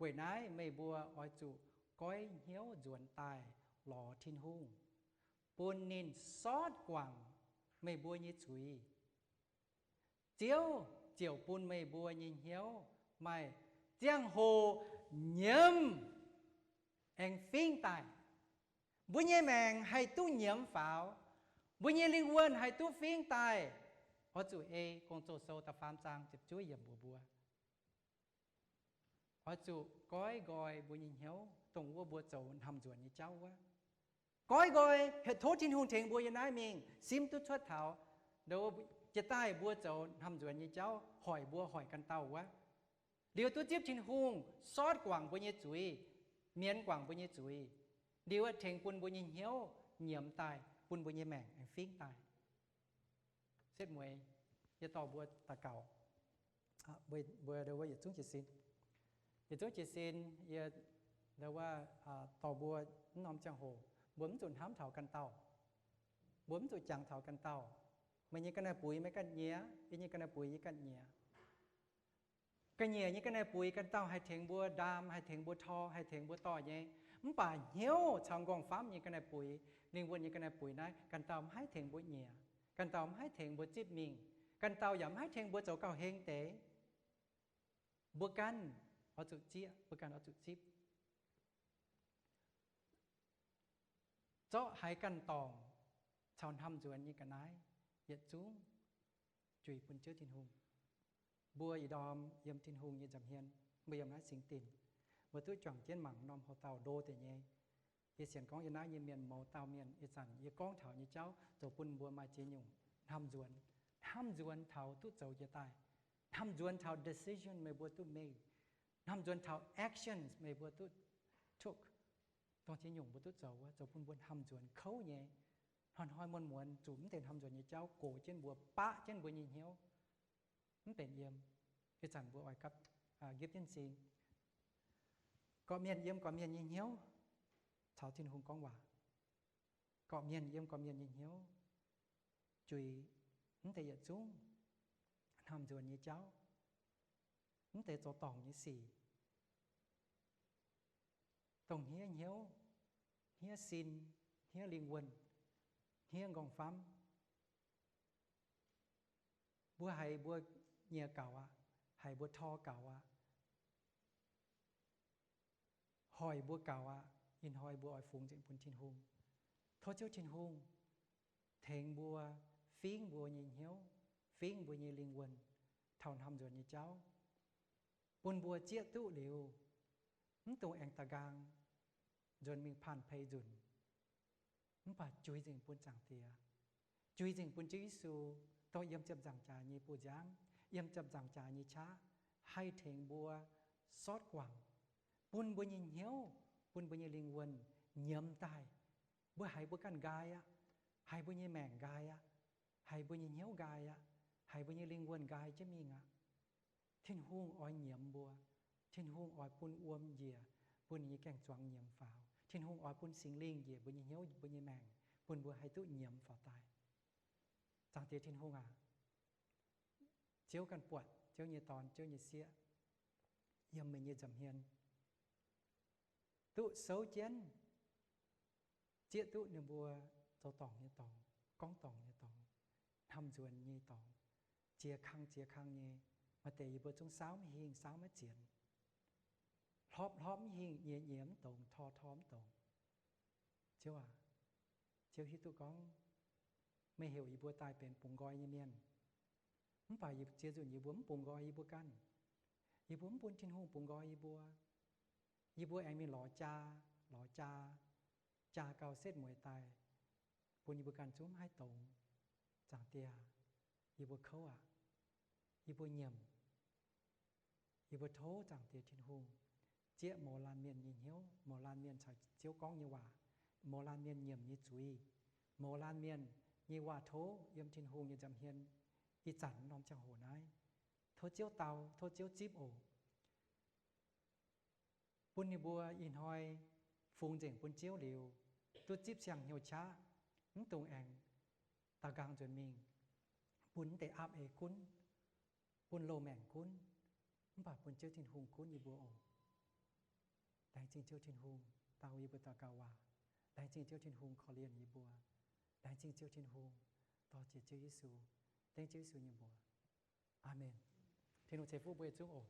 Weic naaiv meih mbuo oix zuqc goiv hnyouv nzuonx daaih lorz Tin-Hungh, bun ninh sortv guangc meih mbuo nyei zuiz. Ziouv ziouc bun meih mbuo nyei hnyouv maaih Ziangh hoc nyiemz aengx fingv daaih. Mbuo nyei maengc haih duqv nyiemz faaux? Mbuo nyei lingh wuonh haih duqv fingv daaih? Oix zuqc ei Gong-Zoh sou da'faam zaang ziepc juov yiemc mbuox mbuo, oix zuqc goiv nqoi mbuo nyei hnyouv, dongh wuov mbuo zoux hnamv nzuonx nyei jauv wuov. Goiv nqoi, tov Tin-Hungh tengx mbuo yiem naaiv mingh simv duqv cuotv taux jiex daaih mbuo zoux hnamv nzuonx nyei jauv, hoic mbuo hoic ganh dauh wuov. Liuz duqv zipv Tin-Hungh sortv guangc mbuo nyei zuiz, mienz guangc mbuo nyei zuiz, liuz tengx bun mbuo nyei hnyouv nyiemz daaih, bun mbuo nyei maengc aengx fingv daaih. Setv mueiz yie dorh mbuo daux gaux, mbuo yietc zungv jiez sin. Yietc zungv jiez sin, yie dorh mbuo, mv norm ziangh hoc mbuo mv zuqc hnamv taux ganh dauh. Mbuo mv zuqc jangx taux ganh dauh. Meih nyei ga'naaiv-buix meih ganh nyiex, yie nyei ga'naaiv-buix yie ganh nyiex. Ga'nyiec nyei ga'naaiv-buix ganh dauh haih tengx mbuo ndaam, haih tengx mbuo tor, haih tengx mbuo dorh nyei. Mv baac hnyouv caux nqorngv-famv nyei ga'naaiv-buix, lingh wuonh nyei ga'naaiv-buix naaiv, ganh dauh mv haih tengx mbuo nyiex, ganh dauh mv haih tengx mbuo zipv mingh, ganh dauh yaac mv haih tengx mbuo zoux gauh heng deix. Mbuo ganh oix zuqc zieqv, mbuo ganh oix zuqc zipv. Zorqv haiz ganh dorngc caux hnamv nzuonx nyei ga'naaiv yietc zungv juix bun Ziouv Tin-Hungh. Mbuo ih ndorm yiem Tin-Hungh nyei nza'hmien nyei, mbuo yiem naaiv singx dinc, mbuo duqv juangc jienv mangc norm houx-dauh ndo deix nyei. Yie sienx gorngv yiem naaiv nyei mienh mouz dauh mienh, ih zanc yie gorngv taux nyei jauv zoux bun mbuo maaih ziex nyungc hnamv nzuonx. Hnamv nzuonx taux duqv zoux jiex daaih. Hnamv nzuonx taux decision meih mbuo duqv made. Hnamv nzuonx taux actions meih mbuo duqv took. Dongh ziex nyungc mbuo duqv zoux wuov, zoux bun mbuo hnamv nzuonx kouv nyei. Hnoi-hnoi muonz-muonz zuqc mv deix hnamv nzuonx nyei jauv gox jienv mbuo, baqv jienv mbuo nyei hnyouv, mv benx yiem. Ih zanc mbuo oix gapv, gipv jienv sin. Gorqv-mienh yiem gorqv-mienh nyei hnyouv caux Tin-Hungh gorngv waac. Gorqv-mienh yiem gorqv-mienh nyei hnyouv juix mv deix yietc zungv hnamv nzuonx nyei jauv, mv deix zoux dorngc nyei sic, dongh hniev hnyouv, hniev sin, hniev lingh wuonh, hniev nqorngv-famv. Mbuo haiz mbuo nyiex gaux aqv, haiz mbuo tor gaux aqv, hoic mbuo gaux aqv, ih hnoi mbuo oix fungx nzengc bun Tin-Hungh. Tov Ziouv Tin-Hungh tengx mbuo fingv mbuo nyei hnyouv, fingv mbuo nyei lingh wuonh taux hnamv nzuonx nyei jauv, bun mbuo zieqv duqv liuz, mv dungx aengx da'nqaang nzuonx mingh panh pei nzunc, mv baac juix nzengc bun Zaangc Diex, juix nzengc bun Ziouv Yesu, dorh yiem ziepc nzaangc jaax nyei buoz-nziaamv, yiem ziepc nzaangc jaax nyei qaqv, haih tengx mbuo sortv guangc, bun mbuo nyei hnyouv, bun mbuo nyei lingh wuonh nyiemz daaih. Mbuo haiz mbuo ganh nqaai aqv, haiz mbuo nyei maengc nqaai aqv, haiz mbuo nyei hnyouv nqaai aqv, haiz mbuo nyei lingh wuonh nqaai jienv mingh aqv. Tin-Hungh oix nyiemz mbuo. Tin-Hungh oix bun wuom njiec, bun ninh nyei gaeng-zuangx nyiemz faaux. Tin-Hungh oix bun Singx Lingh njiec mbuo nyei hnyouv, mbuo nyei maengc, bun mbuo haih duqv nyiemz faaux daaih. Zaangc Diex Tin-Hungh aac, Ziouv ganh buatc Ziouv nyei dorn, Ziouv nyei sieqv yiem meih nyei nza'hmien duqv souv jienv, zieqv duqv ninh mbuo zoux dorngc nyei dorngx, gorngv dorngc nyei dorngx, hnamv nzuonx nyei dorngx, ziex kang ziex kang nyei. Maaih deix yie mbuo zungv saauv maiv hingh, saauv maiv zienx, hlorpv hlorpv mv hingh, nyiex nyiex mv dongz, tor tor mv dongz. Ziouv aac, Ziouv hiuv duqv gorngv meih heuc yie mbuo daaih benx bungx nqoi nyei mienh. Mv baac ziex nzunc yie mbuo mv bungx nqoi yie mbuo ganh. Yie mbuo mv bun Tin-Hungh bungx nqoi yie mbuo. Yie mbuo aengx mingh lorz jaa, lorz jaa, jaa gau setv mueiz daaih, bun yie mbuo ganh zungv mv haih dongz. Zaangc Diex, yie mbuo kouv aqv. Yie mbuo nyiemc. Yie mbuo tov Zaangc Diex Tin-Hungh zieqv mouz laanh mienh nyei hnyouv, mouz laanh mienh caux Ziouv gorngv nyei waac, mouz laanh mienh nyiemc nyei zuiz, mouz laanh mienh nyei waac-tov yiem Tin-Hungh nyei nza'hmien ih zanc norm ziangh hoc naaiv. Tov Ziouv dau, tov Ziouv zipv oc. Bun ninh mbuo ih hnoi fungx nzengc bun Ziouv liuz, duqv zipv siang-hnyouv qaqv, mv dungx aengx daaux nqaang nzuonx mingh bun mv deix aapv eix gunv, bun loz-maengc gunv, mv baac bun Ziouv Tin-Hungh gunv yie mbuo oc. Laengz zingh Ziouv Tin-Hungh dau yie mbuo daux gaux waac. Laengz zingh Ziouv Tin-Hungh korv-lienh yie mbuo. Laengz zingh Ziouv Tin-Hungh, dor-ziec Ziouv Yesu, dengv Ziouv Yesu nyei mbuox. Aamen. Tin-Hungh ceix fuqv mbuo yietc zungv oc.